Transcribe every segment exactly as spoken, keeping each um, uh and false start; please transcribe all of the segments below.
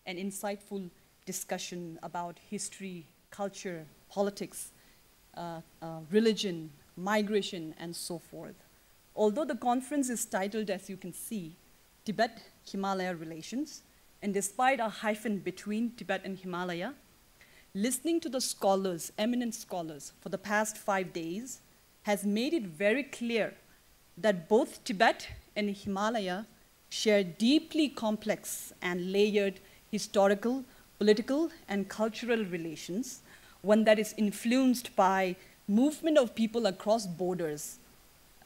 an insightful discussion about history, culture, politics, uh, uh, religion, migration, and so forth. Although the conference is titled, as you can see, Tibet Himalaya Relations, and despite a hyphen between Tibet and Himalaya, listening to the scholars, eminent scholars, for the past five days has made it very clear that both Tibet and Himalaya share deeply complex and layered historical, political, and cultural relations, one that is influenced by movement of people across borders,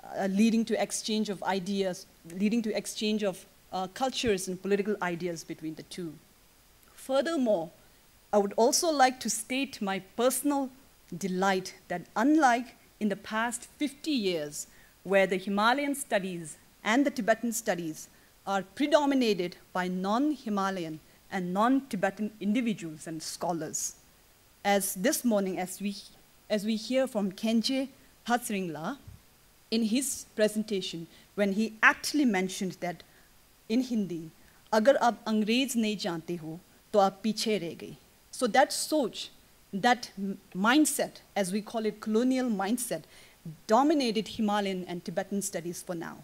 uh, leading to exchange of ideas, leading to exchange of, uh, cultures and political ideas between the two. Furthermore, I would also like to state my personal delight that, unlike in the past fifty years, where the Himalayan studies and the Tibetan studies are predominated by non-Himalayan and non-Tibetan individuals and scholars, as this morning, as we, as we hear from Khenje Tshering La in his presentation, when he actually mentioned that in Hindi, अगर आप अंग्रेज नहीं जानते हो, तो आप पीछे रह गए. So that सोच, that m-, mindset, as we call it, colonial mindset, dominated Himalayan and Tibetan studies for now.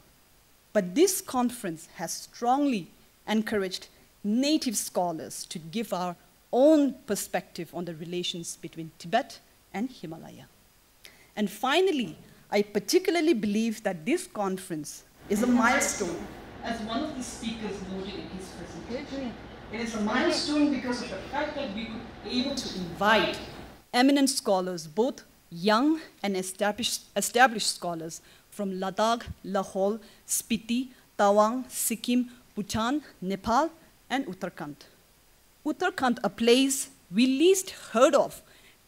But this conference has strongly encouraged native scholars to give our own perspective on the relations between Tibet and Himalaya. And finally, I particularly believe that this conference is a milestone, as one of the speakers noted in his presentation. It is a milestone because of the fact that we could able to invite eminent scholars, both young and established, established scholars from Ladakh, Lahaul, Spiti, Tawang, Sikkim, Bhutan, Nepal, and Uttarakhand. Uttarakhand, a place we least heard of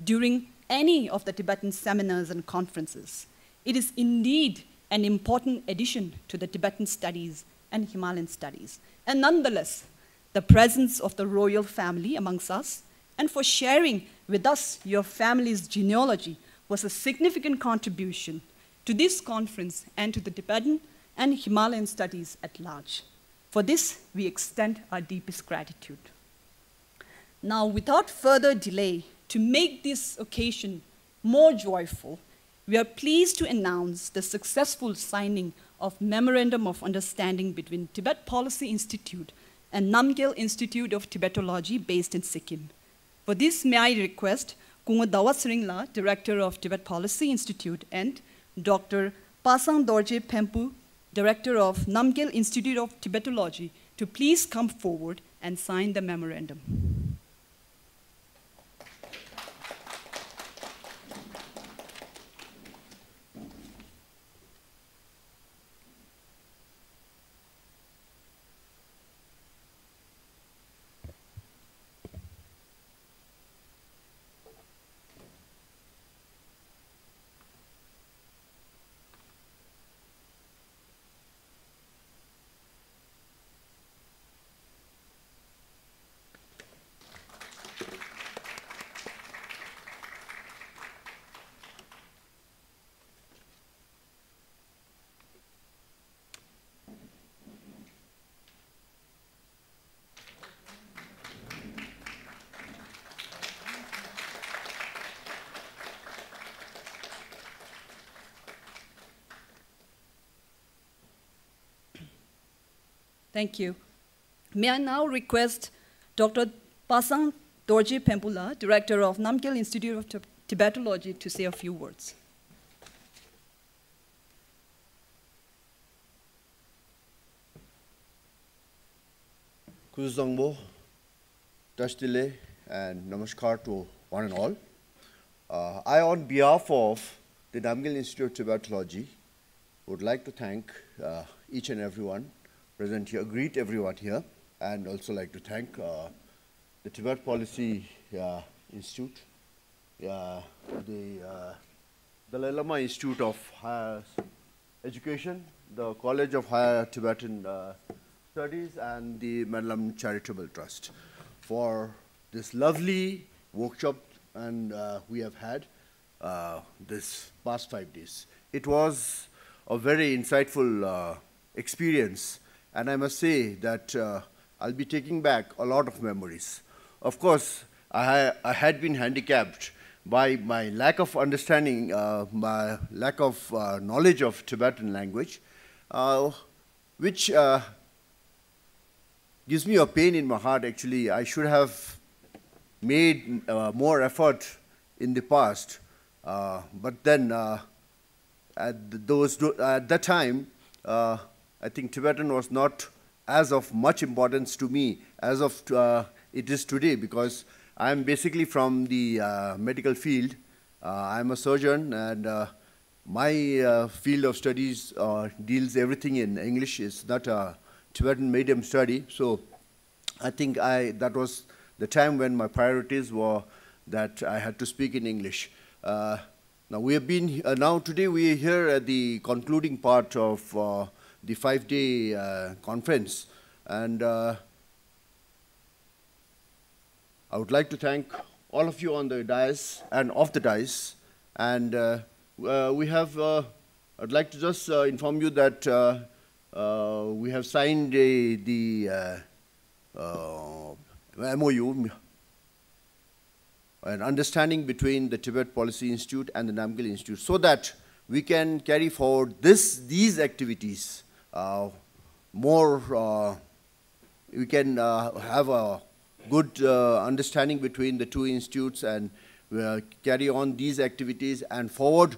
during any of the Tibetan seminars and conferences. It is indeed an important addition to the Tibetan studies and Himalayan studies. And nonetheless, the presence of the royal family amongst us and for sharing with us your family's genealogy was a significant contribution to this conference and to the Tibetan and Himalayan studies at large. For this, we extend our deepest gratitude. Now, without further delay, to make this occasion more joyful, we are pleased to announce the successful signing of Memorandum of Understanding between Tibet Policy Institute and Namgyel Institute of Tibetology, based in Sikkim. For this, may I request Kunga Dawa Tshering La, Director of Tibet Policy Institute, and Doctor Pasang Dorje Phempu, Director of Namgyel Institute of Tibetology, to please come forward and sign the memorandum. Thank you. May I now request Doctor Pasang Dorje Phempula, Director of Namgyel Institute of Tib- Tibetology, to say a few words. Kuzu Zangbo, Tashtile, and Namaskar to one and all. Uh, I, on behalf of the Namgyel Institute of Tibetology, would like to thank uh, each and everyone present here, greet everyone here, and also like to thank uh, the Tibet Policy uh, Institute, uh, the uh, Dalai Lama Institute of Higher Education, the College of Higher Tibetan uh, Studies, and the Manlam Charitable Trust for this lovely workshop and uh, we have had uh, this past five days. It was a very insightful uh, experience, and I must say that uh, I'll be taking back a lot of memories. Of course, I, ha- I had been handicapped by my lack of understanding, uh, my lack of uh, knowledge of Tibetan language, uh, which uh, gives me a pain in my heart, actually. I should have made uh, more effort in the past. Uh, but then, uh, at th- those do, at that time, uh, I think Tibetan was not as of much importance to me as of uh, it is today, because I am basically from the uh, medical field. Uh, I am a surgeon, and uh, my uh, field of studies uh, deals everything in English. It's not a Tibetan medium study. So I think I that was the time when my priorities were that I had to speak in English. Uh, now we have been uh, now today we are here at the concluding part of uh, the five-day uh, conference, and uh, I would like to thank all of you on the dais and off the dais. And uh, uh, we have, uh, I'd like to just uh, inform you that uh, uh, we have signed a, the uh, uh, M O U, an understanding between the Tibet Policy Institute and the Namgyal Institute, so that we can carry forward this, these activities uh, more uh, we can uh, have a good uh, understanding between the two institutes and uh, carry on these activities and forward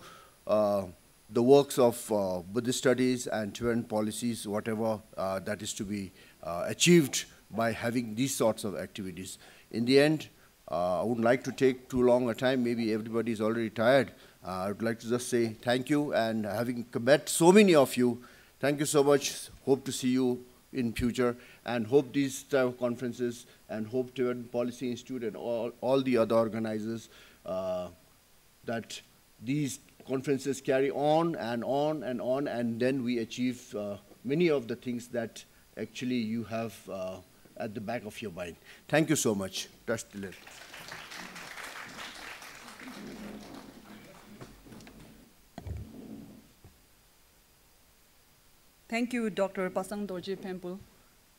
uh, the works of uh, Buddhist studies and Tibetan policies, whatever uh, that is to be uh, achieved by having these sorts of activities. In the end, uh, I wouldn't like to take too long a time. Maybe everybody is already tired. Uh, I would like to just say thank you, and having met so many of you, thank you so much. Hope to see you in future, and hope these type of conferences and hope Tibetan Policy Institute and all, all the other organizers uh, that these conferences carry on and on and on, and then we achieve uh, many of the things that actually you have uh, at the back of your mind. Thank you so much. Trust the Lord. Thank you, Doctor Pasang Dorji Pempul,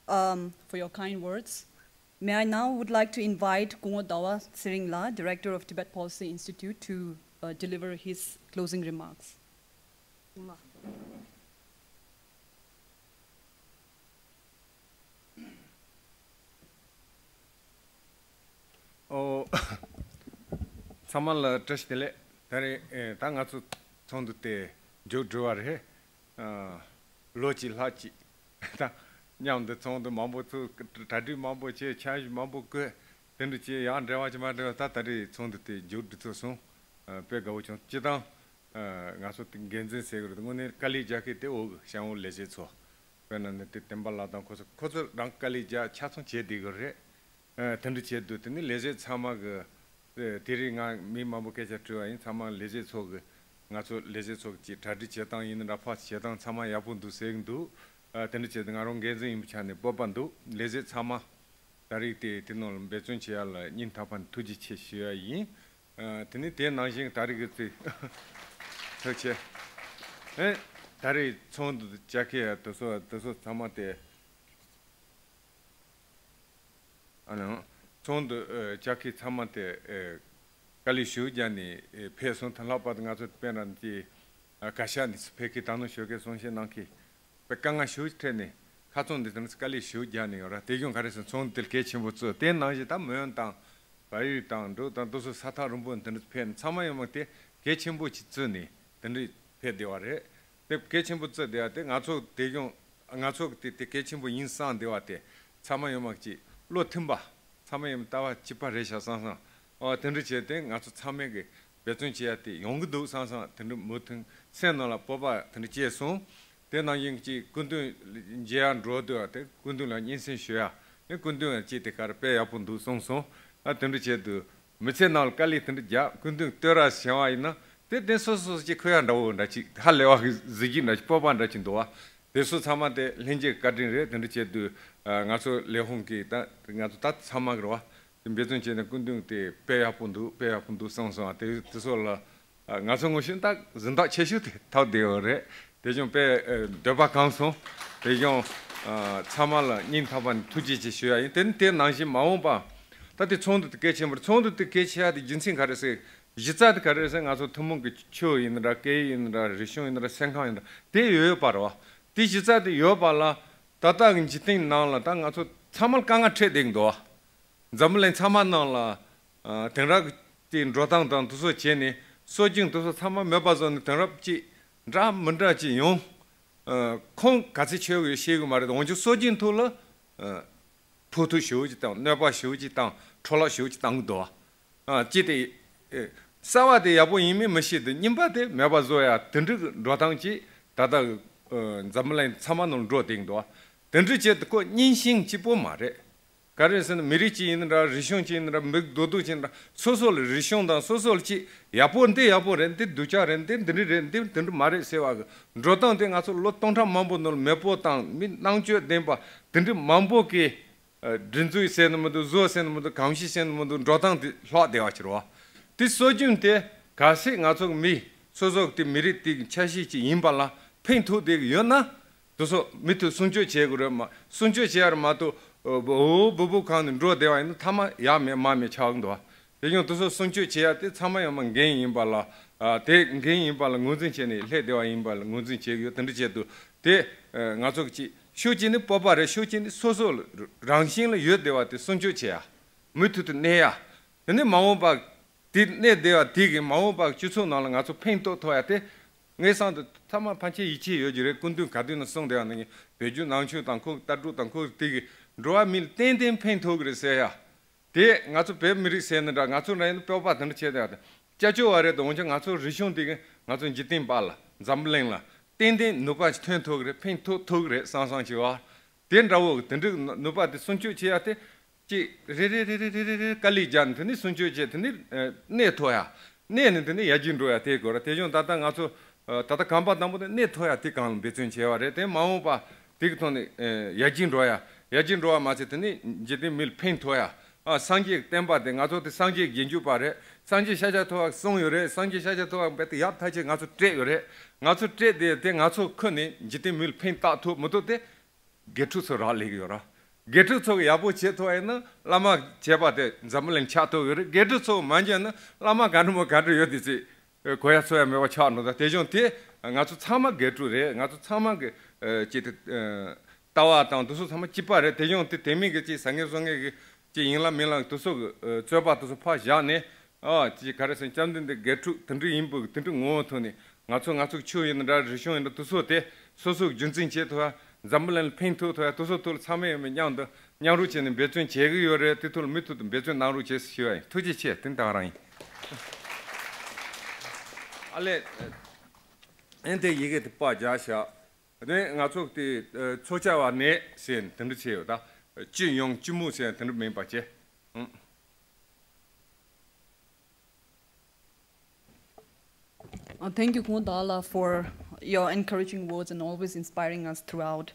um, for your kind words. May I now would like to invite Kungo Dawa Tsiringla, Director of Tibet Policy Institute, to uh, deliver his closing remarks. ཨོ། ཚང་མ་ལ་བཀྲ་ཤིས་བདེ་ལེགས། ད་རེས་ཨེ་ད་ང་ཚོ་ཚོགས་འདུ་དེ་མཇུག་བསྒྲིལ་བ་རེད། ཨ། ལོ་གཅིག་ལྷག་ཅིག་ད་མཉམ་དུ་ཚོགས་འདུ་མང་པོ་ཚོགས། གྲ་སྒྲིག་མང་པོ་བྱས། འཆར་གཞི་མང་པོ་བཀོད། དེ་འདྲ་བྱས། ཡང་འབྲེལ་བ་ཅིག་མ་འབྲེལ་བ། ད་ད་རེས་ཚོགས་འདུ་དེ་མཇུག་བསྒྲིལ་ཚར་སོང་། ཨ། དཔེ་དགའ་བོ་བྱུང་། སྤྱིར་བཏང་ཨ། ང་ཚོ་དེ་འགན་འཛིན་ཟེར་གི་རེད། དངོས་གནས་དཀའ་ལས་རྒྱག་མཁན་དེ་འོག་གི་གཞུང་ལས་བྱེད་ཚོ། དཔེར་ན་ནི་དེ་བསྟན་པ་ལགས་དང་ཁོ་ཚོ། ཁོ་ཚོ་རང་དཀའ་ལས་རྒྱག་ཆ་ཚང་བྱས་བསྡད་གི་རེད། ཨ། དེ་འདྲ་བྱས་དུས་དེ་ནི་ལས་བྱེད་ཚང་མ་གི་ཨ། དེ་རིང་ང་མི་མང་པོ་སྐད་ཆ་དྲིས་པ་ཡིན། ཚང་མ་ལས་བྱེད་ཚོ་གི། ང་ཚོ་ལས་བྱེད་ཚོ་གི་གྲ་སྒྲིག་བྱེད་སྟངས་ཡིན་ན་འདྲ། ཕར་བྱེད་སྟངས་ཚང་མ་ཡག་པོ་འདུག་ཟེར་གི་འདུག་ཨ། དེ་འདྲ་བྱས་ཏེ་ང་རང་འགན་འཛིན་ཡིན་པའི་ཆ་ནས་སྤོབས་པ་འདུག་ལས་བྱེད་ཚང་མ་ད་རེས་དེ་དེ་ནང་ལ་འབད་བརྩོན་བྱེད་ཡ་ལ་སྙིང་ཐག་པ་ནས་ཐུགས་རྗེ་ཆེ་ཞུ་ཡ་ཡིན། ཨ། དེ་ནས་དེ་ནང་བཞིན་ད་རེས་ཀྱི་ཚེ་ཐུགས་རྗེ་ཆེ། ཨེ། ད་རེས་ཚོགས་འདུ་བཅར་མཁན་དེ་ཚོ་དེ་ཚོ་ཚང་མ་དེ། ཨ་ནི་ཚོགས་འདུ་ཨེ་བཅར་མཁན་ཚང་མ་དེ་ཨེ་དཀའ་ལས་ཞེ་པོ་རྒྱག་ནས་ཨེ་ཕེབས་སོང་། དེ་ལྷག་པར་དུ་ང་ཚོ་དཔེར་ན་ཅིག་ཨ་གར་ཞ་ནས་ཕེབས་མཁན། ད་ནང་ཞོགས་ཀས་གསུང་བཤད་གནང་མཁན། དཔེ་དཀའ་ངལ་ཞེ་པོ་འཕྲད་ནས་ཁ་རྩང་འདི་ཚོ་དཀའ་ལས་ཞེ་པོ་རྒྱག་ནས་ཡོད་ར། དེ་གཞུང་ག་རེ་ཟེར། ཚོགས་འདུ་དེ་གལ་ཆེན་པོ་བརྩི། དེ་ནང་བཞིན་ད་མོན་དང་བལ་ཡུལ་དང་འབྲུག་དང་དེ་ཚོ་ས་ཐག་རིང་པོ་འདི་འདྲ་ཕེབས་ནས་ཚང་མ་ཡོང་མ་དེ་གལ་ཆེན་པོ་ཅིག་བརྩིས་ནས་དེ་འདྲ་ཕེབས་བསྡད་པ་རེད། དེ་གལ་ཆེན་པོ་བརྩིས་བསྡད་པ་དེ་ང་ཚོ་དེ་གཞུང་ང་ཚོ་གི་དེ་དེ་གལ་ཆེན་པོ་ཡིན་བསམ་བསྡད་པ་དེ་ཚང་མ་ཡོང་མ་ཅིག་བློ་མཐུན་པ། ཚང་མ་ཡོང་ལྟ་བ་གཅིག་པ་རེད་ཤག་བསམ་བསམ། ཨོ། དེ་འདྲ་བྱས་ཏེ་ང་ཚོ་ཚང་མས་གི་འབད་བརྩོན་བྱེད་ཡ་དེ་ཡོང་གི་འདུག་བསམ་བསམ། དེ་འདྲ་མོས་མཐུན་སེམས་ནང་ལ་སྤོབས་པ་དེ་འདྲ་སྐྱེས་སོང་། དེ་ནང་བཞིན་གྱི་སྐུ་མདུན་མཇལ་ཡ་འགྲོ་འདུག་པ་དེ་སྐུ་མདུན་ལ་སྙན་སེང་ཞུ་ཡ། ཨེ། སྐུ་མདུན་ལ་ཅིག་དེ་གར་དཔེ་ཡག་པོ་འདུག་གསུངས་སོང་། ཨ། དེ་འདྲ་བྱས་དུས་མི་ཚེ་ནང་ལ་དཀའ་ལས་དེ་འདྲ་རྒྱག་སྐུ་མདུན་བསྟོད་ར་བྱུང་བ་ཡིན་ན་དེ་དེ་སོ་སོ་ཅིག་ཁོ་ཡ་འདྲ་བོ་འདྲ་ཅིག་ཧ་ལས་པ་གི་གཟི་བརྗིད་འདྲ་ཅིག་སྤོབས་པ་འདྲ་ཅིག་འདུག་པ། དེ་ཚོ་ཚང་མ་དེ་ལྷན་རྒྱས་བཀའ་དྲིན་རེད། དེ་འདྲ་བྱས་དུས་ང་ཚོ་ལས་ཁུངས་ཀྱི་ད་ང་ཚོ་ད་ཚང་མ་གི་རེད་པ། དེ་འབད་བརྩོན་བྱས་ནས་སྐུ་མདུན་དེ་དཔེ་ཡག་པོ་འདུག་དཔེ་ཡག་པོ་འདུག་གསུངས་སོང་། དེ་དེ་ཚོ་ལ་ང་ཚོ་ངོ་ཤེས་ད་གཟེངས་རྟགས་ཆེ་ཤོས་དེ་ཐོབ་བསྡད་ཡོད་རེད། དེ་བཞིན་དཔེ་འདོད་པ་ཁེངས་སོང་། དེ་བཞིན་ ཨ། ཚང་མ་ལ་སྙིང་ཐག་པ་ནས་ཐུགས་རྗེ་ཆེ་ཞུ་ཡ་ཡིན། དེ་ནི་དེ་ནང་བཞིན་མ་འོངས་པ་ད་དེ་ཚོགས་འདུ་དེ་གལ་ཆེན་པོ་རེད། ཚོགས་འདུ་དེ་གལ་ཆེ་ཡ་དེ་རྒྱུ་མཚན་ག་རེ་ཟེར། གཞི་རྩ་དེ་ག་རེ་ཟེར། ང་ཚོ་ཐུན་མོང་གི་ཆོས་ཡིན་འདྲ། སྐད་ཡིག་ཡིན་འདྲ། རིག་གཞུང་ཡིན་འདྲ། སེམས་ཁམས་ཡིན་འདྲ། དེ་ཡོད་ཡོད་པ་རེད་བ། དེ་གཞི་རྩ་དེ་ཡོད་པ་ལ་ད་ལྟ་གི་འཇིག་རྟེན་ནང་ལ་ད་ང་ཚོ་ཚང་མ་ལ་དཀའ་ངལ་འཕྲད་བསྡད་ཀྱི་འདུག་བ། འཛམ་བུ་གླིང་ཚང་མ་ནང་ལ། ཨ། དེང་རབས་ཀྱི་འགྲོ་སྟངས་དང་དེ་ཚོ་བྱས་ནས་སྲོལ་རྒྱུན་དེ་ཚོ་ཚང་མ་མེད་པ་བཟོ་ནས་དེང་རབས་ཅིག་འདྲ་མི་འདྲ་ཅིག་ཡོང་། ཨ། ཁོང་ག་ཚོད་ཆོས་ཡོད་ཤེས་གི་མ་རེད། འོན་ཀྱང་སྲོལ་རྒྱུན་ཐོག་ལ། ཨ། ཕོག་ཐུག་ཞེ་པོ་ཅིག་དང་གནོད་པ་ཞེ་པོ་ཅིག་དང་འཕྲོ་བརླག་ཞེ་པོ་ཅིག་བཏང་གི་འདུག་བ། ཨ། ཅིག་དེ། ཨེ། གསར་བ་དེ་ཡག་པོ་ཡིན་མིན་མི་ཤེས་དུས་རྙིང་པ་དེ་མེད་པ་བཟོ་ཡ་དེ་འདྲའི་འགྲོ་སྟངས་ཅིག་ད་ལྟ་འཛམ་བུ་གླིང་ཚང་མ་ནང་འགྲོ་བསྡད་ཀྱི་འདུག་བ། དེ་འདྲ་བྱས་དུས་ཁོ་རྙིང་ཞེན་གཅིག་པོ་མ་རེད། ག་རེ་ཟེར་ན་མི་རིགས་གཅིག་ཡིན་ན་འདྲ། རིག་གཞུང་གཅིག་ཡིན་ན་འདྲ། མི་རྡོག་རྡོག་གཅིག་ཡིན་ན་འདྲ། སོ་སོ་ལ་རིག་གཞུང་དང་སོ་སོ་ལ་ཅིག་ཡག་པོ་འདི་ཡག་པོ་རེད། འདི་སྡུག་ཅག་རེད། འདི་འདི་འདྲ་རེད། འདི་འདི་འདྲ་མ་རེད་ཟེར་བ་གི་འགྲོ་སྟངས་དེ་ང་ཚོ་ལོ་སྟོང་ཕྲག་མང་པོ་ནང་ལ་མེས་པོ་དང་མི་རྣམ་དཔྱོད་ལྡན་པ་དེ་འདྲ་མང་པོ་གིས། ཨ། སྒྲིག་འཛུགས་ཟེར་ནི་མི་འདུག་བཟོ་ཟེར་ནི་མི་འདུག་གོམས་གཤིས་ཟེར་ནི་མི་འདུག་འགྲོ་སྟངས་དེ་ལྷག་བསྡད་པ་ཕྱིར་བ། དེ་སྲོལ་རྒྱུན་དེ་གལ་སྲིད་ང་ཚོ་གི་མི་སོ་སོ་གི་དེ་མི་རིགས་དེ་གི་ཆ་ཤས་ཅིག་ཡིན་པ་ལ་ཕན་ཐོགས་བསྡད་ཀྱི་ཡོད་ན། དེ་ཚོ་མུ་མཐུད་སྲུང་སྐྱོབ་བྱེད་དགོས་རེད་མ། སྲུང་སྐྱོབ་བྱེད་ཡ་རེད་མ་གཏོགས། ཨོ་བོ་བོ་བོ་གང་ནས་འགྲོ་བསྡད་པ་ཡིན་ན་མཐའ་མ་ཡག་མེད་མ་མེད་ཆགས་ཀྱི་འདུག་བ། དེ་ཡང་དེ་ཚོ་སྲུང་སྐྱོབ་བྱེད་ཡ་དེ་ཚང་མ་ཡང་མ་འགན་ཡིན་པ་ལ། ཨ། དེ་འགན་ཡིན་པ་ལ་ངོས་འཛིན་བྱས་ནས་སླེབས་བསྡད་པ་ཡིན་པ་ལ་ངོས་འཛིན་བྱེད་ཀྱི་ཡོད། དེ་འདྲ་བྱས་དུས་དེ། ཨ། ང་ཚོ་གི་ཅིག་ཤུགས་གཅིག་ནི་སྤོབས་པ་རེད། ཤུགས་གཅིག་ནི་སོ་སོ་ལ་རང་བཞིན་ལ་ཡོད་བསྡད་པ་དེ་སྲུང་སྐྱོབ་བྱེད་ཡ། མུ་མཐུད་དུ་གནས་ཡ། དེ་ནས་མ་འོངས་པ་དེ་གནས་བསྡད་པ་དེ་གིས་མ་འོངས་པ་སྤྱི་ཚོགས་ནང་ལ་ང་ཚོ་ཕན་ཐོགས་ཐོགས་ཡ་དེ། ངའི་བསམ་དུ་ཚང་མ་ཕན་ཆད་ཡིད་ཆེས་ཡོད་ཀྱི་རེད། སྐུ་མདུན་ག་དུས་ནས་གསུངས་བསྡད་པ་ནང་བཞིན་བོད་བརྒྱུད་ནང་ཆོས་དང་ཁོ་ལྟ་གྲུབ་དང་ཁོ་དེ་གིས་འགྲོ་བ་མི་ལ་ཏན་ཏན་ཕན་ཐོགས་ཀྱི་རེད་ཟེར་ཡ། དེ་ང་ཚོ་བོད་མི་རིགས་ཟེར་ནི་འདྲ། ང་ཚོ་རང་ཡིན་ན་སྤོབས་པ་དེ་འདྲ་བྱས་བསྡད་ཡ་དེ་སྐྱབས་བཅོལ་བ་རེད་དོ། འོན་ཀྱང་ང་ཚོ་རིག་གཞུང་དེ་གིས་ང་ཚོ་འཇིག་རྟེན་པ་ལ་འཛམ་བུ་གླིང་ལ་ཏན་ཏན་ནུས་པ་ཐོན་ཐུབ་ཀྱི་རེད། ཕན་ཐོགས་ཐུབ་ཀྱི་རེད་བསམ་བསམ་བྱེད་བ། དེ་འདྲ་བོ་དེ་འདྲའི་ནུས་པ་དེ་སྲུང་སྐྱོབ་བྱེད་ཡ་དེ། ཅིག་རེ་རེ་དཀའ་ལས་རྒྱག་ནས་དེ་ནས་སྲུང་སྐྱོབ་བྱས། དེ་ནས་ཨ་གནས་ཐུབ་ཡ། གནས་ནས་དེ་ནས་ཡར་རྒྱས་འགྲོ་ཡ་དེ་དགོས་རེད། དེ་བཞིན་ད་ལྟ་ང་ཚོ་ཨ་ད་ལྟ་གོམ་པ་དང་པོ་དེ་གནས་ཐུབ་ཡ་དེ་སྒང་ལ་འབད་བརྩོན་བྱས་པ་རེད། དེ་མ་འོངས་པ་དེ་གི་ཐོག་ནས་ཨ་ཡར་རྒྱས་འགྲོ་ཡ། ཡར་རྒྱས་འགྲོ་བ་མ་ཟད་དེ་ནས་འཇིག་རྟེན་མི་ལ་ཕན་ཐོགས་ཡ། ཨ་སངས་རྒྱས་ཀྱི་བསྟན་པ་དེ་ང་ཚོ་དེ་སངས་རྒྱས་རྗེས་འཇུག་པ་རེད། སངས་རྒྱས་ཤཱཀྱ་ཐུབ་པ་གསུངས་ཡོད་རེད། སངས་རྒྱས་ཤཱཀྱ་ཐུབ་པ་རྦད་དེ་ཡག་ཐག་ཆོད་ང་ཚོ་སྤྲད་ཡོད་རེད། ང་ཚོ་སྤྲད་དེ་དེ་ང་ཚོ་ཁུར་ནས་འཇིག་རྟེན་མི་ལ་ཕན་བཏགས་ཐུབ་མི་ཐུབ་དེ། དགེ་ཕྲུག་ཚོ་རག་ལས་ཀྱི་ཡོད་ར། དགེ་ཕྲུག་ཚོ་གི་ཡག་པོ་བྱེད་ཐུབ་ཡིན་ན་བླ་མ་བྱས་པ་དེ་འཛམ་བུ་གླིང་ཆགས་ཐུབ་ཀྱི་རེད། དགེ་ཕྲུག་ཚོ་མ་བྱས་ན་བླ་མ་ག་འདྲ་མོ་ག་འདྲ་ཡོད་དེ་ཚེ་གོ་ཡ་ཚོ་ཡ་མེད་པ་ཆགས་འགྲོ། ད་དེ་བཞིན་དེ་ང་ཚོ་ཚང་མ་དགེ་ཕྲུག་རེད། ང་ཚོ་ཚང་མ་གི་ཨ་ཅིག་དེ་ཨ་ལྟ་བ་དང་དེ་ཚོ་ཚང་མ་གཅིག་པ་རེད། དེ་བཞིན་དེ་དེ་མིན་གི་ཅིག་ཟ་ངེ་བཟོ་ངེ་གི་ཅིག་ཡིན་ལ་མིན་ལ་དེ་ཚོ་གི་ཨ་རྩོད་པ་དེ་ཚོ་ཕར་བཞག་ནས། ཨ་ཅིག་ག་རེ་ཟེར། བཅོམ་ལྡན་འདས་དགེ་ཕྲུག་དེ་འདྲ་ཡིན་པ་དེ་འདྲ་ངོ་བོ་ཐོག་ནས་ང་ཚོ་ང་ཚོ་ཆོས་ཡིན་ན་འདྲ། རིག་གཞུང་ཡིན་ན་འདྲ། དེ་ཚོ་དེ་སོ་སོ་རྒྱུན་འཛིན་བྱེད་ཐུབ་ཡ། འཛམ་བུ་གླིང་ལ་ཕན་ཐོགས་ཐུབ་ཡ། དེ་ཚོ་ཐོག་ལ་ཚང་མས་མཉམ་དུ་མཉམ་རུབ་བྱས་ནས་འབད་བརྩོན་བྱེད་ཀྱི་ཡོད་རེད། དེ་ཐོག་ལ་མུ་མཐུད་དུ་འབད་བརྩོན་གནང་རོགས་བྱེད་ཞུ་བ་ཡིན། ཐུགས་རྗེ་ཆེ། དེ་ད་ག་རང་ཡིན། ཨ་ལས། ཨེ་འདི་ཡི་གེ་དེ་པར་རྒྱག་བཞག་དེ་ང་ཚོ་དེ་ཨ་འཚོ་བྱ་བ་ནས་ཟེར་དེ་འདྲ་བྱས་ཡོད། ད་སྤྱི་ཡོངས་སྤྱི་མོས་ཟེར་དེ་འདྲ་མིན་པ་བྱས། ཨང་། Uh, thank you, Khun Dala, for your encouraging words and always inspiring us throughout.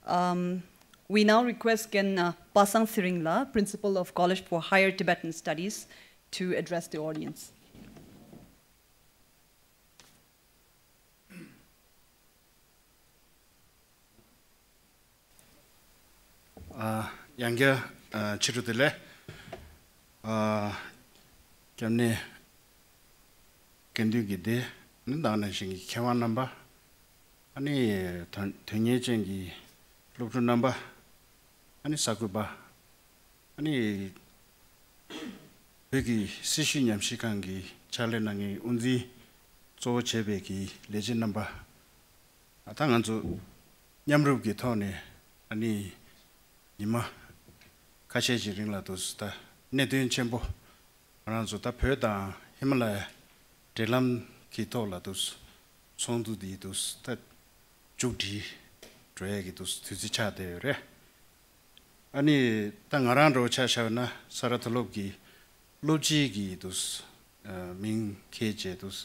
Um, we now request Ken uh, Pasang Siringla, Principal of College for Higher Tibetan Studies, to address the audience. ཨ། ཡང་བསྐྱར་ཨ་ཕྱི་དྲོ་བདེ་ལེགས། ཨ། སྐྱབས་གནས་དགེ་འདུན་གྱི་སྡེ། ནི་དེ་ནང་བཞིན་གྱི་མཁས་དབང་རྣམ་པ། ཨ་ནི་དོན་དོན་གཉེར་ཅན་གྱི་སློབ་ཕྲུག་རྣམ་པ། ཨ་ནི་གསར་འགོད་པ། ཨ་ནི་བོད་ཀྱི་སྲི་ཞུའི་ཉམས་ཞིབ་ཁང་གི་ཕྱག་ལས་གནང་མཁན་དབུ་འཛིན་གཙོ་བོ་བྱས་པའི་གི་ལས་བྱེད་རྣམ་པ། ད་ང་ཚོ་མཉམ་རུབ་ཀྱི་ཐོག་ནས་ཨ་ནི་ཉི་མ་ཁ་ཤས་ཀྱི་རིང་ལ་དུ་ད་གནད་དོན་ཆེན་པོ་ང་རང་ཚོ་ད་བོད་དང་ཧི་མ་ལ་ཡ་འབྲེལ་ལམ་གྱི་ཐོག་ལ་དུ་ཚོགས་འདུ་འདི་དུ་ད་མཇུག་སྒྲིལ་འགྲོ་ཡས་ཀྱི་དུ་དུས་ཚོད་ཆགས་བསྡད་ཡོད་རེད། ཨ་ནི་ད་ང་རང་འདྲ་བོ་ཆ་བཞག་ན་ས་རཱ་མཐོ་སློབ་ཀྱི་སློབ་སྤྱི་གི་དུ་མིང་འཁྱེར་བྱས་དུ་ལས་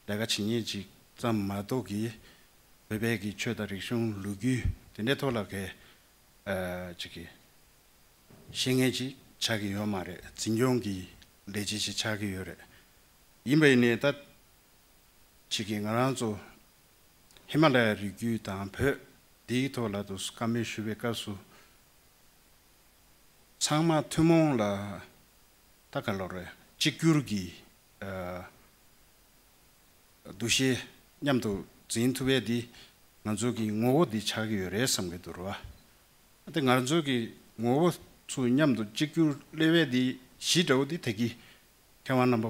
ཀ་བྱེད་མཁན་ཅིག་ཙམ་མ་གཏོགས་ཀྱི་བོད་པའི་གི་ཆོས་དང་རིག་གཞུང་ལོ་རྒྱུས་དེ་འདྲའི་ཐོག་ལ་གི་ཨ་ཅིག་གི་ཤེས་མཁན་ཅིག་ཆགས་ཀྱི་ཡོད་མ་རེད། འཛིན་སྐྱོང་གི་ལས་བྱེད་ཅིག་ཆགས་ཀྱི་ཡོད་རེད། ཡིན་པ་ཡིན་ནའི་ད་ཅིག་གི་ང་རང་ཚོ་ཧི་མ་ལ་ཡ་རི་རྒྱུད་དང་བོད་ དེའི་ཐོག་ལ་དུ་བཀའ་མོལ་ཞུ་བའི་སྐབས་སུ། ཚང་མ་ཐུན་མོང་ལ་ད་ག་ལོ་རེ་གཅིག་གྱུར་གྱི་ཨ་འདུ་ཤེས་མཉམ་དུ་འཛིན་ཐུབ་པའི་འདི་ང་ཚོ་གི་ངོ་བོ་འདི་ཆགས་ཀྱི་ཡོད་རེད་བསམ་གྱི་འདུག་ར། དེ་ང་ཚོ་གི་ངོ་བོ་ཚུ་མཉམ་དུ་གཅིག་གྱུར་སླེབས་པའི་འདི་གཞི་འདྲ་བོ་འདི་དེ་གི་མཁས་དབང་རྣམ་པ་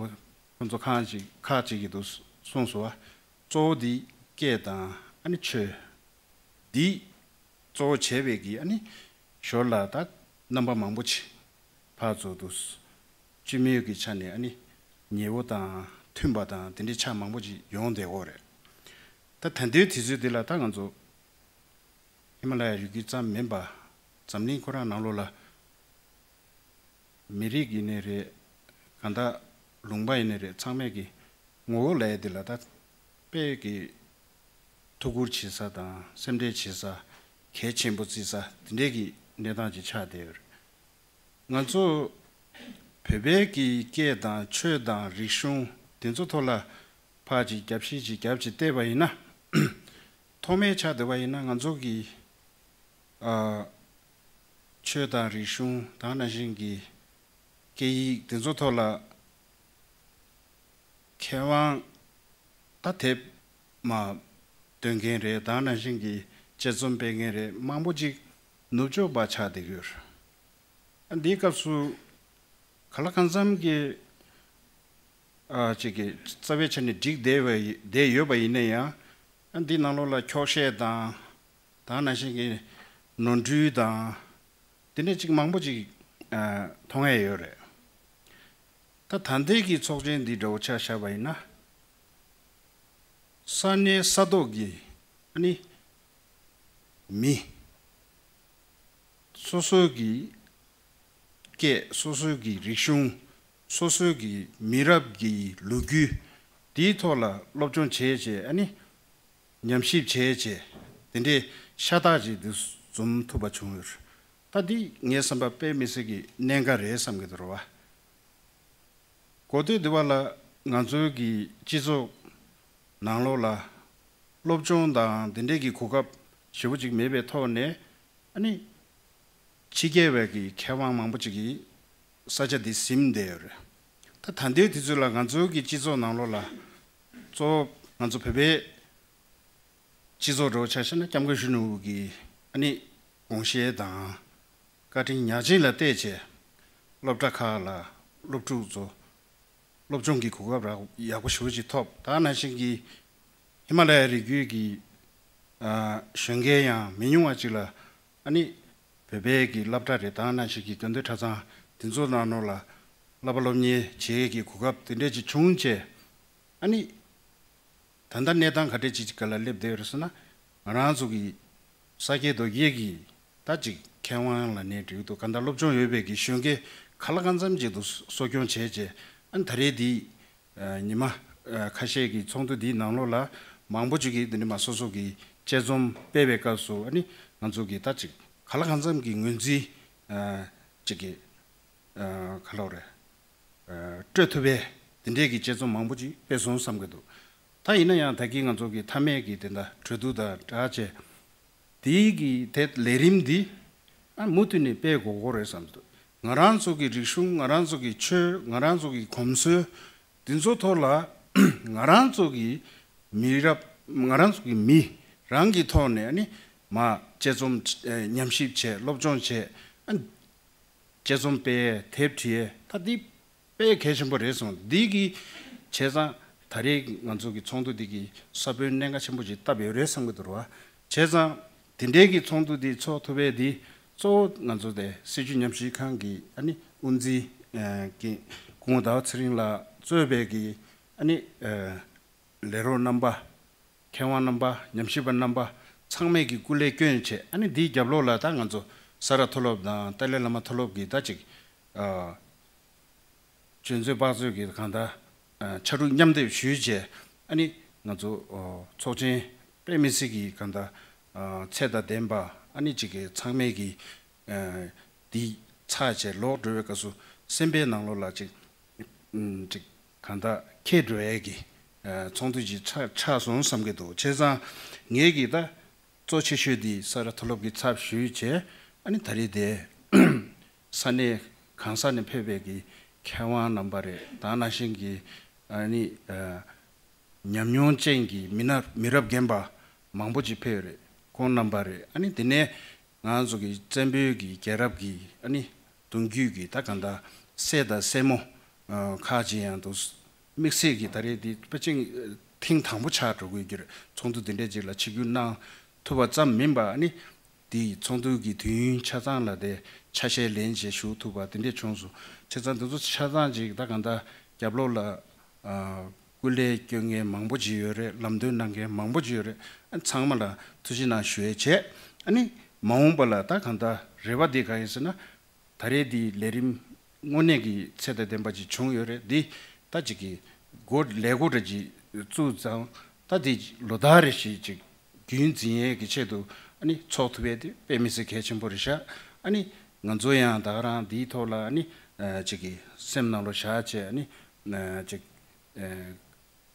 ཁོང་ཚོ་ཁག་ཅིག་ཁག་ཅིག་གིས་འདུག་གསུངས་སོ། གཙོ་བོ་འདི་སྐད་དང་ཨ་ནི་ཆོས། འདི་གཙོ་བོ་བྱས་པའི་གི་ཨ་ནི་ཞོར་ལ་ད་རྣམ་པ་མང་པོ་ཅིག་ཕར་ཚུར་དུ་སྤྱི་མོས་ཀྱི་ཆ་ནས་ཨ་ནི་ཉེ་བོ་དང་མཐུན་པ་དང་དེ་འདྲའི་ཆ་མང་པོ་ཅིག་ཡོང་བསྡད་ཡོད་རེད། ད་ད་ལྟའི་དུས་ཚོད་འདི་ལ་ད་ང་ཚོ་ཧི་མ་ལ་ཡ་རི་རྒྱུད་ཙམ་མིན་པ་འཛམ་གླིང་ཁོ་རང་ནང་ལོགས་ལ་མི་རིགས་ཡིན་ནའི་རེད། གང་ལྟར་ལུང་པ་ཡིན་ནའི་རེད། ཚང་མས་ཀྱི་ངོ་བོ་ལས་འདི་ལ་ད་དཔེ་ཀྱི་ཐུགས་ཁུར་བྱེད་ས་དང་སེམས་ཁྲལ་བྱེད་ས་གལ་ཆེན་པོ་བརྩི་ས་དེ་འདྲའི་གི་གནས་སྟངས་ཅིག་ཆགས་བསྡད་ཡོད་རེད། ང་ཚོ་བོད་པའི་གི་སྐད་དང་ཆོས་དང་རིག་གཞུང་དེ་ཚོ་ཐོག་ལ་ཕར་ཅིག་རྒྱབ་བཤིག་ཅིག་རྒྱབ་ཅིག་བལྟས་པ་ཡིན་ན། ཐོག་མའི་ཆ་བསྡད་པ་ཡིན་ན་ང་ཚོ་གི་ཨ་ཆོས་དང་རིག་གཞུང་དང་ནང་བཞིན་གྱི་སྐད་ཡིག་དེ་ཚོ་ཐོག་ལ་མཁས་དབང་ད་དེབ་མ་འདོན་མཁན་རེད། དང་ནང་བཞིན་གྱི་དཔྱད་རྩོམ་སྤེལ་མཁན་རེད། མང་པོ་ཅིག་ནུབ་ཕྱོགས་པ་ཆགས་བསྡད་ཀྱི་ཡོད་རེད། འདིའི་སྐབས་སུ་ག་ལ་གང་འཚམ་གྱི་ཨ་ཅིག་གི་རྩ་བའི་ཆ་ནས་འགྲིག་བསྡད་པ་ཡི་བསྡད་ཡོད་པ་ཡིན་ན་ཡང་། ཨ་འདི་ནང་ལོགས་ལ་འཁྱོག་བཤད་དང་། དང་ནང་བཞིན་གྱི་ནོར་འཁྲུལ་དང་། དེ་འདྲ་ཅིག་མང་པོ་ཅིག་ཨ་མཐོང་ཡས་ཡོད་རེད། ད་ད་ལྟའི་གི་ཚོགས་ཆེན་འདི་འདྲ་བོ་ཆ་བཞག་པ་ཡིན་ན། ས་གནས་ས་ཐོག་གི་ཨ་ནི་མི་སོ་སོའི་གི་སྐད། སོ་སོའི་གི་རིག་གཞུང་། སོ་སོའི་གི་མི་རབས་ཀྱི་ལོ་རྒྱུས་དེའི་ཐོག་ལ་སློབ་སྦྱོང་བྱས་བྱས། ཨ་ནི་ཉམས་ཞིབ་བྱས་བྱས། དེ་འདྲའི་ཤ་སྟག་ཅིག་འདི་འཛོམས་ཐུབ་པ་བྱུང་ཡོད། ད་འདི་ངའི་བསམ་པ་དཔེ་མི་སྲིད་ཀྱི་གནད་འགག་རེད་བསམ་གྱི་འདུག་རེད་བ། གོ་ཐོས་འདི་བ་ལ་ང་ཚོའི་གི་སྤྱི་ཚོགས་ནང་ལོགས་ལ་སློབ་སྦྱོང་དང་དེ་འདྲའི་གི་གོ་སྐབས་ཞེ་པོ་ཅིག་མེད་པའི་ཐོག་ནས། ཨ་ནི་ཕྱི་རྒྱལ་བའི་གི་མཁས་དབང་མང་པོ་ཅིག་གིས་ས་ཆ་འདི་ཟིན་བསྡད་ཡོད་རེད། ད་ད་ལྟའི་དུས་ཚོད་ལ་ང་ཚོའི་གི་སྤྱི་ཚོགས་ནང་ལོགས་ལ་གཙོ་བོ་ང་ཚོ་བོད་པའི་སྤྱི་ཚོགས་འདྲ་བོ་ཆ་བཞག་ན་སྐྱབས་མགོན་ཆེན་པོ་གི་ཨ་ནི་དགོངས་བཞེད་དང་བཀའ་དྲིན་ཉག་གཅིག་ལ་བལྟས་བྱས། སློབ་གྲྭ་ཁག་ལ་སློབ་ཕྲུག་ཚོ་སློབ་སྦྱོང་གི་གོ་སྐབས་རག་ཡག་པོ་ཞེ་པོ་ཅིག་ཐོབ། ད་ནང་བཞིན་གྱི་ཧི་མ་ལ་ཡ་རི་རྒྱུད་ཀྱི་ཨ་གཞོན་སྐྱེས་ཡང་མི་ཉུང་བ་ཅིག་ལ་ཨ་ནི་བོད་པའི་གི་སློབ་གྲྭ་རེད། ད་ནང་བཞིན་གྱི་དགེ་འདུན་གྲྭ་ཚང་དེ་ཚོ་ནང་ནང་ལ་བསླབ་པ་སློབ་གཉེར་བྱེད་ཡས་ཀྱི་གོ་སྐབས་དེ་འདྲས་ཅིག་བྱུང་བྱས། ཨ་ནི་ད་ལྟ་གནས་སྟངས་ག་འདྲས་ཅིག་ག་ལ་སླེབས་བསྡད་ཡོད་རེད་ཟེར་ན། ང་རང་ཚོ་གི་ས་སྐྱེས་རྡོ་སྐྱེས་ཀྱི་ད་ཅིག་མཁས་དབང་ལབ་ནའི་འགྲིག་འདུག། གང་ལྟར་སློབ་སྦྱོང་ཡོད་པའི་གི་གཞོན་སྐྱེས་ག་ལ་གང་འཚམ་ཅིག་ཏུ་གསོ་སྐྱོང་བྱས་བྱས། ཨ་ནི་ད་རེས་འདི་ཨ་ཉི་མ་ཨ་ཁ་ཤས་ཀྱི་ཚོགས་འདུ་འདིའི་ནང་ལོགས་ལ་མང་པོ་ཅིག་གིས་འདི་ནས་མར་སོ་སོ་གི་དཔྱད་རྩོམ་སྤེལ་བའི་སྐབས་སུ། ཨ་ནི་ང་ཚོ་གི་ད་ཅིག་ག་ལ་གང་འཚམ་གྱི་ངོས་འཛིན་ཨ་ཅིག་གི་ཨ་ག་ལབ་རེད། ཨ་སྤྲོད་ཐུབ་པའི་དེ་འདྲའི་གི་དཔྱད་རྩོམ་མང་པོ་ཅིག་སྤེལ་སོང་བསམ་གྱི་འདུག། ད་ཡིན་ན་ཡང་ད་གིན་ང་ཚོ་གི་མཐའ་མའི་གི་དེ་འདྲ་གྲོས་བསྡུར་དང་སྦྲགས་བྱས། དེའི་གི་དེ་ལས་རིམ་འདི་ཨ་མུ་མཐུད་ནས་སྤེལ་དགོས་ཀྱི་རེད་བསམ་གྱི་འདུག། ང་རང་ཚོ་གི་རིག་གཞུང་། ང་རང་ཚོ་གི་ཆོས། ང་རང་ཚོ་གི་གོམས་སྲོལ་འདི་ཚོ་ཐོག་ལ་ང་རང་ཚོ་གི་མི་རབས། ང་རང་ཚོ་གི་མི་རང་གི་ཐོག་ནས་ཨ་ནི་མར་དཔྱད་རྩོམ་ཨ་ཉམས་ཞིབ་བྱས། སློབ་སྦྱོང་བྱས། ཨ་དཔྱད་རྩོམ་སྤེལ། དེབ་བྲིས། ད་འདི་དཔེ་གལ་ཆེན་པོ་རེད་སོང་། འདི་གི་བྱས་ཙང་ད་རེས་ང་ཚོ་གི་ཚོགས་འདུ་འདི་གི་ས་བོན་གནད་འགག་ཆེན་པོ་ཅིག་བཏབ་ཡོད་རེད་བསམ་གྱི་འདུག་ར། བྱས་ཙང་དེ་འདྲའི་གི་ཚོགས་འདུ་འདི་ཚོགས་ཐུབ་པའི་འདི་གཙོ་བོ་ང་ཚོ་དེ་སྲིད་བྱུས་ཉམས་ཞིབ་ཁང་གི་ཨ་ནི་དབུ་འཛིན་ཨ་གི་སྐུ་ངོ་ཟླ་བ་ཚེ་རིང་ལགས་གཙོས་པའི་གི་ཨ་ནི་ཨ་ལས་རོགས་རྣམ་པ། མཁས་དབང་རྣམ་པ། ཉམས་ཞིབ་པ་རྣམ་པ་ཚང་མས་ཀྱི་སྐུ་ལས་བསྐྱོན་བྱས། ཨ་ནི་འདིའི་རྒྱབ་ལོགས་ལ་ད་ང་ཚོ་ས་རཱ་མཐོ་སློབ་དང་ཏཱ་ལའི་བླ་མ་མཐོ་སློབ་ཀྱི་ད་ཅིག་ཨ་སྤྱོད་ཚུལ་དཔག་ཚོད་ཀྱི་གང་ལྟར་ཨ་ཕྱར་གྲུ་མཉམ་འདེགས་ཞུས་བྱས། ཨ་ནི་ང་ཚོ་ཨོ་ཚོགས་ཆེན་དཔེ་མི་སྲིད་ཀྱི་གང་ལྟར་ཨ་ཚད་དང་ལྡན་པ། ཨ་ནི་ཅིག་གི་ཚང་མས་ཀྱི་ཨ་འདི་ཚར་བྱས་ལོག་འགྲོ་བའི་སྐབས་སུ་སེམས་པའི་ནང་ལོགས་ལ་ཅིག་ཨུམ་ཅིག་གང་ལྟར་ཁེལ་འགྲོ་ཡས་ཀྱི་ཨ་ཚོགས་འདུ་ཅིག་ཆགས་ཆགས་སོང་བསམ་གྱི་འདུག། བྱས་ཙང་ངས་ཀྱི་ད་ གཙོ་ཆེ་ཤོས་འདི་ས་རཱ་མཐོ་སློབ་ཀྱི་ཚབ་ཞུས་བྱས། ཨ་ནི་ད་རེས་དེ་ས་གནས་གང་ས་ནས་ཕེབས་པའི་གི་མཁས་དབང་རྣམ་པ་རེད། ད་ནང་བཞིན་གྱི་ཨ་ནི་ཨ་ཉམས་མྱོང་ཅན་གྱི་མི་སྣ་མི་རབས་རྒན་པ་མང་པོ་ཅིག་ཕེབས་ཡོད་རེད། ཁོང་རྣམ་པ་རེད། ཨ་ནི་དེ་ནས་ང་ཚོ་གི་བཙན་བྱོལ་གྱི་རྒྱལ་རབས་ཀྱི་ཨ་ནི་གདུང་རྒྱུད་ཀྱི་ད་གང་ལྟར་སྲས་དང་སྲས་མོ་ཨ་ཁག་ཅིག་ཡང་འདུག་དམིགས་བསལ་གྱི་ད་རེས་འདི་ཕལ་ཆེར་ཐེངས་དང་པོ་ཆགས་འགྲོ་གི་ཡོད་རེད། ཚོགས་འདུ་འདི་འདྲས་ཅིག་ལ་ཆིབས་བསྒྱུར་གནང་ཐུབ་པ་ཙམ་མིན་པ། ཨ་ནི་དེའི་ཚོགས་འདུ་གི་དུས་ཡུན་ཆ་ཚང་ལ་དེ་ཆ་ཤས་ལེན་བྱས་ཞུགས་ཐུབ་པ་དེ་འདྲས་བྱུང་སོང་། བྱས་ཙང་འདི་ཚོ་ཆ་ཚང་ཅིག་ད་གང་ལྟར་རྒྱབ་ལོགས་ལ་ཨ་སྐུ་ལས་སྐྱོན་མཁན་མང་པོ་ཅིག་ཡོད་རེད། ལམ་སྟོན་གནང་མཁན་མང་པོ་ཅིག་ཡོད་རེད། ཨ་ཚང་མ་ལ་ཐུགས་རྗེ་གནང་ཞུ་ཡས་བྱས། ཨ་ནི་མ་འོངས་པ་ལ་ད་གང་ལྟར་རེ་བ་འདི་གང་ཡིན་ཟེར་ན། ད་རེས་འདི་ལས་རིམ་དངོས་གནས་ཀྱི་ཚད་དང་ལྡན་པ་ཅིག་བྱུང་ཡོད་རེད། འདི་ད་ཅིག་གི་འགོ་ལས་འགོ་འདྲ་ཅིག་བཙུགས་ཙང་། ད་འདི་ལོ་ལྟར་རེ་བཞིན་ཅིག་རྒྱུན་འཛིན་ཡས་ཀྱི་ཆེད་དུ་ཨ་ནི་ཚོགས་ཐུབ་ཡས་དེ་དཔེ་མི་སྲིད་གལ་ཆེན་པོ་རེད་ཤག་ཨ་ནི་ང་ཚོ་ཡང་ད་ག་རང་འདིའི་ཐོག་ལ་ཨ་ནི་ཨ་ཅིག་གི་སེམས་ནང་ལ་བཞག་བྱས། ཨ་ནི་ཨ་ཅིག་ཨ་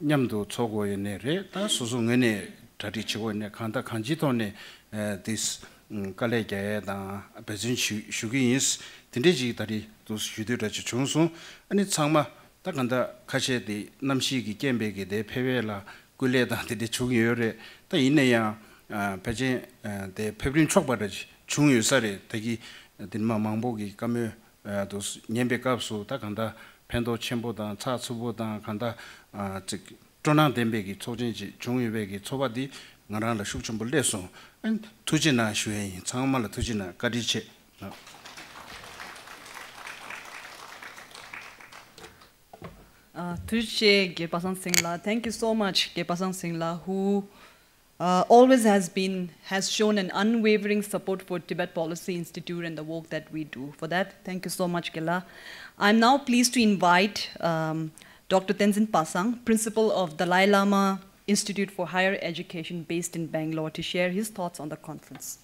མཉམ་དུ་འཚོགས་དགོས་ཡོད་ནའི་རེད། ད་སོ་སོ་ངོས་ནས་གྲ་སྒྲིག་བྱེད་དགོས་ཡོད་ནའི་གང་ལྟར་གང་ཅིའི་ཐོག་ནས་ཨ་དེ་དཀའ་ལས་རྒྱག་ཡས་དང་འབད་བརྩོན་ཞུ་ཞུ་གི་ཡིན། དེ་འདྲས་ཅིག་ད་རེས་འདུག་ཞུ་འདོད་འདྲ་ཅིག་བྱུང་སོང་། ཨ་ནི་ཚང་མ་ད་གང་ལྟར་ཁ་ཤས་དེ་གནམ་གཤིས་ཀྱི་རྐྱེན་པས་ཀྱི་དེ་ཕེབས་ཡས་ལ་སྐུ་ལས་དང་དེ་འདྲས་བྱུང་ཡོད་རེད། ད་ཡིན་ན་ཡང་ཨ་ཕལ་ཆེར་ཨ་དེ་ཕེབས་རིན་ཆོག་པ་འདྲ་ཅིག་བྱུང་ཡོད་ས་རེད། ད་གི་དེ་མ་མང་པོ་གི་བཀའ་མོལ་ཨ་དུ་ཉན་པའི་སྐབས་སུ་ད་གང་ལྟར་ཕན་ཐོགས་ཆེན་པོ་དང་ཚགས་ཚུད་པོ་དང་། གང་ལྟར་ཨ་ཅིག་སྤྲོ་སྣང་ལྡན་པའི་གི་ཚོགས་ཆེན་ཅིག་བྱུང་ཡོད་པའི་གི་ཚོར་བ་འདི་ང་རང་ལ་ཤུགས་ཆེན་པོ་སླེབས་སོང་། ཨ་ཐུགས་རྗེ་གནང་ཞུ་ཡས་ཡིན། ཚང་མ་ལ་ཐུགས་རྗེ་གནང་། བཀའ་དྲིན་ཆེ། Uh, ཐུགས་རྗེ་ཆེ་རྒན་པ་སངས་སེང་ལགས། Thank you so much རྒན་པ་སངས་སེང་ལགས། Who uh, always has been, has shown an unwavering support for Tibet Policy Institute and the work that we do. For that, thank you so much རྒན་ལགས། I'm now pleased to invite um, Doctor Tenzin Pasang, Principal of Dalai Lama Institute for Higher Education based in Bangalore, to share his thoughts on the conference.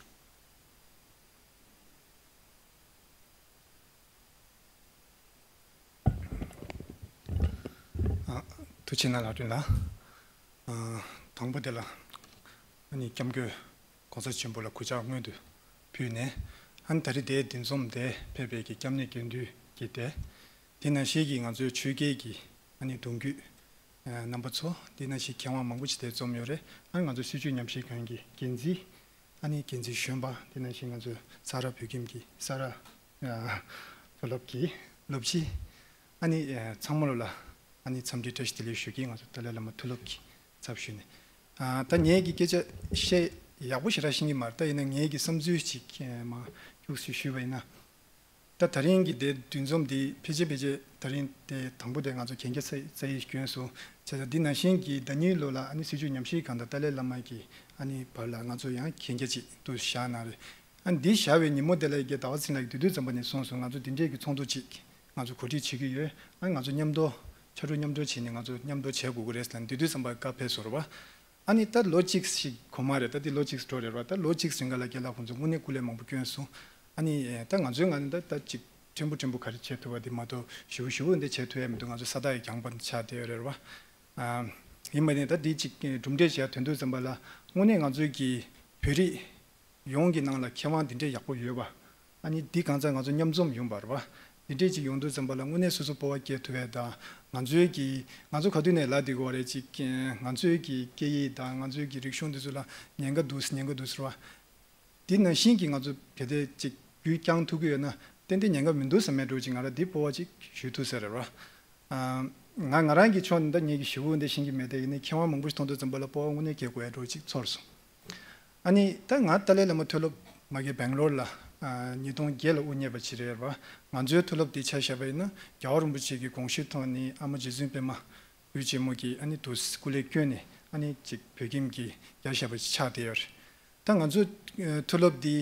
ཨ། ཐུགས་རྗེ་གནང་ལགས་སྒྲོན་ལགས། ཨ། དང་པོ་དེ་ལ་ཨ་ནི་སྐྱབས་མགོན་གོང་ས་ཆེན་པོ་ལ་གུས་ཕྱག་སྔོན་དུ་ཕུལ་ནས། ཨ་ནི་ད་རེས་དེའི་འདུ་འཛོམས་དེ་ཕེབས་པའི་གི་སྐྱབས་གནས་དགེ་འདུན་གྱི་སྡེ། དེ་ནང་བཞིན་གྱི་ང་ཚོའི་ཆོས་སྐལ་གྱི་ཨ་ནི་གདུང་རྒྱུད་རྣམ་པ་ཚོ། དེ་ནང་བཞིན་མཁས་དབང་མང་པོ་ཞིག་དེ་འཛོམས་ཡོད་རེད། ཨ་ནི་ང་ཚོ་སྲིད་བྱུས་ཉམས་ཞིབ་ཁང་གི་འགན་འཛིན། ཨ་ནི་འགན་འཛིན་གཞོན་པ། དེ་ནང་བཞིན་ང་ཚོ་ས་རཱ་བོད་ཁྱིམ་གྱི་ས་རཱ་མཐོ་སློབ་ཀྱི་སློབ་སྤྱི། ཨ་ནི་ཚང་མ་ལོ་ལ་ཨ་ནི་འཚམས་འདྲི་བཀྲ་ཤིས་བདེ་ལེགས་ཞུ་གི། ང་ཚོ་ཏཱ་ལའི་བླ་མ་མཐོ་སློབ་ཀྱི་ཚབ་ཞུས་ནས། ཨ། ད་ངས་ཀྱི་སྐད་ཆ་བཤད་ཡག་པོ་ཞེ་དྲག་ཤེས་ཀྱི་མ་རེད། ད་ཡིན་ན་ངས་ཀྱི་བསམ་ཚུལ་ཅིག་མར་ཁྱུག་ཙམ་ཞུས་པ་ཡིན་ན། ད་ད་རིང་གི་དེ་འདུ་འཛོམས་འདི་ཕལ་ཆེར་ཕལ་ཆེར་ད་རིང་དེ་དང་པོ་དེ་ང་ཚོ་གན་རྒྱ་བསྩལ་བསྩལ་ཡས་བསྐྱོན་སོང་། བྱས་ཙང་འདི་ནང་བཞིན་གྱི་ཟླ་ཉིན་ལོ་ལ་ཨ་ནི་སྲིད་བྱུས་ཉམས་ཞིབ་ཁང་དང་ཏཱ་ལའི་བླ་མ་གི་ཨ་ནི་བར་ལ་ང་ཚོ་ཡང་གན་རྒྱ་ཅིག་ཏུ་བཞག་གནང་རེད། ཨ་ནི་འདི་བཞག་པའི་ཉིན་མོ་དེ་ལ་ཡི་གེ་ཟླ་བ་ཚེ་རིང་ལགས་ཀྱིས་དུས་དུས་ཙམ་པ་ནས་གསུངས་སོང་། ང་ཚོ་འདི་འདྲས་ཀྱི་ཚོགས་འདུ་ཅིག་ང་ཚོ་གོ་སྒྲིག་བྱེད་ཀྱི་ཡོད། ཨ་ནི་ང་ཚོ་མཉམ་དུ་ཕྱར་གྲུ་མཉམ་དུ་བྱས་ནས་ང་ཚོ་མཉམ་དུ་བྱེད་དགོས་ཀྱི་རེད་ཟེར་ནས་དུས་དུས་ཙམ་པ་བཀའ་ཕེབས་སོང་རེད་པ། ཨ་ནི་ད་ལོ་གཅིག་ཞིག་གོང་མ་རེད། ད་འདི་ལོ་གཅིག་འགྲོ་རེད་པ། ད་ལོ་གཅིག་རིང་ག་ལ་རྒན་ལགས་ཁོང་ཚོ་དངོས་གནས་སྐུ་ལས་མང་པོ་བསྐྱོན་སོང་། ཨ་ནི་ད་ང་ཚོའི་ངོས་ནས་ད་ད་ཅིག་ཕྲན་བུ་ཕྲན་བུ་ག་རེ་བྱེད་ཐུབ་པ་འདི་མ་གཏོགས་ཞེ་པོ་ཞེ་པོ་འདི་བྱེད་ཐུབ་ཡ་མི་འདུག་ང་ཚོ་ས་ཐག་ཡང་རྒྱང་པ་ཆགས་བསྡད་ཡོད་རེད་པ། ཨ། ཡིན་པ་ནི་ད་འདི་ཅིག་གྲུབ་འབྲས་བྱས་དོན་དུ་ཙམ་པ་ལ་དངོས་གནས་ང་ཚོའི་གི་བོད་རིགས་ཡོངས་ཀྱི་ནང་ལ་མཁས་དབང་འདི་འདྲས་ཡག་པོ་ཡོད་པ། ཨ་ནི་འདི་གང་ཚང་ང་ཚོ་མཉམ་འཛོམས་ཡོང་བ་རེད་པ། འདི་འདྲས་ཅིག་ཡོང་དུས་ཙམ་པ་ལ་དངོས་གནས་སོ་སོ་སྤོབས་པ་སྐྱེ་ཐུབ་ཡས་དང་། ང་ཚོའི་གི་ང་ཚོ་ག་དུས་ནས་ལབ་བསྡད་ཀྱི་ཡོད་རེད། ཅིག་ང་ཚོའི་གི་སྐད་ཡིག་དང་ང་ཚོའི་གི་རིག་གཞུང་འདི་ཚོ་ལ་ཉེན་ཁ་འདུག་ཉེན་ཁ་འདུག་ཟེར་བ། འདི་ནང་བཞིན་གྱི་ང་ཚོ་གལ་ཏེ་ཅིག་རྒྱུན་བསྐྱངས་ཐུབ་ཀྱི་ཡོད་ན་ཏན་ཏན་ཉེན་ཁ་མི་འདུག་བསམ་པའི་འདྲ་བོ་ཅིག་ང་རང་འདི་སྤོབས་པ་ཅིག་ཞུ་ཐུབ་ས་རེད་པ། ཨ། ང་ང་རང་གི་ཕྱོགས་ནས་ད་ངེད་ཀྱི་ཞེ་པོ་འདི་ཤེས་ཀྱི་མེད། དེ་ཡིན་ནའི་མཁས་དབང་མང་པོ་ཞིག་མཐོང་དུས་ཙམ་པ་ལ་སྤོབས་པ་དངོས་གནས་སྐྱེ་དགོས་ཡ་འདྲ་བོ་ཅིག་ཚོར་སོང་། ཨ་ནི་ད་ང་ཏཱ་ལའི་བླ་མ་མཐོ་སློབ་མ་གི་སྦེང་ལོར་ལ་ཨ་ཉིས་སྟོང་བརྒྱད་ལ་དབུ་བརྙེས་པ་ཅིག་རེད་པ། ང་ཚོའི་མཐོ་སློབ་འདི་ཆ་བཞག་པ་ཡིན་ན་རྒྱལ་བ་རིན་པོ་ཆེ་གི་དགོངས་གཞིའི་ཐོག་ནས་ཨ་མ་རྗེ་བཙུན་པད་མ་བུ་ཆེན་མོ་གིས་ཨ་ནི་དུ་སྐུ་ལས་བསྐྱོན་ནས་ཨ་ནི་ཅིག་བོད་ཁྱིམ་གྱི་རྒྱལ་ཞབས་པ་ཅིག་ཆགས་བསྡད་ཡོད་རེད། ད་ང་ཚོ་ཨ་མཐོ་སློབ་འདི་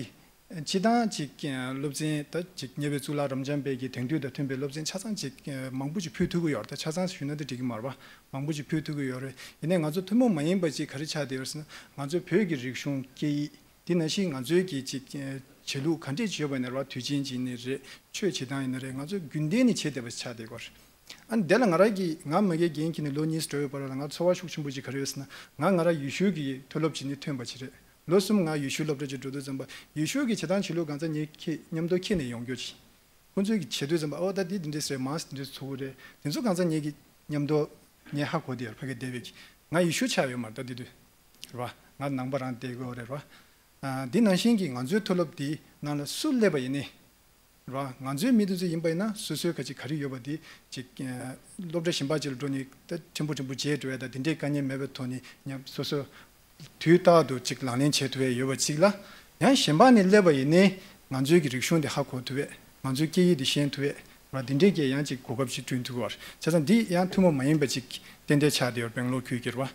སྤྱིར་བཏང་ཅིག་ཨ་སློབ་ཚན་ད་ཅིག་ཉེ་བའི་གཙུག་ལག་རབ་འབྱམས་པའི་གི་དེང་དུས་དང་མཐུན་པའི་སློབ་ཚན་ཆ་ཚང་ཅིག་ཨ་མང་པོ་ཅིག་ཕུལ་ཐུབ་ཀྱི་ཡོད་རེད། ད་ཆ་ཚང་ཞུས་ན་ད་འགྲིག་གི་མ་རེད་པ། མང་པོ་ཅིག་ཕུལ་ཐུབ་ཀྱི་ཡོད་རེད། ཡིན་ནའི་ང་ཚོ་ཐུན་མོང་མ་ཡིན་པ་ཅིག་ག་རེ་ཆགས་བསྡད་ཡོད་རེད་ཟེར་ན། ང་ཚོའི་བོད་ཀྱི་རིག་གཞུང་སྐད་ཡིག་འདི་ནང་བཞིན་ང་ཚོའི་གི་ཅིག་ཨ་བྱེད་ལུགས་ག་འདྲས་ཅིག་ཡོད་པ་ཡིན་ན་རེད་པ། དུས་ཆེན་ཅིག་ཡིན་ནའི་རེད། ཆོས་བྱེད་སྟངས་ཡིན་ན་རེད། ང་ཚོ་རྒྱུན་ལྡན་ནས་བྱེད་བསྡད་པ་ཆགས་བསྡད་ཀྱི་ཡོད་རེད། ཨ་ནི་དེ་ལ་ང་རང་གིས་ང་མ་གིའི་འགན་འཁྱེར་ནས་ལོ་གཉིས་འགྲོ་བའི་བར་ལ་ང་ཚོར་བ་ཤུགས་ཆེན་པོ་ཅིག་ག་རེ་ཡོད་ཟེར་ན། ང་ང་རང་ཡུལ་ཤུལ་གྱི་མཐོ་སློབ་ཅིག་ནས་ཐོན་པ་ཅིག་རེད། ལོ་གསུམ་ང་ཡུལ་ཤུལ་སློབ་གྲྭ་ཅིག་འགྲོ་དུས་ཙམ་པ་ཡུལ་ཤུལ་གྱི་བྱེད་སྟངས་བྱེད་ལུགས་གང་ཚ་ངས་ཁྱེད་མཉམ་དུ་ཁྱེད་ནས་ཡོང་རྒྱུ་ཅིག་ཁོང་ཚོས་ཀྱི་བྱེད་དུས་ཙམ་པ་ཨོ་ད་འདི་འདི་འདྲས་རེད། མང་འདི་འདྲས་ཚུགས་རེད། དེ་ཚོ་གང་ཚ་ངེད་ཀྱི་མཉམ་དུ་ངས་ཧ་གོ་བསྡད་ཡོད། ཕ་གི་བསྡད་པའི་གི་ང་ཡི་ཤུ་ཆགས་ཡོད་མ་རེད། ད་འདི་དུས་རེད་བ། ང་ནང་པ་རང་བསྡད་དགོས་རེད་བ། ཨ་འདི་ནང་བཞིན་གྱི་ང་ཚོའི་མཐོ་སློབ་འདི་ནང་ལ་སུ་སླེབས་པ་ཡིན་ནའི་རེད་བ། ང་ཚོའི་མི་དེ་ཚོ་ཡིན་པ་ཡིན་ན་སོ་སོའི་ག་ཅིག་ག་རེ་ཡོད་པ་འདི་ཅིག་སློབ་གྲྭ་གཞན་པ་ཅིག་ལ་འགྲོ་ནས་ད་ཕྲན་བུ་ཕྲན་བུ་བརྗེད་འགྲོ་ཡ་ད་འདི་འདྲའི་དཀའ་ངལ་མེད་པའི་ཐོག་ནས་ཉམས་སོ་སོ། དུས་རྟག་ཏུ་ཅིག་ལག་ལེན་བྱེད་ཐུབ་ཡས་ཡོད་པ་ཅིག་ལ། ཡང་གཞན་པ་ནས་སླེབས་པ་ཡིན་ནའི་ང་ཚོའི་གི་རིག་གཞུང་དེ་ཧ་གོ་ཐུབ་ཡས། ང་ཚོའི་སྐད་ཡིག་དེ་ཤེས་ཐུབ་ཡས་ར། འདི་འདྲའི་གི་ཡང་ཅིག་གོ་སྐབས་ཅིག་བསྐྲུན་ཐུབ་ཀྱི་ཡོད་རེད། བྱས་ཙང་འདི་ཡང་ཐུན་མོང་མ་ཡིན་པ་ཅིག་ཏན་ཏན་ཆགས་བསྡད་ཡོད་རེད། སྦེང་ལོར་ཁུལ་གྱི་རེད་བ།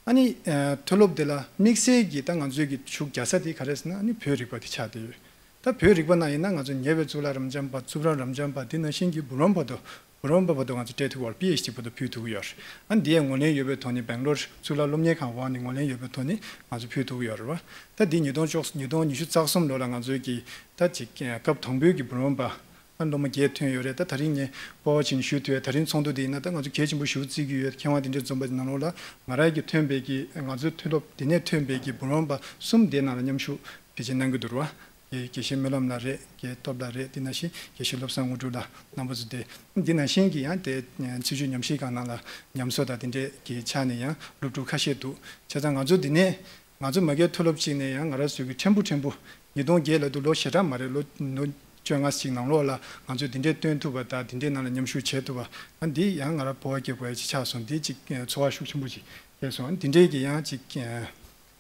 ཨ་ནི་མཐོ་སློབ་དེ་ལ་དམིགས་བསལ་གྱི་ད་ང་ཚོའི་གི་ཤུགས་རྒྱག་ས་དེ་ག་རེ་ཟེར་ན་ཨ་ནི་བོད་རིག་པ་དེ་ཆགས་བསྡད་ཡོད། ད་བོད་རིག་པ་ནང་ཡིན་ན་ང་ཚོ་ཉེ་བའི་གཙུག་ལག་རབ་འབྱམས་པ་གཙུག་རབ་རབ་འབྱམས་པ་འདི་ནང་བཞིན་གྱི་འབུམ་རམས་པ་དང་འབུམ་རམས་པ་བར་དུ་ང་ཚོ་སྤྲད་ཐུབ་ཀྱི་ཡོད་རེད། པི་ཨེཆ་ཌི་བར་དུ་ཕུལ་ཐུབ་ཀྱི་ཡོད་རེད། ཨ་འདི་ཡང་ངོས་ལེན་ཡོད་པའི་ཐོག་ནས་སྦེང་ལོར་གཙུག་ལག་སློབ་གཉེར་ཁང་འོག་ནས་ངོས་ལེན་ཡོད་པའི་ཐོག་ནས་ང་ཚོ་ཕུལ་ཐུབ་ཀྱི་ཡོད་རེད་བ། ད་འདི་ཉིས་སྟོང་བཅུ་ཉིས་སྟོང་ཉི་ཤུ་རྩ་གསུམ་ལོ་ལ་ང་ཚོའི་གི་ད་ཅིག་སྐབས་དང་པོའི་གི་འབུམ་རམས་པ་ཨ་སློབ་མ་བརྒྱད་ཐོན་ཡོད་རེད། ད་ད་རིང་ངས་སྤོབས་པ་བྱས་ནས་ཞུ་ཐུབ་ཡོད། ད་རིང་ཚོགས་འདུ་འདིའི་ནང་ད་ང་ཚོ་གལ་ཆེན་པོ་ཞིག་བརྩི་གི་ཡོད། མཁས་དབང་དེ་འདྲས་འཛོམས་པ་ནང་ལོགས་ལ་ང་རང་གི་ཐོན་པའི་གི་ང་ཚོའི་མཐོ་སློབ་འདི་ནས་ཐོན་པའི་གི་འབུམ་རམས་པ་གསུམ་དེའི་ནང་ལ་མཉམ་ཞུགས་ཕལ་ཆེར་གནང་གི་འདུག་ར་བ། དགེ་དགེ་བཤེས་སྨོན་ལམ་ལགས་རེད། དགེ་སྟོབས་ལགས་རེད། དེ་ནང་བཞིན་དགེ་བཤེས་བློ་བཟང་དངོས་གྲུབ་ལགས་རྣམ་པ་ཚོ་དེ་འདི་ནང་བཞིན་གྱི་ཡང་དེ་ཚུལ་ཆུང་ཉམས་ཞིབ་ཁང་ནང་ལ་ཉམས་གསོ་དང་དེ་འདྲས་ཀྱི་ཆ་ནས་ཡང་སློབ་ཕྲུག་ཁ་ཤས་འདུག་བྱས་ཙང་ང་ཚོ་འདི་ནས་ང་ཚོ་མ་གིའི་མཐོ་སློབ་ཅིག་ནས་ཡང་ང་རང་ཚོའི་གི་ཕྲན་བུ་ཕྲན་བུ་ཉིས་སྟོང་བརྒྱད་ལ་དུ་ལོ་ཞེ་དྲག་མ་རེད། ལོ་ལོ་བཅོ་ལྔ་ཅིག་ནང་ལོགས་ལ་ང་ཚོས་འདི་འདྲས་སྟོན་ཐུབ་པ་དང་འདི་འདྲས་ནང་ལ་མཉམ་ཞུགས་བྱེད་ཐུབ་པ་ཨ་འདི་ཡང་ང་རང་སྤོབས་པ་སྐྱེ་དགོས་ཡ་ཅིག་ཆགས་སོང་། འདི་ཅིག་ཚོར་བ་ཤུགས་ཆེན་པོ་ཅིག་སྐྱེས་སོང་། འདི་འདྲས་ཀྱི་ཡང་ཅིག་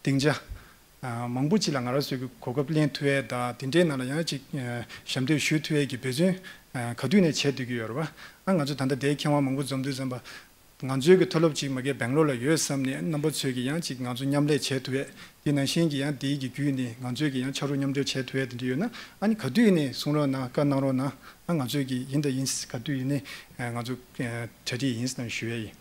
སྡིངས་ཆ། ཨ་མང་པོ་ཅིག་ལ་ང་རང་ཚོའི་གི་གོ་སྐབས་ལེན་ཐུབ་ཡས་དང་དེ་འདྲའི་ནང་ལ་ཡང་ཅིག་ཨ་ཞབས་འདེགས་ཞུ་ཐུབ་ཡས་ཀྱི་འབད་བརྩོན་ཨ་ག་དུས་ནས་བྱེད་སྡོད་ཀྱི་ཡོད་རེད་བ། ཨ་ང་ཚོ་ད་ལྟ་དེའི་མཁས་དབང་མང་པོ་འཛོམས་དུས་ཙམ་པ་ང་ཚོའི་གི་མཐོ་སློབ་ཅིག་མ་གིའི་སྦེང་ལོར་ལ་ཡོད་བསམ་ནས་རྣམ་པ་ཚོས་ཀྱི་ཡང་ཅིག་ང་ཚོ་མཉམ་ལས་བྱེད་ཐུབ་ཡས། དེ་ནང་བཞིན་གྱི་ཡང་དེའི་གི་བརྒྱུད་ནས་ང་ཚོས་ཀྱི་ཡང་ཕྱག་རོགས་མཉམ་འབྲེལ་བྱེད་ཐུབ་ཡས་དེ་འདྲ་ཡོད་ན་ཨ་ནི་ག་དུས་ནས་གསུང་རོགས་གནང་། བཀའ་གནང་རོགས་གནང་། ཨ་ང་ཚོས་ཀྱི་ཡིན་དང་ཡིན། ག་དུས་ཡིན་ནའི་ང་ཚོ་གྲ་སྒྲིག་ཡིན་ཟེར་ཞུ་ཡས་ཡིན།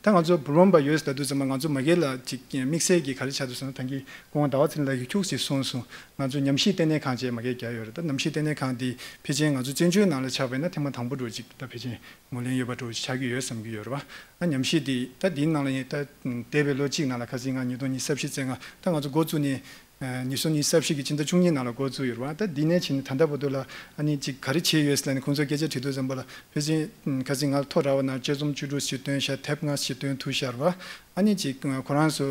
ད་ང་ཚོ་འབུམ་རམས་པ་ཡོད་ཟེར་དུས་ཙམ་པ་ང་ཚོ་མ་གིའི་ལ་ཅིག་དམིགས་བསལ་གྱི་ག་རེ་ཆགས་འདུག་ཟེར་ན་ད་གིན་སྐུ་ངོ་ཟླ་བ་ཚེ་རིང་ལགས་ཀྱིས་ཁྱུག་ཅིག་གསུངས་སོང་། ང་ཚོ་ཉམས་ཞིབ་ལྟེ་གནས་ཁང་བཅས་མ་གིའི་རྒྱག་ཡོད་རེད། ད་ཉམས་ཞིབ་ལྟེ་གནས་ཁང་འདི་ཕལ་ཆེར་ང་ཚོ་བཙན་བྱོལ་ནང་ལ་ཆགས་པ་ཡིན་ན་ཐེངས་མ་དང་པོ་འདྲ་ཅིག་ད་ཕལ་ཆེར་ངོས་ལེན་ཡོད་པ་འདྲ་ཅིག་ཆགས་ཀྱི་ཡོད་བསམ་གྱི་ཡོད་རེད་བ། ཨ་ཉམས་ཞིབ་འདི་ད་འདིའི་ནང་ལ་ཡིན་ད་འདས་པའི་ལོ་གཅིག་ནང་ལ་ཁ་སང་ང་ཉིས་སྟོང་ཉི་ཤུ་རྩ་བཞི་རྩ་ལྔ་ད་ང་ཚོ་འགོ་བཙུགས་ནས། ཉིས་སྟོང་ཉི་ཤུ་རྩ་བཞི་གི་ཕྱི་ཟླ་བཅུ་གཉིས་ནང་ལ་འགོ་བཙུགས་ཡོད་རེད་བ། ད་འདི་ནས་ཕྱིན་ནས་ད་ལྟ་བར་དུ་ལ་ཨ་ནི་ཅིག་ག་རེ་བྱས་ཡོད་ཟེར་ལབ་ནས་ཁོང་ཚོ་སྐད་ཆ་དྲིས་དུས་ཙམ་པ་ལ་ཕལ་ཆེར་ཁ་སང་ང་ཐོ་རག་པ་ན་དཔྱད་རྩོམ་བཅུ་དྲུག་ཞིག་བཏོན་ཤག་དེབ་ལྔ་ཞིག་བཏོན་ཐུབ་ཤག་རེད་བ། ཨ་ནི་ཅིག་ཁོ་རང་ཚོ་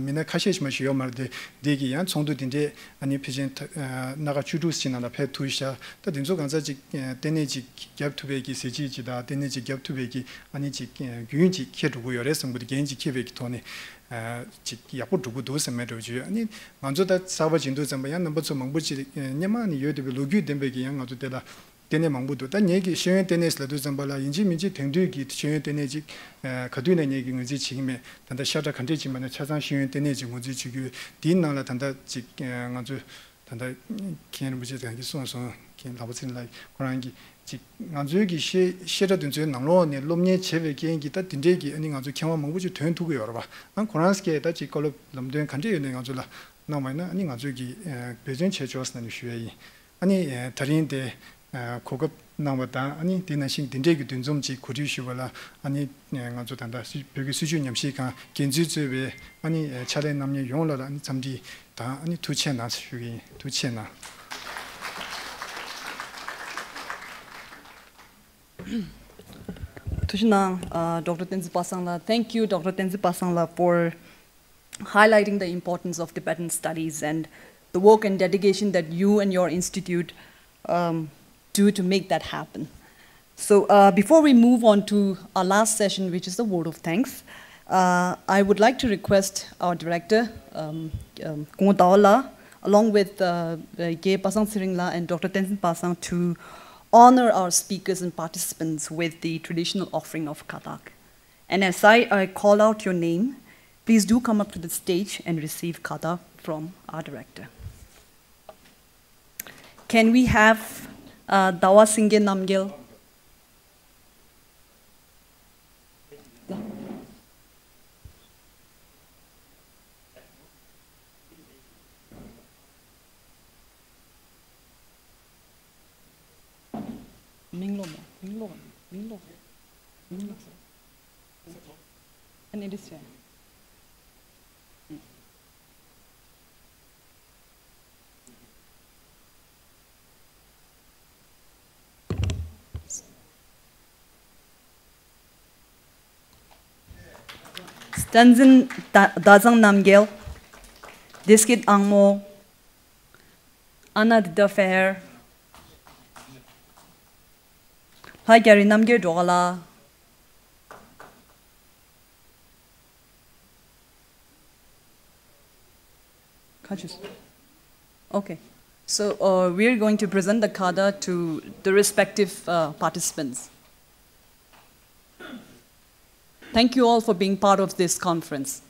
མི་སྣ་ཁ་ཤས་ཤིག་མ་ཞིག་ཡོད་མ་རེད་དེ། འདི་གི་ཡང་ཚོགས་འདུ་འདི་འདྲས་ཨ་ནི་ཕལ་ཆེར་སྣ་ཁ་བཅུ་དྲུག་ཞིག་ནང་ལ་ཕེབས་ཐུབ་ཤག་ད་འདི་ཚོ་གང་ཚ་ཅིག་ལྟེ་གནས་ཅིག་རྒྱབ་ཐུབ་པའི་གི་གཟི་བརྗིད་ཅིག་དང་ལྟེ་གནས་ཅིག་རྒྱབ་ཐུབ་པའི་གི་ཨ་ནི་ཅིག་རྒྱུན་ཅིག་འཁྱེར་འགྲོ་གི་ཡོད་རེད་བསམ་གི་འདུག་འགན་ཅིག་འཁྱེར་བའི་གི་ཐོག་ནས། ཅིག་ཡག་པོ་འགྲོ་གི་འདུག་བསམ་མེད་འགྲོ་བྱུང་ཡོད། ཨ་ནི་ང་ཚོ་ད་གསར་པ་བྱེད་དུས་ཙམ་པ་ཡང་རྣམ་པ་ཚོ་མང་པོ་ཅིག་སྔོན་མ་ནས་ཡོད་བསྡད་པའི་ལོ་རྒྱུས་ལྡན་པའི་གི་ཡང་ང་ཚོ་དེ་ལ་ལྟེ་གནས་མང་པོ་འདུག་ད་ངེད་ཀྱི་ཤེས་ཡོན་ལྟེ་གནས་ལབ་དུས་ཙམ་པ་ལ་ཡིན་གཅིག་མིན་གཅིག་དེང་དུས་ཀྱི་ཤེས་ཡོན་ལྟེ་གནས་ཅིག་ག་དུས་ནས་ངེད་ཀྱི་ངོས་འཛིན་བྱེད་ཀྱི་མེད། ད་ལྟ་ཤ་ཁྲག་ག་འདྲས་ཅིག་མ་ནས་ཆ་ཚང་ཤེས་ཡོན་ལྟེ་གནས་ཅིག་ངོས་འཛིན་བྱེད་ཀྱི་ཡོད། དེའི་ནང་ལ་ད་ལྟ་ཅིག་ང་ཚོ་ད་ལྟ་མཁན་རིན་པོ་ཆེ་རང་གིས་གསུངས་སོང་། མཁན་ལྷག་པ་ཚེ་རིང་ལགས་ཁོ་རང་གིས་ཅིག་ང་ཚོའི་གི་བཤད་བཤད་གྲྭ་དེ་ཚོའི་ནང་ལོགས་ནས་སློབ་གཉེར་བྱས་པའི་རྐྱེན་གྱིས་ད་དེ་འདྲས་ཀྱི་ཨ་ནི་ང་ཚོ་མཁས་དབང་མང་པོ་ཅིག་ཐོན་ཐུབ་ཀྱི་ཡོད་རེད་པ། ཨ་ཁོ་རང་སྐད་ད་ཅིག་བཀའ་སློབ་ལམ་སྟོན་ག་འདྲས་ཡོད་ནས་ང་ཚོ་ལ་གནང་བ་ཡིན་ན་ཨ་ནི་ང་ཚོས་ཀྱི་འབད་བརྩོན་བྱས་ཆོག་ཟེར་ནས་ཞུ་ཡ་ཡིན། ཨ་ནི་ད་རིང་དེ་གོ་སྐབས་གནང་བ་དང་ཨ་ནི་དེ་ནང་བཞིན་དེ་འདྲས་ཀྱི་འདུ་འཛོམས་ཅིག་གོ་སྒྲིག་ཞུས་པ་ལ་ཨ་ནི་ང་ཚོ་ད་ལྟ་བོད་ཀྱི་སྲིད་བྱུས་ཉམས་ཞིབ་ཁང་འགན་འཛིན་གཙོས་པའི་ཨ་ནི་ཕྱག་ལས་གནང་མཁན་ཡོངས་ལ་ཨ་ནི་འཚམས་འདྲི་དང་ཨ་ནི་ཐུགས་རྗེ་གནང་ཞུ་གི་ཡིན། ཐུགས་རྗེ་གནང་། ཐུགས་རྗེ་གནང་། uh, Doctor Tenzin Pasang la. Thank you, Doctor Tenzin Pasang la, for highlighting the importance of Tibetan studies and the work and dedication that you and your institute um, do to make that happen. So, uh, before we move on to our last session, which is the vote of thanks, uh, I would like to request our director, um, um, Kong Dao La, along with uh, uh, Ge Pasang Tshering La and Doctor Tenzin Pasang, to honor our speakers and participants with the traditional offering of kadak. And as I, I call out your name, please do come up to the stage and receive kadak from our director. Can we have uh, Dawa Singye Namgyal? Minglo mo, minglo, minglo, minglo. And it is here. བསྟན་འཛིན་ཟླ་བཟང་རྣམ་རྒྱལ། བདེ་སྐྱིད་དབང་མོ། ཨ་ན་དི་ད་ཕེར། ལྷ་རྒྱ་རི་རྣམ་རྒྱལ་སྒྲོལ་དཀར་ལགས། Okay. So, uh, we are going to present the khada to the respective, uh, participants. Thank you all for being part of this conference.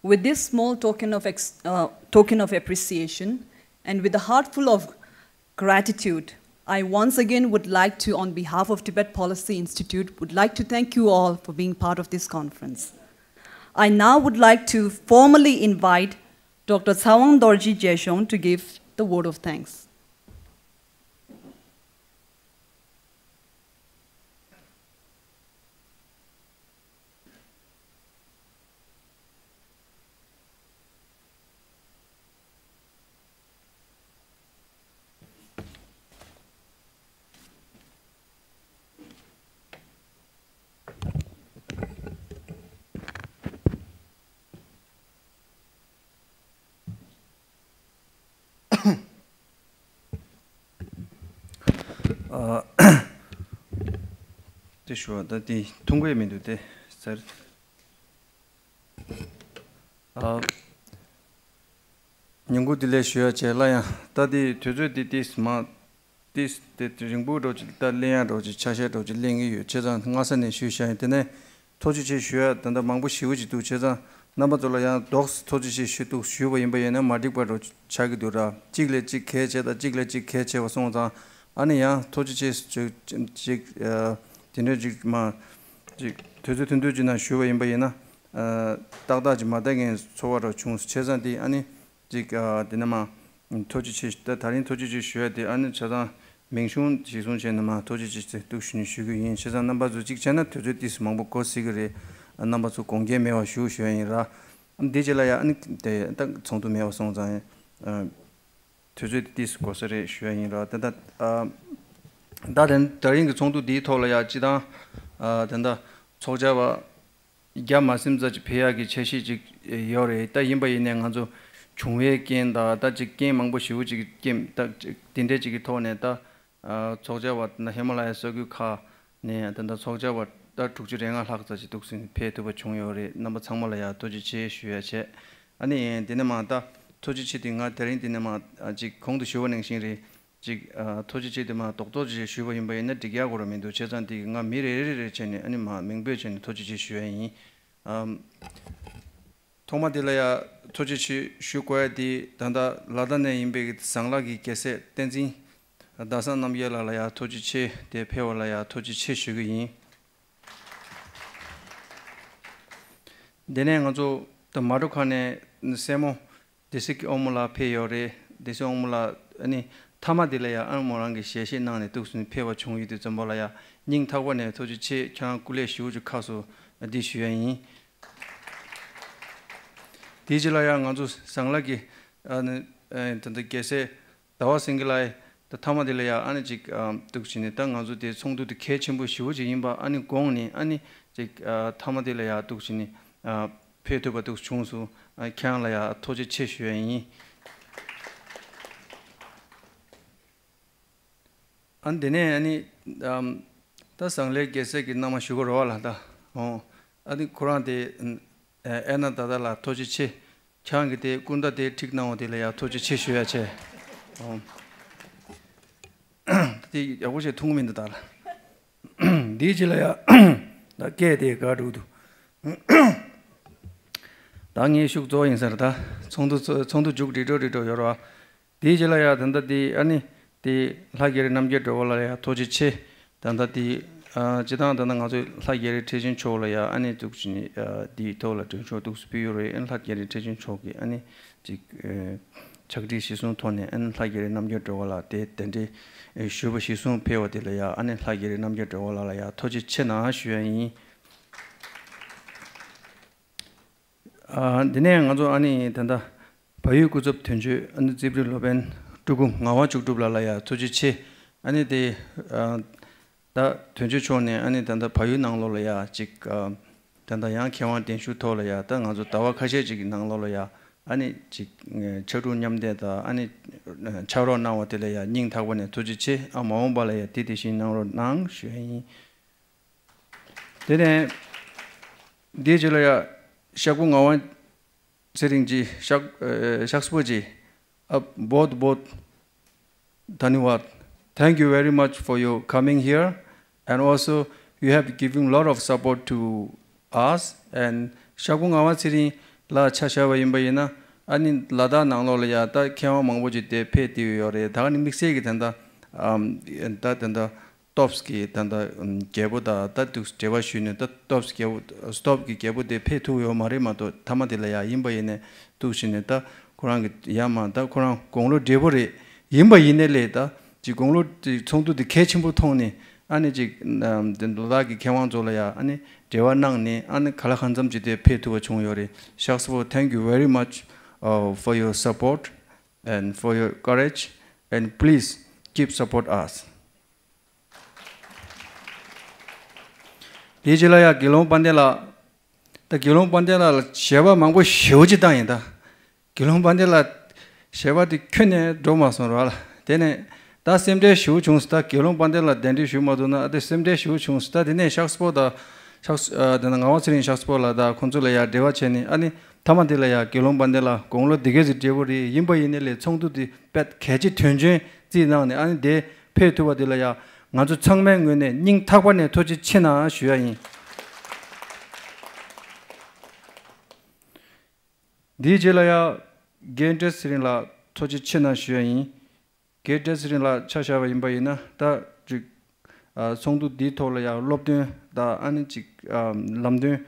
With this small token of ex-, uh, token of appreciation and with a heart full of gratitude, I once again would like to, on behalf of Tibet Policy Institute, would like to thank you all for being part of this conference. I now would like to formally invite Doctor Tsawang Dorji Jeshong to give the vote of thanks. ཨ། དེ་ཞུ་བ་ད་དེ་ཐུང་གས་མི་འདུག་དེ་ཟེར། ཨ། ཉིན་གུང་བདེ་ལེགས་ཞུ་ཡ་བྱས་སླར་ཡང་ད་དེ་དུས་ཚོད་དེ་ཏིས་མ་ཏིས་དེ་རིང་པོ་འགྲོ་ཅིག་ད་གླེང་ཡ་འགྲོ་ཅིག་ཆ་ཤས་འགྲོ་ཅིག་གླེང་གི་ཡོད། བྱས་ཙང་སྔ་ས་ནས་ཞུས་བཞག་ཡིན། དེ་ནས་ཐུགས་རྗེ་ཆེ་ཞུ་ཡ་ད་ལྟ་མང་པོ་ཞེ་པོ་ཅིག་འདུག། བྱས་ཙང་རྣམ་པ་ཚོ་ལ་ཡང་རྡོག་ཐུགས་རྗེ་ཆེ་ཞུ་འདུག། ཞུས་པ་ཡིན་པ་ཡིན་ན་མ་འགྲིག་པ་འགྲོ་ཆགས་ཀྱི་འདུག་ར། གཅིག་ལས་གཅིག་གལ་ཆེ་དང་གཅིག་ལས་གཅིག་གལ་ཆེ་བ་སོང་ཙང་ཨ་ནི་ཡང་ཐུགས་རྗེ་ཆེ་ཅིག་ཅིག་ཨ། དེ་འདྲ་ཅིག་མ་ཅིག་དུས་ཚོད་ཐུང་ཐུང་ཅིག་ནང་ཞུས་པ་ཡིན་པ་ཡིན་ན། ཨ། ཏག་ཏག་ཅིག་མ་བསྡད་མཁན་ཚོར་བ་ར་བྱུང་། བྱས་ཙང་དེ་ཨ་ནི་ཅིག་ཨ། དེ་ནས་མ་ཐུགས་རྗེ་ཆེ། ད་ད་རིང་ཐུགས་རྗེ་ཆེ་ཞུ་ཡ་དེ་ཨ་ནི་བྱས་ཙང་ མིང་གཞུང་གཞིར་བཟུང་བྱས་ནས་མར་ཐུགས་རྗེ་ཆེ་ཟེར་འདུག་ཞུ་ནས་ཞུ་གི་ཡིན། བྱས་ཙང་རྣམ་པ་ཚོ་གཅིག་བྱས་ན་དུས་ཚོད་ཏོག་ཙམ་མང་པོ་འགོར་སྲིད་ཀྱི་རེད། རྣམ་པ་ཚོ་དགོངས་འགལ་མེད་པ་ཞུ་ཞུ་ཡ་ཡིན་ར། འདི་རྗེས་ལ་ཡ་ཨ་ནི་དེ་ད་ཚོགས་འདུ་མེད་པ་སོང་ཙང་། དུས་ཚོད་ཏོག་ཙམ་འགོར་ས་རེད་ཞུ་ཡ་ཡིན་ར། ད་ད་ད་དེ་ད་རིང་གི་ཚོགས་འདུ་འདིའི་ཐོག་ལ་ཡ་སྤྱི་བཏང་ད་ད་ཚོགས་བཅར་བ་བརྒྱ་མ་ཟིན་ཙམ་ཅིག་ཕེབས་ཡག་གི་འཆར་གཞི་ཅིག་ཡོད་རེད། ད་ཡིན་པ་ཡིན་ནའི་ང་ཚོ་བྱུང་བའི་རྐྱེན་དང་ད་ཅིག་རྐྱེན་མང་པོ་ཞེ་པོ་ཅིག་གི་རྐྱེན་ད་ཅིག་དེ་འདྲས་ཅིག་གི་ཐོག་ནས་ད་ཚོགས་བཅར་བ་ད་ཧི་མ་ལ་ཡའི་ས་ཁུལ་ཁག་ནས་ད་ད་ཚོགས་བཅར་བ་ད་དྲུག་ཅུ་རེ་ལྔ་ལྷག་ཙམ་ཅིག་འདུག་སེ་ཕེབས་ཐུབ་པ་བྱུང་ཡོད་རེད། རྣམ་པ་ཚང་མ་ལ་ཡ་ཐུགས་རྗེ་ཆེ་ཞུ་ཡ་བྱས། ཨ་ནི་དེ་ནས་མར་ད་ཐུགས་རྗེ་ཆེ་དེ་ང་དེ་རིང་དེ་ནས་མར་ཅིག་གོང་དུ་ཞུ་བ་ནང་བཞིན་རེད། ཅིག་ཨ་ཐུགས་རྗེ་ཆེ་དེ་མར་རྡོག་རྡོག་ཅིག་ཞུས་པ་ཡིན་པ་ཡིན་ན་འགྲིག་ཡག་གོ་ར་མི་འདུག་བྱས་ཙང་དེ་ང་མི་རེ་རེ་རེ་བྱས་ནས་ཨ་ནི་མར་མིང་འབོད་བྱས་ནས་ཐུགས་རྗེ་ཆེ་ཞུ་ཡ་ཡིན། ཨམ། ཐོག་མ་དེ་ལ་ཡ་ཐུགས་རྗེ་ཆེ་ཞུ་དགོས་ཡ་དེ་ད་ལྟ་ལ་དྭགས་ནས་ཡིན་པའི་ཟངས་ལྷ་གི་རྒྱལ་སྲས་བསྟན་འཛིན་ཟླ་བཟང་རྣམ་རྒྱལ་ལགས་ལ་ཡ་ཐུགས་རྗེ་ཆེ། དེ་ཕེབས་པ་ལ་ཡ་ཐུགས་རྗེ་ཆེ་ཞུ་གི་ཡིན། དེ་ནས་ང་ཚོ་ད་མལ་གྲོ་ཁ་ནས་སྲས་མོ་སྡེ་སྲིད་ཀྱི་དབང་མོ་ལགས་ཕེབས་ཡོད་རེད། སྡེ་སྲིད་དབང་མོ་ལགས་ཨ་ནི་མཐའ་མ་དེ་ལ་ཡང་ཨ་ནི་མོ་རང་གིས་ཞལ་བཞེས་གནང་ནས་འདུག་སེ་ཕེབས་པ་བྱུང་ཡོད་དུས་ཙམ་པ་ལ་ཡང་སྙིང་ཐག་པ་ནས་ཐུགས་རྗེ་ཆེ། ཁྱེད་རང་སྐུ་ལས་ཞེ་པོ་ཅིག་ཁག་སོང་འདི་ཞུ་ཡ་ཡིན། དེའི་རྗེས་ལ་ཡང་ང་ཚོ་ཟངས་ལྷ་གི་ཨ་ནི་ཨ་ད་ལྟ་རྒྱལ་སྲས་ཟླ་བ་སེང་གེ་ལགས་ད་མཐའ་མ་དེ་ལ་ཡང་ཨ་ནི་ཅིག་ཨ་འདུག་བྱས་ནས་ད་ང་ཚོ་དེ་ཚོགས་འདུ་དེ་གལ་ཆེན་པོ་ཞེ་པོ་ཅིག་ཡིན་པ་ཨ་ནི་དགོངས་ནས་ཨ་ནི་ཅིག་ཨ་མཐའ་མ་དེ་ལ་ཡང་འདུག་བྱས་ནས་ཨ་ཕེབས་ཐུབ་པ་འདུག་བྱུང་སོང་། ཨ་ཁྱེད་རང་ལ་ཡང་ཐུགས་རྗེ་ཆེ་ཞུ་ཡ་ཡིན། ཨ་ནི་དེ་ནས་ཨ་ནི་ཨམ་ད་ཟངས་ལྷའི་རྒྱལ་སྲས་ཀྱི་མནའ་མ་ཞུ་གི་རེད་པ་ལགས། ད་ཨོ་ཨ་ནི་ཁོ་རང་དེ་ཨ་ཨེ་ན་ད་ད་ལགས་ཐུགས་རྗེ་ཆེ། ཁྱེད་རང་གི་དེ་སྐུ་ཟླ་དེ་ཁྲིད་གནང་བ་དེ་ལ་ཡང་ཐུགས་རྗེ་ཆེ་ཞུ་ཡ་བྱས། ཨོ་དེ་ཡག་པོ་བྱས་འཐུང་གི་མི་འདུག་ད་ལགས། འདིའི་རྗེས་ལ་ཡང་ད་སྐད་དེ་ག་འགྲོ་འདུག་ད་ངའི་ཤུགས་རྫོགས་ཡིན་ས་རེད། ད་ཚོགས་འདུ་ཚོགས་འདུ་མཇུག་སྒྲིལ་འགྲོ་སྒྲིལ་འགྲོ་ཡོད་རེད་པ། དེའི་རྗེས་ལ་ཡང་ད་ལྟ་དེ་ཨ་ནི་དེ་ལྷ་རྒྱལ་རི་རྣམ་རྒྱལ་སྒྲོལ་མ་ལགས་ལ་ཡང་ཐུགས་རྗེ་ཆེ། ད་ལྟ་དེ་ཨ་སྤྱི་བཏང་ད་ལྟ་ང་ཚོའི་ལྷ་རྒྱལ་རི་ཁྲི་ཆེན་མཆོག་ལ་ཡང་ཨ་ནི་འདུག་བྱས་ནས་ཨ་དེའི་ཐོག་ལ་མགྲོན་ཤོག་འདུག་སེ་ཕུལ་ཡོད་རེད། ཨ་ནི་ལྷ་རྒྱལ་རི་ཁྲི་ཆེན་མཆོག་གིས་ཨ་ནི་ཅིག་ཨ་ཕྱག་བྲིས་གཞིར་བཟུང་ཐོག་ནས་ཨ་ནི་ལྷ་རྒྱལ་རི་རྣམ་རྒྱལ་སྒྲོལ་མ་ལགས་དེ་གདན་འདྲེན་ཞུས་པ་གཞིར་བཟུང་ཕེབས་པ་དེ་ལ་ཡང་ཨ་ནི་ལྷ་རྒྱལ་རི་རྣམ་རྒྱལ་སྒྲོལ་མ་ལགས་ལ་ཡང་ཐུགས་རྗེ་ཆེ་གནང་ཞུ་ཡ་ཡིན། ཨ་འདི་ནས་ང་ཚོ་ཨ་ནི་ད་ལྟ་བལ་ཡུལ་སྐུ་ཚབ་དོན་གཅོད་ཨ་ནི་རྩིས་འབྲེལ་སློབ་དཔོན་སྤྲུལ་སྐུ་ངག་དབང་ལྕོགས་གྲུབ་ལགས་ལ་ཡང་ཐུགས་རྗེ་ཆེ། ཨ་ནི་དེ་ཨ་ད་དོན་གཅོད་མཆོག་ནས་ཨ་ནི་ད་ལྟ་བལ་ཡུལ་ནང་ལོགས་ལ་ཡང་ཅིག་ཨ་ད་ལྟ་ཡང་མཁས་དབང་གདན་ཞུ་ཐོག་ལ་ཡང་ད་ང་ཚོ་ཟླ་བ་ཁ་ཤས་ཅིག་གི་ནང་ལོགས་ལ་ཡང་ཨ་ནི་ཅིག་ཕྱག་དྲུག་མཉམ་འདེགས་དང་ཨ་ནི་ཕྱག་རོགས་གནང་བ་དེ་ལ་ཡང་སྙིང་ཐག་པ་ནས་ཐུགས་རྗེ་ཆེ། ཨ་མ་འོངས་པ་ལ་ཡང་དེ་དེ་བཞིན་གནང་རོགས་གནང་ཞུ་ཡ་ཡིན། དེ་ནས་འདིའི་རྗེས་ལ་ཡང་ཤག་པོ་ངག་དབང་ཚེ་རིང་གིས་ཤག་ཨ་ཤག་སྤོ་གིས་ཨ་བོད་བོད་धन्यवाद। Thank you very much for your coming here, and also you have given lot of support to us, and ཤག་པོ་ངག་དབང་ཚེ་རིང་ལ་ཆ་བཞག་པ་ཡིན་པ་ཡིན་ན་ཨ་ནི་ལ་དྭགས་ནང་ལོགས་ལ་ཡང་ད་མཁས་དབང་མང་པོ་ཅིག་དེ་ཕེབས་བསྡད་ཡོད་རེད། ད་ནི་དམིགས་བསལ་གྱི་ད་ལྟ་ཨམ་ད་ད་ལྟ་སྟོབས་ཀྱི་ད་ལྟ་རྒྱལ་པོ་དང་ད་འདུག་འབྲེལ་བ་ཞུས་ནས་ད་སྟོབས་རྒྱལ་པོ་སྟོབས་ཀྱི་རྒྱལ་པོ་དེ་ཕེབས་ཐུབ་ཡོད་མ་རེད་མ་གཏོགས་མཐའ་མ་དེ་ལ་ཡང་ཡིན་པ་ཡིན་ནས་འདུག་བྱས་ནས་ད་ཁོ་རང་གི་ཡ་མ་ད་ཁོ་རང་དགུང་ལོ་བགྲེས་པོ་རེད། ཡིན་པ་ཡིན་ནའི་ལས་ད་ཅིག་དགུང་ལོ་དེ་ཚོགས་འདུ་དེ་གལ་ཆེན་པོ་མཐོང་ནས་ཨ་ནི་ཅིག་ལ་དྭགས་ཀྱི་མཁས་དབང་ཚོ་ལ་ཡང་ཨ་ནི་འབྲེལ་བ་གནང་ནས་ཨ་ནི་ག་ལ་གང་འཚམ་ཅིག་དེ་ཕེབས་ཐུབ་པ་བྱུང་ཡོད་རེད། ཤག་སྤོ། Thank you very much, uh, for your support and for your courage, and please keep support us. དེའི་རྗེས་ལ་ཡང་དགེ་སློང་དཔལ་ལྡན་ལགས། ད་དགེ་སློང་དཔལ་ལྡན་ལགས་ལ་ཞལ་པར་མང་པོ་ཞེ་པོ་ཅིག་བཏང་ཡིན་ད། དགེ་སློང་དཔལ་ལྡན་ལགས་ཞལ་པར་དེ་ཁྱོན་ནས་འགྲོ་མ་སོང་ར་ལ། དེ་ནས་ད་སེམས་ཁྲལ་ཞེ་པོ་བྱུང་སོང་། ད་དགེ་སློང་དཔལ་ལྡན་ལགས་གདན་འདྲེན་ཞུས་མ་ཐུབ་ན་ཨ་དེ་སེམས་ཁྲལ་ཞེ་པོ་བྱུང་སོང་། ད་དེ་ནས་ཤག་སྤོ་དང་ཤག་ཨ་དེ་ནས་ངག་དབང་ཚེ་རིང་ཤག་སྤོ་ལགས་དང་ཁོང་ཚོ་ལ་ཡང་འབྲེལ་བ་བྱས་ནས་ཨ་ནི་མཐའ་མ་དེ་ལ་ཡང་དགེ་སློང་དཔལ་ལྡན་ལགས་དགུང་ལོ་འདི་གས་ཟིག་བགྲེས་པོ་རེད། ཡིན་པ་ཡིན་ནའི་ལས་ཚོགས་འདུ་དེ་དཔེ་གལ་ཆེ་དོན་ཆེན་བརྩིས་གནང་ནས་ཨ་ནི་དེ་ཕེབས་ཐུབ་པ་དེ་ལ་ཡང་ང་ཚོ་ཚང་མའི་ངོས་ནས་སྙིང་ཐག་པ་ནས་ཐུགས་རྗེ་ཆེ་གནང་ཞུ་ཡ་ཡིན། འདིའི་རྗེས་ལ་ཡང་རྒན་བཀྲ་ཤིས་ཚེ་རིང་ལགས་ཐུགས་རྗེ་ཆེ་གནང་ཞུ་ཡ་ཡིན། རྒན་བཀྲ་ཤིས་ཚེ་རིང་ལགས་ཆ་བཞག་པ་ཡིན་པ་ཡིན་ན་ད་ཅིག་ཨ་ཚོགས་འདུ་འདིའི་ཐོག་ལ་ཡང་སློབ་སྟོན་དང་ཨ་ནི་ཅིག་ཨ་ལམ་སྟོན་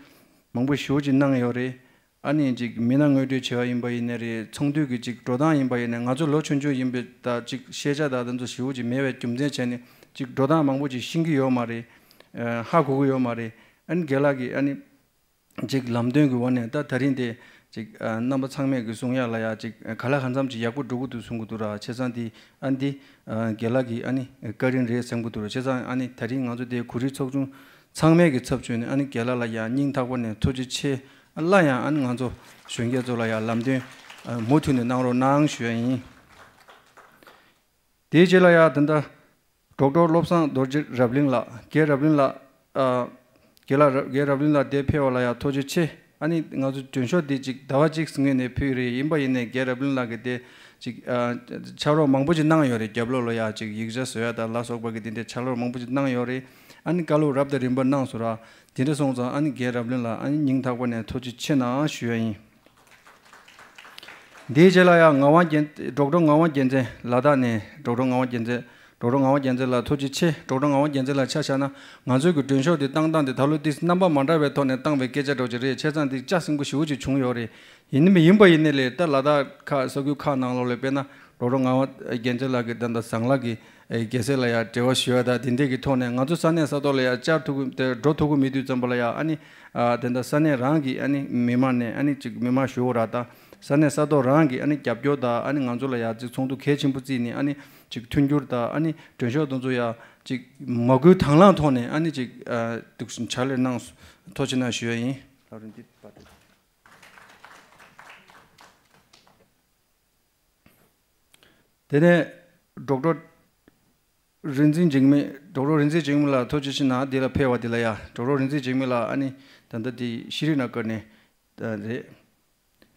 མང་པོ་ཞེ་པོ་ཅིག་གནང་ཡོད་རེད། ཨ་ནི་ཅིག་མི་སྣ་ངོ་སྤྲོད་བྱས་པ་ཡིན་པ་ཡིན་ནའི་རེད། ཚོགས་འདུ་གི་ཅིག་འགྲོ་སྟངས་ཡིན་པ་ཡིན་ནའི་ང་ཚོ་ལོ་ཆུང་ཆུང་ཡིན་པའི་ད་ཅིག་ཤེས་བྱ་དང་དེ་ཚོ་ཞེ་པོ་ཅིག་མེད་པའི་རྒྱུ་མཚན་བྱས་ནས་ཅིག་འགྲོ་སྟངས་མང་པོ་ཅིག་ཤེས་ཀྱི་ཡོད་མ་རེད། ཨ་ཧ་གོ་གི་ཡོད་མ་རེད། ཨ་ནི་རྒན་ལགས་ཀྱིས་ཨ་ནི་ཅིག་ལམ་སྟོན་གྱི་འོག་ནས་ད་ད་རིང་དེ་ཅིག་ཨ་རྣམ་པ་ཚང་མས་ཀྱི་གསུང་ཡག་ལ་ཡ་ཅིག་ག་ལ་གང་འཚམ་ཅིག་ཡག་པོ་འགྲོ་གི་འདུག་གསུང་གི་འདུག་ར། བྱས་ཙང་དེ་ཨ་ནི་དེ་ཨ་རྒན་ལགས་ཀྱི་ཨ་ནི་བཀའ་དྲིན་རེད་བསམ་གྱི་འདུག་ར། བྱས་ཙང་ཨ་ནི་ད་རིང་ང་ཚོ་དེ་གོ་སྒྲིག་ཚོགས་ཆུང་ཚང་མས་ཀྱི་ཚབ་བྱས་ནས་ཨ་ནི་རྒན་ལགས་ལ་ཡ་སྙིང་ཐག་པ་ནས་ཐུགས་རྗེ་ཆེ། སླར་ཡང་ཨ་ནི་ང་ཚོ་གཞོན་སྐྱེས་ཚོ་ལ་ཡ་ལམ་སྟོན་ཨ་མུ་མཐུད་ནས་གནང་རོགས་གནང་ཞུ་ཡ་ཡིན། དེའི་རྗེས་ལ་ཡ་ད་ལྟ་ཌོག་ཊར་བློ་བཟང་རྡོ་རྗེ་རབ་གླིང་ལགས། རྒན་རབ་གླིང་ལགས། ཨ་རྒན་ལགས་ར་རྒན་རབ་གླིང་ལགས་དེ་ཕེབས་པ་ལ་ཡ་ཐུགས་རྗེ་ཆེ། ཨ་ནི་ང་ཚོ་མགྲོན་ཤོག་འདི་ཅིག་ཟླ་བ་གཅིག་སྔོན་ནས་ཕུལ་རེད། ཡིན་པ་ཡིན་ནའི་རྒན་རབ་གླིང་ལགས་ཀྱིས་དེ་ཅིག་ཨ་ཕྱག་རོགས་མང་པོ་ཅིག་གནང་ཡོད་རེད། རྒྱབ་ལོགས་ལ་ཡ་ཅིག་ཡིག་ཆ་བཟོ་ཡ་དང་ལ་སོགས་པ་གི་དེ་འདྲའི་ཕྱག་རོགས་མང་པོ་ཅིག་གནང་ཡོད་རེད། ཨ་ནི་བཀའ་སློབ་རབ་དང་རིམ་པ་གནང་སོང་ར། དེ་འདྲ་སོང་ཙང་ཨ་ནི་རྒན་རབ་གླིང་ལགས་ཨ་ནི་སྙིང་ཐག་པ་ནས་ཐུགས་རྗེ་ཆེ་གནང་ཞུ་ཡ་ཡིན། འདིའི་རྗེས་ལ་ཡང་ངག་དབང་རྒྱལ་ཌོག་ཊར་ངག་དབང་རྒྱལ་མཚན། ལ་དྭགས་ནས་ཌོག་ཊར་ངག་དབང་རྒྱལ་མཚན། ཌོག་ཊར་ངག་དབང་རྒྱལ་མཚན་ལགས་ཐུགས་རྗེ་ཆེ། ཌོག་ཊར་ངག་དབང་རྒྱལ་མཚན་ལགས་ཆ་བཞག་ན་ང་ཚོའི་གི་མགྲོན་ཤོག་འདི་བཏང་སྟངས་འདི་ད་ལོ་འདི་རྣམ་པ་མ་འདྲ་བའི་ཐོག་ནས་བཏང་བའི་སྐད་ཆ་འདྲ་བོ་ཅིག་རེད། བྱས་ཙང་འདི་ལྕགས་སྲིན་པོ་ཞེ་པོ་ཅིག་བྱུང་ཡོད་རེད། ཡིན་ནའི་ཡིན་པ་ཡིན་ནའི་ལས་ད་ལ་དྭགས་ཁག་ས་ཁུལ་ཁག་ནང་ལོགས་ལ་དཔེར་ན་ཌོག་ཊར་ངག་དབང་རྒྱལ་མཚན་ལགས་ཀྱི་ད་ལྟ་ཟངས་ལྷ་གི་ཨེ་རྒྱལ་སྲས་ལ་ཡང་འབྲེལ་བ་ཞུ་བ་དང་དེ་འདྲས་ཀྱི་ཐོག་ནས་ང་ཚོ་ས་གནས་ས་ཐོག་ལ་ཡང་བཅར་ཐུབ་ཀྱི་དེ་འགྲོ་ཐུབ་ཀྱི་མེད་དུས་ཙམ་པ་ལ་ཡང་ཨ་ནི་ཨ་དེ་འདྲ་ས་གནས་རང་གི་ཨ་ནི་མི་མང་ནས་ཨ་ནི་ཅིག་མི་མང་ཞུ་བ་ར་དང་ས་གནས་ས་ཐོག་རང་གི་ཨ་ནི་རྒྱབ་སྐྱོར་དང་ཨ་ནི་ང་ཚོ་ལ་ཡང་ཅིག་ཚོགས་འདུ་གལ་ཆེན་པོ་བརྩིས་ནས་ཨ་ནི་ཅིག་མཐུན་འགྱུར་དང་ཨ་ནི་མགྲོན་ཤོག་དེ་ཚོ་ཡང་ཅིག་མ་བསྐུལ་དང་བླངས་ཐོག་ནས་ཨ་ནི་ཅིག་ཨ་འདུག་སེ་ཕྱག་ལས་གནང་ཐུགས་རྗེ་གནང་ཞུ་ཡ་ཡིན། ལགས་རེད། འདི་པར་དེ། དེ་ནས་ཌོག་ཊར་རིག་འཛིན་འཇིགས་མེད། ཌོག་ཊར་རིག་འཛིན་འཇིགས་མེད་ལགས་ཐུགས་རྗེ་ཆེ་གནང་། འདི་ལ་ཕེབས་པ་འདི་ལ་ཡ། ཌོག་ཊར་རིག་འཛིན་འཇིགས་མེད་ལགས་ཨ་ནི་ད་ལྟ་འདི་ཤྲི་ནཱ་གར་ནས་རེད།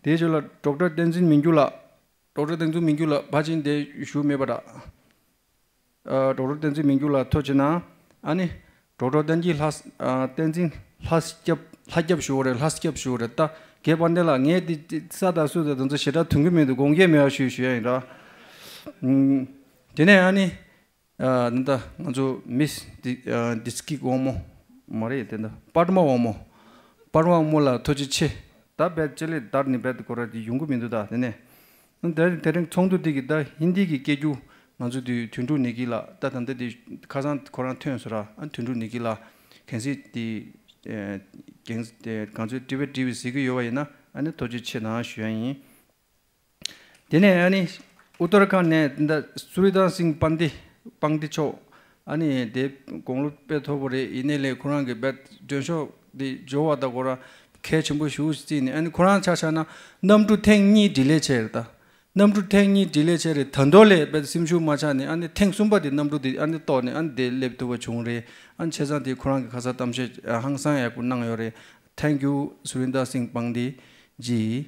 དེའི་རྗེས་ལ་ཌོག་ཊར་བསྟན་འཛིན་མི་འགྱུར་ལགས། ཌོག་ཊར་བསྟན་འཛིན་མི་འགྱུར་ལགས་ཕལ་ཆེར་འདིར་བཞུགས་མེད་པ་འདྲ། ཨ་ཌོག་ཊར་བསྟན་འཛིན་མི་འགྱུར་ལགས་ཐུགས་རྗེ་གནང་། ཨ་ནི་ཌོག་ཊར་བསྟན་འཛིན་ལྷ་ཨ་བསྟན་འཛིན་ལྷ་སྐྱབས། ལྷ་སྐྱབས་ཞུ་བ་རེད། ལྷ་སྐྱབས་ཞུ་བ་རེད། ད་རྒན་དཔལ་ལྡན་ལགས་ངས་འདི་འདི་ས་དང་སུ་དང་དེ་ཚོ་ཞེ་དྲག་དོན་གྱི་མི་འདུག་དགོངས་འགལ་མེད་པ་ཞུ་ཞུ་ཡ་ཡིན་ར། ཨུམ། དེ་ནས་ཨ་ནི་ཨ་ད་ལྟ་ང་ཚོ་མིས་ཌི་ཨ་ཌི་སི་ཀིག་དབང་མོ་མ་རེད། དེ་འདྲ་པདྨ་དབང་མོ། པདྨ་དབང་མོ་ལགས་ཐུགས་རྗེ་ཆེ། ད་རྦད་ལྕེ་ལེ་དར་ནི་རྦད་ཁོ་ར་དེ་ཡོང་གི་མི་འདུག་ད་དེ་ནས་ད་དེ་རིང་ཚོགས་འདུ་དེ་གི་ད་ཧིན་དི་གི་སྐད་སྒྱུར་ང་ཚོ་དེ་དོན་གྲུབ་ནེ་གི་ལགས། ད་ད་ལྟ་དེ་ཁ་སང་ཁོ་རང་ཐོན་སོང་ར། ཨ་དོན་གྲུབ་ནེ་གི་ལགས་གལ་སྲིད་དེ་ཨེ་གལ་སྲིད་དེ་གང་ཚོད་དྲི་བ་དྲི་བ་ཟེར་གི་ཡོད་པ་ཡིན་ན་ཨ་ནི་ཐུགས་རྗེ་ཆེ་གནང་ཞུ་ཡ་ཡིན། དེ་ནས་ཨ་ནི་ཨུ་ཏར་ཁཱན་ནས་ད་སུ་རི་དཱན་སིང་པན་ཏི་པང་ཏི་མཆོག་ཨ་ནི་དེ་དགུང་ལོ་དཔེ་མཐོ་པོ་རེད། ཡིན་ནའི་ལས་ཁོ་རང་གི་རྦད་མགྲོན་ཤོག་དེ་འབྱོར་བ་དང་ཁོ་རང་གལ་ཆེན་པོ་ཞེ་པོ་བརྩིས་ནས་ཨ་ནི་ཁོ་རང་ཆ་བཞག་ན་གནམ་གྲུ་ཐེངས་གཉིས་ཌི་ལེ་བྱས་རེད། ད་གནམ་གྲུ་ཐེངས་གཉིས་ཌི་ལེ་བྱས་རེད། ད་དུང་ལས་རྦད་སེམས་ཤུགས་མ་ཆག་ནས་ཨ་ནི་ཐེངས་གསུམ་པ་དེ་གནམ་གྲུ་དེ་ཨ་ནི་གཏོར་ནས་ཨ་ནི་དེ་སླེབས་ཐུབ་པ་བྱུང་རེད། ཨ་ནི་བྱས་ཙང་དེ་ཁོ་རང་གི་ཁ་སང་གཏམ་བཤད་ཧང་སང་ཡག་པོ་གནང་ཡོད་རེད། Thank you Surinder Singh Pangdi ji.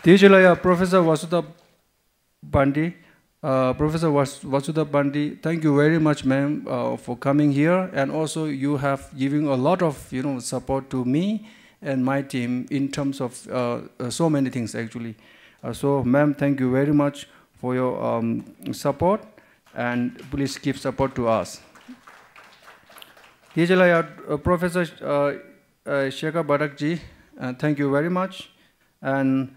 དེའི་རྗེས་ལ་ཡ་Professor Vasudha Pandi, uh, Professor Vas- Vasudha Pandi, thank you very much, ma'am, uh, for coming here, and also you have giving a lot of, you know, support to me and my team in terms of uh, uh, so many things actually. Uh, so, ma'am, thank you very much for your um, support, and please give support to us. དེའི་རྗེས་ལ་ཡ་uh, Professor uh, uh, Shekhar Bhattacharjee, uh, thank you very much, and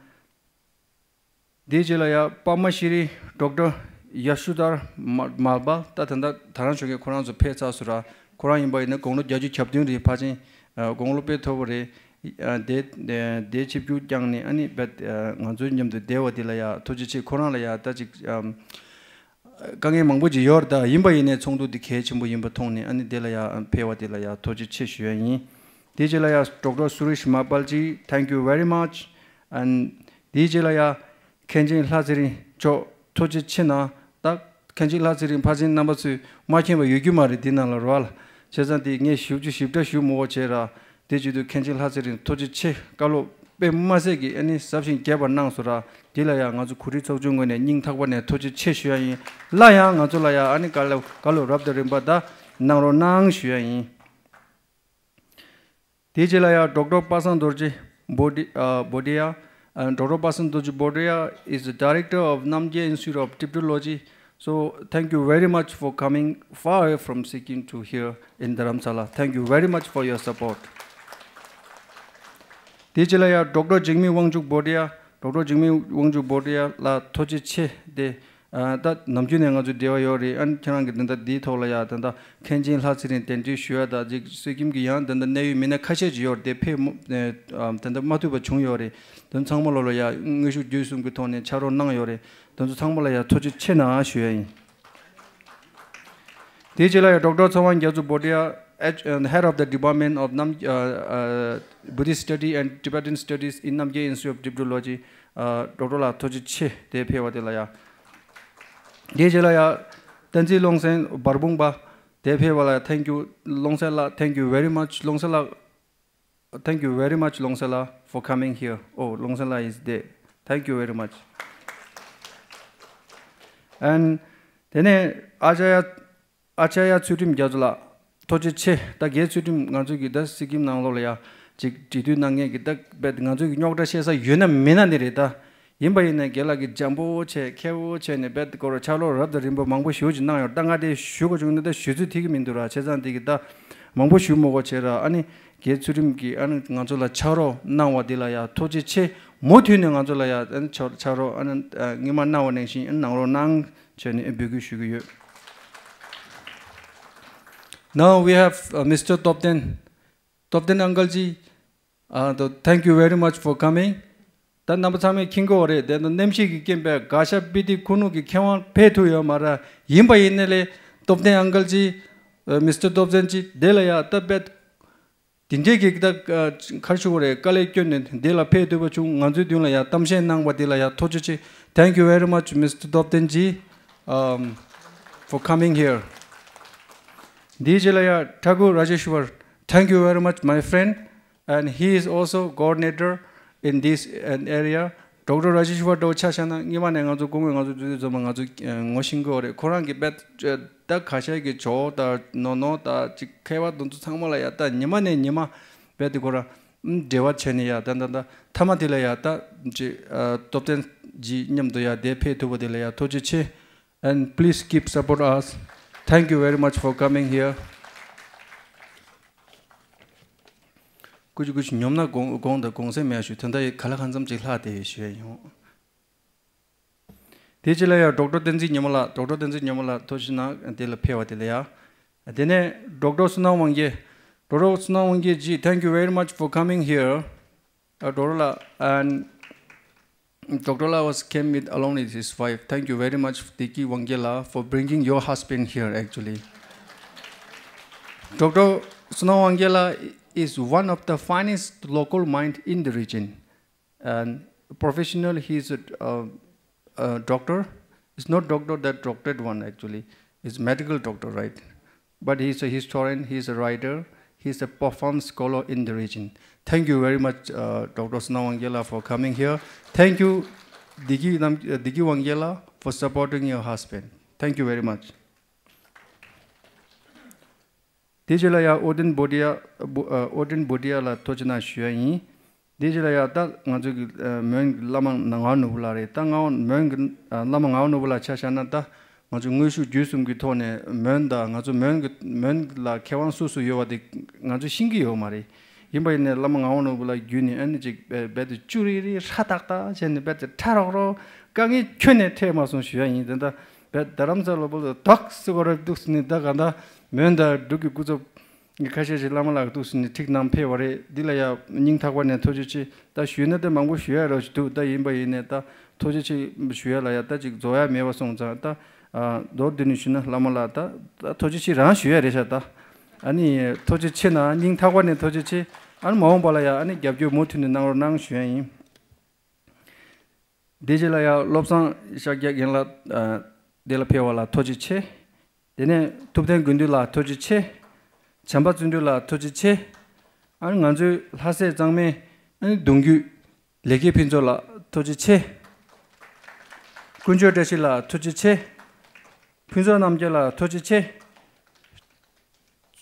དེའི་རྗེས་ལ་ཡ་པདྨ་ཤྲི་ཌོག་ཊར་ཡ་ཤུ་དྷར་མ་མལ་པ། ད་ད་ལྟ་ད་རང་ཞོགས་ཀས་ཁོ་རང་ཚོ་ཕེབས་ཚར་སོང་ར། ཁོ་རང་ཡིན་པ་ཡིན་ན་དགུང་ལོ་བརྒྱད་ཅུ་གྱ་བདུན་རེད། ཕལ་ཆེར་ཨ་དགུང་ལོ་དཔེ་མཐོ་པོ་རེད། ཨ་དེ་དེ་དེ་ཆིབས་བསྒྱུར་བསྐྱངས་ནས་ཨ་ནི་རྦད་ཨ་ང་ཚོའི་མཉམ་དུ་བསྡད་པ་དེ་ལ་ཡ་ཐུགས་རྗེ་ཆེ། ཁོ་རང་ལ་ཡ་ད་ཅིག་ཨམ། དཀའ་ངལ་མང་པོ་ཅིག་ཡོད་རེད། ད་ཡིན་པ་ཡིན་ནའི་ཚོགས་འདུ་འདི་གལ་ཆེན་པོ་ཡིན་པ་མཐོང་ནས་ཨ་ནི་དེ་ལ་ཡ་ཕེབས་པ་དེ་ལ་ཡ་ཐུགས་རྗེ་ཆེ་ཞུ་ཡ་ཡིན། དེའི་རྗེས་ལ་ཡ་Doctor Suresh Mahapal ji, thank you very much. And དེའི་རྗེས་ལ་ཡ་མཁན་ཆེན་ལྷ་ཚེ་རིང་མཆོག་ཐུགས་རྗེ་ཆེ་གནང་། ད་མཁན་ཆེན་ལྷ་ཚེ་རིང་ཕལ་ཆེར་རྣམ་པ་ཚོས་མ་མཁྱེན་པ་ཡོད་རྒྱུ་མ་རེད་འདི་ནང་ལ་རོལ་བ་ལ། བྱས་ཙང་དེ་ངས་ཞིབ་ཅིག་ཞིབ་ཕྲ་ཞུ་མི་དགོས་བྱས་ར། དེ་བྱེད་དུས་མཁན་ཆེན་ལྷ་ཚེ་རིང་ཐུགས་རྗེ་ཆེ། བཀའ་སློབ་དཔེ་མ་སྲིད་ཀྱི་ཨ་ནི་ཟབ་ཞིང་རྒྱས་པར་གནང་སོང་ར། དེ་ལ་ཡང་ང་ཚོ་གོ་སྒྲིག་ཚོགས་ཆུང་ངོས་ནས་སྙིང་ཐག་པ་ནས་ཐུགས་རྗེ་ཆེ་ཞུ་ཡ་ཡིན། སླར་ཡང་ང་ཚོ་ལ་ཡང་ཨ་ནི་བཀའ་སློབ་བཀའ་སློབ་རབ་དང་རིམ་པ་ད་གནང་རོགས་གནང་ཞུ་ཡ་ཡིན། དེའི་རྗེས་ལ་ཡང་Doctor Pasang Dorji Bodi- uh, Bodia, and Doctor Pasang Dorji Bodia is the director of Namgay Institute of Tibetrology. So thank you very much for coming far away from Sikkim to here in Dharamsala. Thank you very much for your support. དེའི་རྗེས་ལ་ཡ་ཌོག་ཊར་འཇིགས་མེད་དབང་ཕྱུག་བྷོ་ཊི་ཡ། ཌོག་ཊར་འཇིགས་མེད་དབང་ཕྱུག་བྷོ་ཊི་ཡ་ལགས་ཐུགས་རྗེ་ཆེ། དེ་ཨ་ད་ནམ་རྒྱུན་ནས་ང་ཚོ་འབྲེལ་བ་ཡོད་རེད། ཨ་ནི་ཁྱེད་རང་གི་དེ་འདྲ་འདིའི་ཐོག་ལ་ཡ་དེ་འདྲ་མཁན་ཆེན་ལྷ་ཚེ་རིང་གདན་འདྲེན་ཞུ་ཡ་དང་ཅིག་སི་ཀིམ་གྱི་ཡང་དེ་འདྲ་གནད་ཡོད་མི་སྣ་ཁ་ཤས་ཅིག་ཡོད་རེད། དེ་ཕེབས་མ་ཨ་དེ་འདྲ་མ་ཐུབ་པ་བྱུང་ཡོད་རེད། དེ་ཚང་མ་ལོ་ལ་ཡ་དངོས་ཤུགས་བརྒྱུད་གསུམ་གྱི་ཐོག་ནས་ཕྱག་རོགས་གནང་ཡོད་རེད། དེ་ཚོ་ཚང་མ་ལ་ཡ་ཐུགས་རྗེ་ཆེ་གནང་ཞུ་ཡ་ཡིན། དེའི་རྗེས་ལ་ཡང་ཌོག་ཊར་ཚེ་དབང་རྒྱ་མཚོ་བྷོ་ཊི་ཡ། H- uh, head of the Department of Nam- uh, uh, Buddhist Study and Tibetan Studies in Namgyal Institute of Tibetan Lodge. ཌོག་ཊར་ལགས་ཐུགས་རྗེ་ཆེ། དེ་ཕེབས་པ་དེ་ལ་ཡ། དེའི་རྗེས་ལ་ཡ་བསྟན་འཛིན་ཀློང་གསལ་འབར་འབུངས་པ། དེ་ཕེབས་པ་ལ་ཡ་thank you ཀློང་གསལ་ལགས། Thank you very much ཀློང་གསལ་ལགས། Thank you very much ཀློང་གསལ་ལགས། For coming here. Oh, ཀློང་གསལ་ལགས་is there. Thank you very much. And དེ་ནས་ཨ་ཅཱརྱ་ཨ་ཅཱརྱ་ཚུལ་ཁྲིམས་རྒྱ་མཚོ་ལགས་ཐུགས་རྗེ་ཆེ། ད་རྒན་ཚུལ་ཁྲིམས་ང་ཚོ་གི་ད་སི་ཀིམ་ནང་ལོགས་ལ་ཡ་ཅིག་འབྲེལ་མཐུད་གནང་མཁན་གི་ད་རྦད་ང་ཚོ་གི་རྙོག་དྲ་བཤད་ས་ཡོད་ན་མེད་ན་ནི་རེད་ད། ཡིན་པ་ཡིན་ན་རྒན་ལགས་ཀྱིས་འཇམ་པོ་བྱས་མཁས་པོ་བྱས་ནས་རྦད་སྐོར་ཕྱག་ལོག་རབ་དང་རིམ་པ་མང་པོ་ཞེ་པོ་ཅིག་གནང་ཡོད། ད་ང་དེ་ཞུ་དགོས་བྱུང་ན་ད་ཞུ་ཚོད་ཐིག་གི་མི་འདུག་ར། བྱས་ཙང་དེ་གི་ད་མང་པོ་ཞུ་མི་དགོས་བྱས་ར། ཨ་ནི་རྒན་ཚུལ་ཁྲིམས་ཀྱིས་ཨ་ནི་ང་ཚོ་ལ་ཕྱག་རོགས་གནང་བ་དེ་ལ་ཡ་ཐུགས་རྗེ་ཆེ། མུ་མཐུད་ནས་ང་ཚོ་ལ་ཡ་ཨ་ནི་ཕྱག་ཕྱག་རོགས་ཨ་ནི་ཨ་སྔོན་མ་གནང་བ་ནང་བཞིན་ཨ་ནི་གནང་རོགས་གནང་བྱས་ནས་འབོད་སྐུལ་ཞུ་གི་ཡོད། Now we have uh, Mister Top ten. Top ten uncle ji. Uh, the- thank you very much for coming. ད་རྣམ་པ་ཚང་མས་མཁྱེན་གྱི་ཡོད་རེད། དེ་ནི་གནམ་གཤིས་ཀྱི་རྐྱེན་པས་དགའ་ཤ་པི་ཏི་ཁུ་ནུ་གི་མཁས་དབང་ཕེབས་ཐུབ་ཡོད་མ་རེད། ཡིན་པ་ཡིན་ནའི་ལས་Top ten uncle ji, uh, Mister Top ten ji དེ་ལ་ཡ་ད་རྦད་དེ་འདྲའི་གི་ད་ཨ་ག་རེ་ཞུ་དགོས་རེད། དཀའ་ལས་བསྐྱོན་ནས་འདི་ལ་ཕེབས་ཐུབ་པ་བྱུང་། ང་ཚོའི་མདུན་ལ་ཡ་གཏམ་བཤད་གནང་བ་འདི་ལ་ཡ་ཐུགས་རྗེ་ཆེ། Thank you very much Mister Top ten ji, um, for coming here. འདིའི་རྗེས་ལ་ཡ་Thakur Rajeshwar, thank you very much my friend, and he is also coordinator in this an area. ཌོག་ཊར་ར་ཇེ་ཤི་ཝར་འདྲ་བོ་ཆ་བཞག་ན་སྔོན་མ་ནས་ང་ཚོ་སྐུ་ངོ་ང་ཚོ་འདུས་འཛོམས་པ་ང་ཚོ་ངོ་ཤེས་ཀྱི་ཡོད་རེད། ཁོ་རང་གིས་རྦད་ད་ཁ་ཤས་ཀྱི་ཇོ་བོ་དང་ནོ་ནོ་དང་ཅིག་མཁས་པ་དེ་ཚོ་ཚང་མ་ལ་ཡ་ད་ཉི་མ་ནས་ཉི་མ་རྦད་དེ་ཁོ་རང་འབྲེལ་བ་བྱས་ནས་ཡ་ད་ད་ད་མཐའ་མ་དེ་ལ་ཡ་ད་ཅིག་ཊོབ་ཊེན་ཇི་མཉམ་དུ་ཡ་དེ་ཕེབས་ཐུབ་པ་དེ་ལ་ཡ་ཐུགས་རྗེ་ཆེ། And please keep support us. Thank you very much for coming here. ཀུ་ཅི་ཀུ་ཅི་ཉོབ་ན་དགོངས་དགོངས་དང་དགོངས་སེམས་མེད་ཞུ། ད་ལྟ་ཡི་ག་ལ་གང་འཚམ་ཅིག་ལྷག་བསྡད་ཡོད་ཞུ་ཡ་ཡོང་། དེ་རྗེས་ལ་ཡ་ཌོག་ཊར་བསྟན་འཛིན་ཉི་མ་ལགས། ཌོག་ཊར་བསྟན་འཛིན་ཉི་མ་ལགས་ཐུགས་རྗེ་གནང་། དེ་ལ་ཕེབས་པ་དེ་ལ་ཡ། དེ་ནས་ཌོག་ཊར་བསོད་ནམས་དབང་རྒྱལ། ཌོག་ཊར་བསོད་ནམས་དབང་རྒྱལ་ཇི། Thank you very much for coming here. ཨ་ཌོག་ཊར་ལགས། And ཌོག་ཊར་ལགས་was came with along with his wife. Thank you very much བདེ་སྐྱིད་དབང་རྒྱལ་ལགས for bringing your husband here actually. ཌོག་ཊར་བསོད་ནམས་དབང་རྒྱལ་ལགས་is one of the finest local mind in the region. And professional, he is a, uh, a doctor. It's not doctor that doctorate one actually. It's medical doctor, right? But he's a historian, he's a writer, he's a profound scholar in the region. Thank you very much, uh, ཌོག་ཊར་བསོད་ནམས་དབང་རྒྱལ་ལགས, for coming here. Thank you, བདེ་སྐྱིད་རྣམ- uh, བདེ་སྐྱིད་དབང་རྒྱལ་ལགས, for supporting your husband. Thank you very much. དེ་རྗེས་ལ་ཡ་ཨོ་ཏན་བྷོ་ཊི་ཡ། ཨོ་ཏན་བྷོ་ཊི་ཡ་ལ་ཐུགས་རྗེ་གནང་ཞུ་ཡ་ཡིན། དེ་རྗེས་ལ་ཡ་ད་ང་ཚོ་གི་མོན་གྱི་བླ་མ་ངག་དབང་ནོར་བུ་ལགས་རེད། ད་ངག་དབང་མོན་གྱི་བླ་མ་ངག་དབང་ནོར་བུ་ལགས་ཆ་བཞག་ན་ད་ང་ཚོ་དངོས་ཤུགས་བརྒྱུད་གསུམ་གྱི་ཐོག་ནས་མོན་དང་ང་ཚོ་མོན་གྱི་མོན་ལ་མཁས་དབང་སུ་སུ་ཡོད་པ་དེ་ང་ཚོ་ཤེས་ཀྱི་ཡོད་མ་རེད། ཡིན་པ་ཡིན་ནའི་བླ་མ་ངག་དབང་ནོར་བུ་ལགས་བརྒྱུད་ནས་ཨ་ནི་ཅིག་རྦད་དེ་ཅུ་རི་རི་ཧྲ་ཏག་ཏག་བྱས་ནས་རྦད་དེ་ཁྲ་རོག་རོག་དཀའ་ངལ་ཁྱོན་ནས་འཕྲད་མ་སོང་ཞུ་ཡ་ཡིན། དེ་འདྲ་རྦད་རྡ་རམ་ས་ལ་བོ་ལ་དོག་སི་གོ་ར་འདུག་སི་ནི་ད་ག་འདྲ་མོན་དང་འབྲུག་གི་སྐུ་ཚབ་ཁ་ཤས་ཤིག་བླ་མ་ལགས་འདུག་སེ་ནས་ཁྲིད་གནང་ཕེབས་པ་རེད། འདི་ལ་ཡ་སྙིང་ཐག་པ་ནས་ཐུགས་རྗེ་ཆེ། ད་ཞུས་ན་ད་མང་པོ་ཞུ་ཡ་རོ་ཞིག་འདུག་ད་ཡིན་པ་ཡིན་ནས་ད་ཐུགས་རྗེ་ཆེ་ཞུ་ཡ་ལ་ཡ་ད་ཅིག་རྫོགས་ཡ་མེད་པ་སོང་ཙང་ད་ཨ་མདོར་བསྡུས་ནས་ཞུས་ན་བླ་མ་ལགས་ད་ད་ཐུགས་རྗེ་ཆེ་རང་ཞུ་ཡ་རེད་ཤག་ད་ཨ་ནི་ཐུགས་རྗེ་ཆེ་ན་སྙིང་ཐག་པ་ནས་ཐུགས་རྗེ་ཆེ། ཨ་ནི་མ་འོངས་པ་ལ་ཡ་ཨ་ནི་རྒྱབ་སྐྱོར་མུ་མཐུད་ནས་གནང་རོགས་གནང་ཞུ་ཡ་ཡིན། དེ་རྗེས་ལ་ཡང་བློ་བཟང་ཤཱཀྱ་རྒན་ལགས་ཨ་དེ་ལ་ཕེབས་པ་ལ་ཐུགས་རྗེ་ཆེ། དེ་ནས་ཐུབ་བསྟན་དགེ་འདུན་ལགས་ཐུགས་རྗེ་ཆེ། བྱམས་པ་བརྩོན་འགྲུས་ལགས་ཐུགས་རྗེ་ཆེ། ཨ་ནི་ང་ཚོའི་ལྷ་སྲས་གཙང་མའི་ཨ་ནི་གདུང་རྒྱུད་ལེགས་སྐྱེས་ཕུན་ཚོགས་ལགས་ཐུགས་རྗེ་ཆེ། དཀོན་མཆོག་བཀྲ་ཤིས་ལགས་ཐུགས་རྗེ་ཆེ། ཕུན་ཚོགས་རྣམ་རྒྱལ་ལགས་ཐུགས་རྗེ་ཆེ།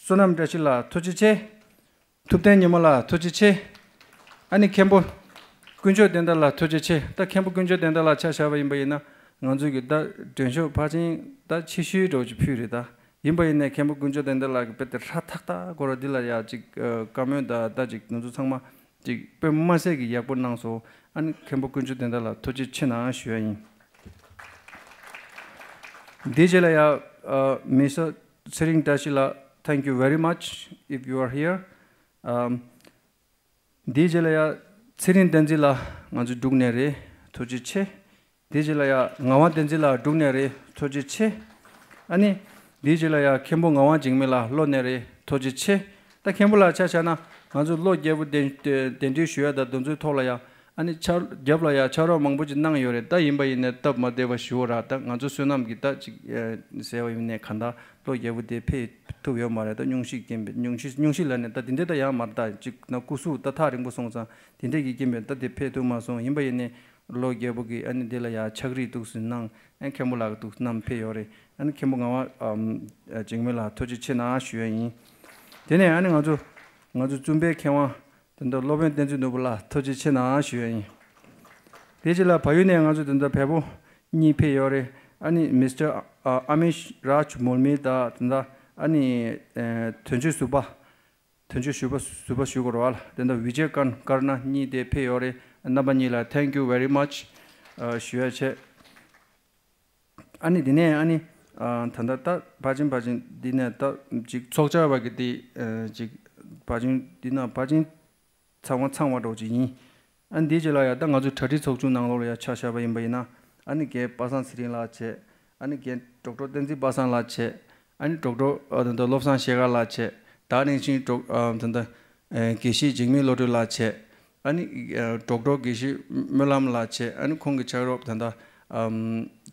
བསོད་ནམས་བཀྲ་ཤིས་ལགས་ཐུགས་རྗེ་ཆེ། ཐུབ་བསྟན་ཉི་མ་ལགས་ཐུགས་རྗེ་ཆེ། ཨ་ནི་མཁན་པོ་དཀོན་མཆོག་བསྟན་དར་ལགས་ཐུགས་རྗེ་ཆེ། ད་མཁན་པོ་དཀོན་མཆོག་བསྟན་དར་ལགས་ཆ་བཞག་པ་ཡིན་པ་ཡིན་ན་ང་ཚོས་ཀྱི་ད་མགྲོན་ཤོག་ཕལ་ཆེར་ད་ཕྱི་ཤུལ་འདྲ་བོ་ཅིག་ཕུལ་རེད་ད། ཡིན་པ་ཡིན་ནའི་མཁན་པོ་དཀོན་མཆོག་བསྟན་དར་ལགས་ཀྱི་དཔེ་དེ་ཧྲ་ཐག་ཐག་སྐོར་འདི་ལ་ཡ་ཅིག་བཀའ་མོལ་ད་ད་ཅིག་ང་ཚོ་ཚང་མ་ ཅིག་དཔེ་མ་སྲིད་ཀྱི་ཡག་པོ་གནང་སོང་། ཨ་ནི་མཁན་པོ་དཀོན་མཆོག་དོན་གྲུབ་ལགས་ཐུགས་རྗེ་ཆེ་གནང་ཞུ་ཡ་ཡིན། དེའི་རྗེས་ལ་ཡ་ཨ་མི་སར་ཚེ་རིང་བཀྲ་ཤིས་ལགས། Thank you very much if you are here. ཨམ། དེའི་རྗེས་ལ་ཡ་ཚེ་རིང་བསྟན་འཛིན་ལགས་ང་ཚོ་འབྲུག་ནས་རེད། ཐུགས་རྗེ་ཆེ། དེའི་རྗེས་ལ་ཡ་ངག་དབང་བསྟན་འཛིན་ལགས་འབྲུག་ནས་རེད། ཐུགས་རྗེ་ཆེ། ཨ་ནི། དེའི་རྗེས་ལ་ཡ་མཁན་པོ་ངག་དབང་འཇིགས་མེད་ལགས་ལྷོ་ནས་རེད། ཐུགས་རྗེ་ཆེ། ད་མཁན་པོ་ལགས་ཆ་བཞག་ན་ང་ཚོ་བློ་རྒྱས་པོ་དེ་དེ་དེ་འདྲའི་ཞུ་ཡ་ད་དེ་ཚོའི་ཐོག་ལ་ཡ་ཨ་ནི་ཕྱག་རྒྱབ་ལ་ཡ་ཕྱག་རོགས་མང་པོ་ཅིག་གནང་ཡོད་རེད། ད་ཡིན་པ་ཡིན་ནའི་སྟབས་མ་བདེ་བ་ཞུ་བ་ར། ད་ང་ཚོ་བསོད་ནམས་ཀྱི་ད་ཅིག་ཟེར་བ་ཡིན་ནའི་གང་ལྟར་བློ་རྒྱས་པོ་དེ་ཕེབས་ཐུབ་ཡོད་མ་རེད། ད་སྙུང་གཞི་རྐྱེན་པས་སྙུང་གཞི་སྙུང་གཞི་ལ་ནི་ད་དེ་འདྲ་ད་ཡང་མ་རེད། ད་ཅིག་ན་སྐུ་གཟུགས་ད་ཐག་རིང་པོ་སོང་ཙང་དེ་འདྲ་གི་རྐྱེན་པས་ད་དེ་ཕེབས་ཐུབ་མ་སོང་། ཡིན་པ་ཡིན་ནའི། བློ་རྒྱས་པོ་གིས་ཨ་ནི་འདི་ལ་ཡ་ཕྱག་བྲིས་འདུག་སེ་གནང་། ཨ་མཁན་པོ་ལགས་འདུག་གནང་ཕེབས་ཡོད་རེད། ཨ་ནི་མཁན་པོ་ངག་དབང་ཨམ་འཇིགས་མེད་ལགས་ཐུགས་རྗེ་ཆེ་གནང་ཞུ་ཡ་ཡིན། དེ་ནས་ཨ་ནི་ང་ཚོ་ང་ཚོ་བཙུན་པའི་མཁས་དབང་དེ་འདྲ་སློབ་དཔོན་བསྟན་འཛིན་ནོར་བུ་ལགས་ཐུགས་རྗེ་ཆེ་གནང་ཞུ་ཡ་ཡིན། དེ་རྗེས་ལ་བལ་ཡུལ་ནས་ང་ཚོ་དེ་འདྲ་བལ་པོ་གཉིས་ཕེབས་ཡོད་རེད། ཨ་ནི་མི་སི་ཊར་ཨ་ཨ་མི་ཤ་རཱཇ་མོལ་མི་དང་དེ་འདྲ་ཨ་ནི་ཨ་དོན་གཅོད་ཟུར་པ། དོན་གཅོད་ཟུར་པ་ཟུར་པ་ཞུ་དགོས་རེད་བ། དེ་འདྲ་ཝི་ཇེ་ཀར་ཀར་ན་གཉིས་དེ་ཕེབས་ཡོད་རེད། རྣམ་པ་གཉིས་ལ་thank you very much ཨ་ཞུ་ཡ་བྱས། ཨ་ནི་དེ་ནས་ཨ་ནི་ཨ་ད་ལྟ་ད་ཕར་ཕྱིན་ཕར་ཕྱིན་འདི་ནས་ད་ཅིག་ཚོགས་བཅར་བ་གི་དེ་ཨ་ཅིག་ཕར་ཕྱིན་འདི་ན་ཕར་ཕྱིན་ཚང་མ་ཚང་བ་འདྲ་བོ་ཅིག་ཡིན། ཨ་ནི་དེའི་རྗེས་ལ་ཡ་ད་ང་ཚོ་གྲ་སྒྲིག་ཚོགས་ཆུང་ནང་ལོགས་ལ་ཡ་ཆ་བཞག་པ་ཡིན་པ་ཡིན་ན། ཨ་ནི་རྒན་པ་སངས་ཚེ་རིང་ལགས་བྱས། ཨ་ནི་རྒན་ཌོག་ཊར་བསྟན་འཛིན་པ་སངས་ལགས་བྱས། ཨ་ནི་ཌོག་ཊར་ཨ་ད་ལྟ་བློ་བཟང་ཤེལ་དཀར་ལགས་བྱས། ད་ནང་བཞིན་ཌོག་ཨ་ད་ལྟ་ཨ་དགེ་བཤེས་འཇིགས་མེད་བློ་གྲོས་ལགས་བྱས། ཨ་ནི་ཨ་ཌོག་ཊར་དགེ་བཤེས་སྨོན་ལམ་ལགས་བྱས། ཨ་ནི་ཁོང་གི་ཕྱག་རོགས་ད་ལྟ་ཨམ་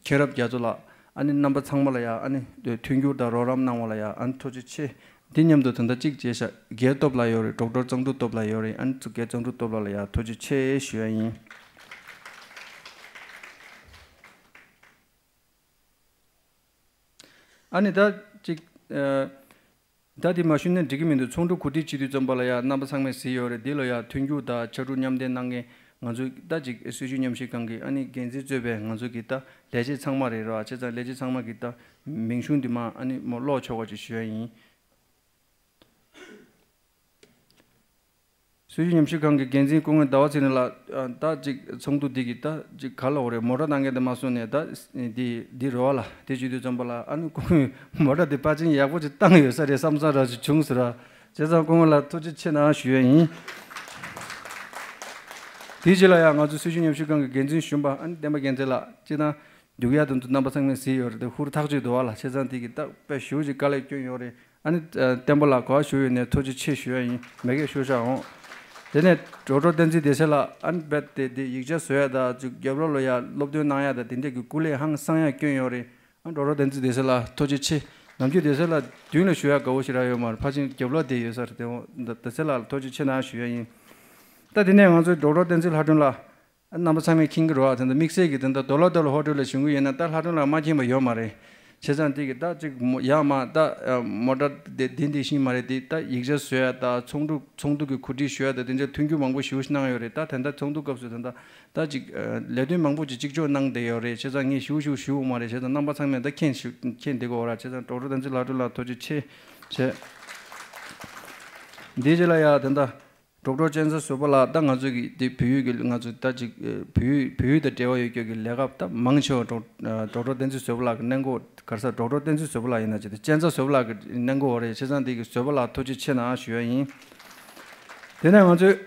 མཁྱེན་རབ་རྒྱ་མཚོ་ལགས། ཨ་ནི་རྣམ་པ་ཚང་མ་ལ་ཡ་ཨ་ནི་མཐུན་འགྱུར་དང་རོགས་རམ་གནང་བ་ལ་ཡ་ཨ་ནི་ཐུགས་རྗེ་ཆེ། འདི་མཉམ་དུ་ད་ལྟ་གཅིག་བྱས་ཤག་རྒན་སྟོབས་ལགས་ཡོད་རེད། ཌོག་ཊར་གཙང་ཕྲུག་སྟོབས་ལགས་ཡོད་རེད། ཨ་ནི་ཚུ་རྒན་གཙང་ཕྲུག་སྟོབས་ལགས་ལ་ཡ་ཐུགས་རྗེ་ཆེ་ཞུ་ཡ་ཡིན། ཨ་ནི་ད་གཅིག་ཨ་ད་འདི་མ་ཞུས་ན་འགྲིག་གི་མི་འདུག་ཚོགས་འདུ་གོ་སྒྲིག་བྱེད་དུས་ཙམ་པ་ལ་ཡ་རྣམ་པ་ཚང་མས་གཟིགས་ཡོད་རེད། འདི་ལ་ཡ་མཐུན་འགྱུར་དང་ཕྱར་གྲུ་མཉམ་འདེགས་གནང་མཁན་ང་ཚོ་ད་ཅིག་སྲིད་བྱུས་ཉམས་ཞིབ་ཁང་གི་ཨ་ནི་འགན་འཛིན་གཙོས་པའི་ང་ཚོ་གི་ད་ལས་བྱེད་ཚང་མ་རེད་ར། བྱས་ཙང་ལས་བྱེད་ཚང་མ་གི་ད་མིང་གཞུང་འདི་མ་ཨ་ནི་མོ་ཀློག་ཆོག་པ་ཅིག་ཞུ་ཡ་ཡིན། སྲིད་བྱུས་ཉམས་ཞིབ་ཁང་གི་འགན་འཛིན་སྐུ་ངོ་ཟླ་བ་ཚེ་རིང་ལགས། ཨ་ད་ཅིག་ཚོགས་འདུ་འདི་གི་ད་ཅིག་ག་ལ་འོ་རེད། མོ་ཊ་གཏོང་མཁན་དེ་མ་སོང་ནས་ད་འདི་འདི་རེད་བ་ལ། དེ་བྱེད་དུས་ཙམ་པ་ལ་ཨ་ནི་སྐུ་ངོས་མོ་ཊ་འདི་ཕར་ཕྱིན་ཡག་པོ་ཅིག་བཏང་ཡོད་ས་རེད་བསམ་བསམ་ར་ཅིག་བྱུང་ཟེར་ར། བྱས་ཙང་སྐུ་ངོ་ལ་ཐུགས་རྗེ་ཆེ་གནང་ཞུ་ཡ་ཡིན། དེའི་རྗེས་ལ་ཡང་ང་ཚོ་སྲིད་བྱུས་ཉམས་ཞིབ་ཁང་གི་འགན་འཛིན་གཞོན་པ་ཨ་ནི་བསྟན་པ་རྒྱལ་མཚན་ལགས། སྤྱིར་བཏང་རྒྱུག་ཡ་དེ་ཚོ་རྣམ་པ་ཚང་མས་གཟིགས་ཡོད་རེད། དེ་ཧུར་ཐག་ཆོད་འདུག་བ་ལ། བྱས་ཙང་དེ་གི་ད་དཔེ་ཞེ་པོ་ཅིག་དཀའ་ལས་བསྐྱོན་ཡོད་རེད། ཨ་ནི་ཨ་བསྟན་པ་ལགས་གོ་བ་ཞུ་ཡོད་ནས་ཐུགས་རྗེ་ཆེ་ཞུ་ཡ་ཡིན། མ་གིར་ཞུ་བཞག་འོང་། དེ་ནས་ཌོག་ཊར་བསྟན་འཛིན་བདེ་གསལ་ལགས། ཨ་ནི་རྦད་དེ་དེ་ཡིག་ཆ་བཟོ་ཡ་དང་ཅིག་རྒྱབ་ལོགས་ལ་ཡ་སློབ་སྟོན་གནང་ཡ་དང་དེ་འདྲས་ཀྱི་སྐུ་ལས་ཧང་སང་ཡ་བསྐྱོན་ཡོད་རེད། ཨ་ཌོག་ཊར་བསྟན་འཛིན་བདེ་གསལ་ལགས་ཐུགས་རྗེ་ཆེ། ནམ་རྒྱུན་བདེ་གསལ་ལགས་མདུན་ལ་ཞུ་ཡ་དགའ་བོ་ཞེ་དྲག་ཡོད་མ་རེད། ཕར་ཕྱིན་རྒྱབ་ལོགས་བསྡད་ཡོད་ས་རེད། དེ་འོ་བདེ་གསལ་ལགས་ལ་ཐུགས་རྗེ་ཆེ་གནང་ཞུ་ཡ་ཡིན། ད་དེ་ནས་ང་ཚོའི་ཌོག་ཊར་བསྟན་འཛིན་ལྷ་སྒྲོན་ལགས། རྣམ་པ་ཚང་མས་མཁྱེན་གྱི་རེད་བ། དེ་འདྲ་དམིགས་བསལ་གྱི་དེ་འདྲ་ཌོ་ལར་ཌོ་ལར་ཧོ་ཊེལ་ལ་བཞུགས་ཀྱི་ཡོད་ན་ད་ལྷ་སྒྲོན་ལགས་མ་མཁྱེན་པ་ཡོད་མ་རེད། བྱས་ཙང་དེ་གི་ད་ཅིག་མོ་ཡར་མར་ད་མོ་ཊ་དེ་དེ་འདི་ཤེས་མ་རེད། དེ་ད་ཡིག་ཆ་བཟོ་ཡ་ད་ཚོགས་འདུ་ཚོགས་འདུ་གི་གོ་སྒྲིག་ཞུ་ཡ་ད་དེ་འདྲ་མཐུན་འགྱུར་མང་པོ་ཞེ་པོ་ཅིག་གནང་ཡོད་རེད། ད་དེ་འདྲ་ཚོགས་འདུ་སྐབས་སུ་དེ་འདྲ་ད་ཅིག་ལས་དོན་མང་པོ་ཅིག་གཅིག་ལྕོགས་གནང་བསྡད་ཡོད་རེད། བྱས་ཙང་ངས་ཞེ་པོ་ཞེ་པོ་ཞུ་ཡོད་མ་རེད། བྱས་ཙང་རྣམ་པ་ཚང་མས་ད་མཁྱེན་ཞུ་མཁྱེན་བསྡད་དགོས་ར། བྱས་ཙང་ཌོག་ཊར་བསྟན་འཛིན་ལྷ་སྒྲོན་ལགས་ཐུགས་རྗེ་ཆེ་བྱས། འདིའི་རྗེས་ལ་ཡ་དེ་འདྲ། ཌོག་ཊར་གཅན་ཚ་བཟོད་པ་ལགས། ད་ང་ཚོ་གི་དེ་བོད་ཡིག་གི་ང་ཚོ་ད་ཅིག་ཨ་བོད་ཡིག་བོད་ཡིག་དང་འབྲེལ་བ་ཡོད་རྒྱུ་གི་ལས་ཀ་ད་མང་ཆེ་བ་ཌོག་ཨ་ཌོག་ཊར་བསྟན་འཛིན་བཟོད་པ་ལགས་ཀྱི་གནང་སྒོ། ག་རེ་ཟེར། ཌོག་ཊར་བསྟན་འཛིན་བཟོད་པ་ལགས་ཡིན་ན་ཅི་ད་གཅན་ཚ་བཟོད་པ་ལགས་ཀྱི་གནང་སྒོ་རེད། བྱས་ཙང་དེ་གི་བཟོད་པ་ལགས་ཐུགས་རྗེ་ཆེ་གནང་ཞུ་ཡ་ཡིན། དེ་ནས་ང་ཚོའི་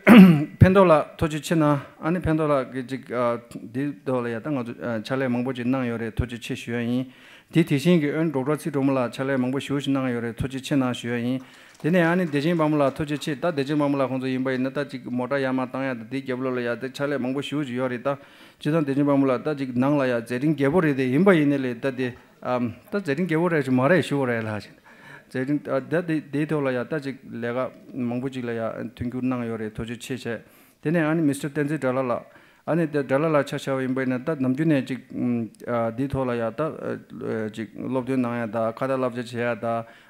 ཕན་ཐོགས་ལགས་ཐུགས་རྗེ་ཆེ་གནང་། ཨ་ནི་ཕན་ཐོགས་ལགས་ཀྱི་ཅིག་ཨ་དེའི་ཐོག་ལ་ཡ་ད་ང་ཚོ་ཨ་ཕྱག་ལས་མང་པོ་ཅིག་གནང་ཡོད་རེད། ཐུགས་རྗེ་ཆེ་ཞུ་ཡ་ཡིན། དེ་དེ་བཞིན་གྱི་ཨ་ནི་ཌོག་ཊར་ཚེ་སྒྲོལ་མ་ལགས་ཕྱག་ལས་མང་པོ་ཞེ་པོ་ཅིག་གནང་ཡོད་རེད། ཐུགས་རྗེ་ཆེ་གནང་ཞུ་ཡ་ཡིན། དེ་ནས་ཨ་ནི་བདེ་ཆེན་དཔལ་མོ་ལགས་ཐུགས་རྗེ་ཆེ། ད་བདེ་ཆེན་དཔལ་མོ་ལགས་ཁོང་ཚོ་ཡིན་པ་ཡིན་ན་ད་ཅིག་མོ་ཊ་ཡར་མར་བཏང་ཡ་ད་དེའི་རྒྱབ་ལོགས་ལ་ཡ་ད་ཕྱག་ལས་མང་པོ་ཞེ་པོ་ཅིག་ཡོད་རེད། ད་སྤྱིར་བཏང་བདེ་ཆེན་དཔལ་མོ་ལགས་ད་ཅིག་ནང་ལ་ཡ་མཛད་འཕྲིན་རྒྱས་པོ་རེད། དེ་ཡིན་པ་ཡིན་ནའི་ལས་ད་དེ་ཨམ་ད་མཛད་འཕྲིན་རྒྱས་པོ་རེད་ཞུ་མ་རེད་ཞུ་བ་རེད་ལགས། མཛད་འཕྲིན་ད་དེ་དེའི་ཐོག་ལ་ཡ་ད་ཅིག་ལས་ཀ་མང་པོ་ཅིག་ལ་ཡ་མཐུན་འགྱུར་གནང་ཡོད་རེད། ཐུགས་རྗེ་ཆེ་བྱས། དེ་ནས་ཨ་ནི་མི་སི་ཊར་བསྟན་འཛིན་དགྲ་ལྷ་ལགས། ཨ་ནི་དེ་དགྲ་ལྷ་ལགས་ཆ་བཞག་པ་ཡིན་པ་ཡིན་ན་ད་ནམ་རྒྱུན་ནས་ཅིག་ཨ་འདིའི་ཐོག་ལ་ཡ་ད་ཨ་ཅིག་སློབ་སྟོན་གནང་ཡ་ད་ཁ་ཏ་བསླབ་བྱ་བྱེད་ཡ་ད་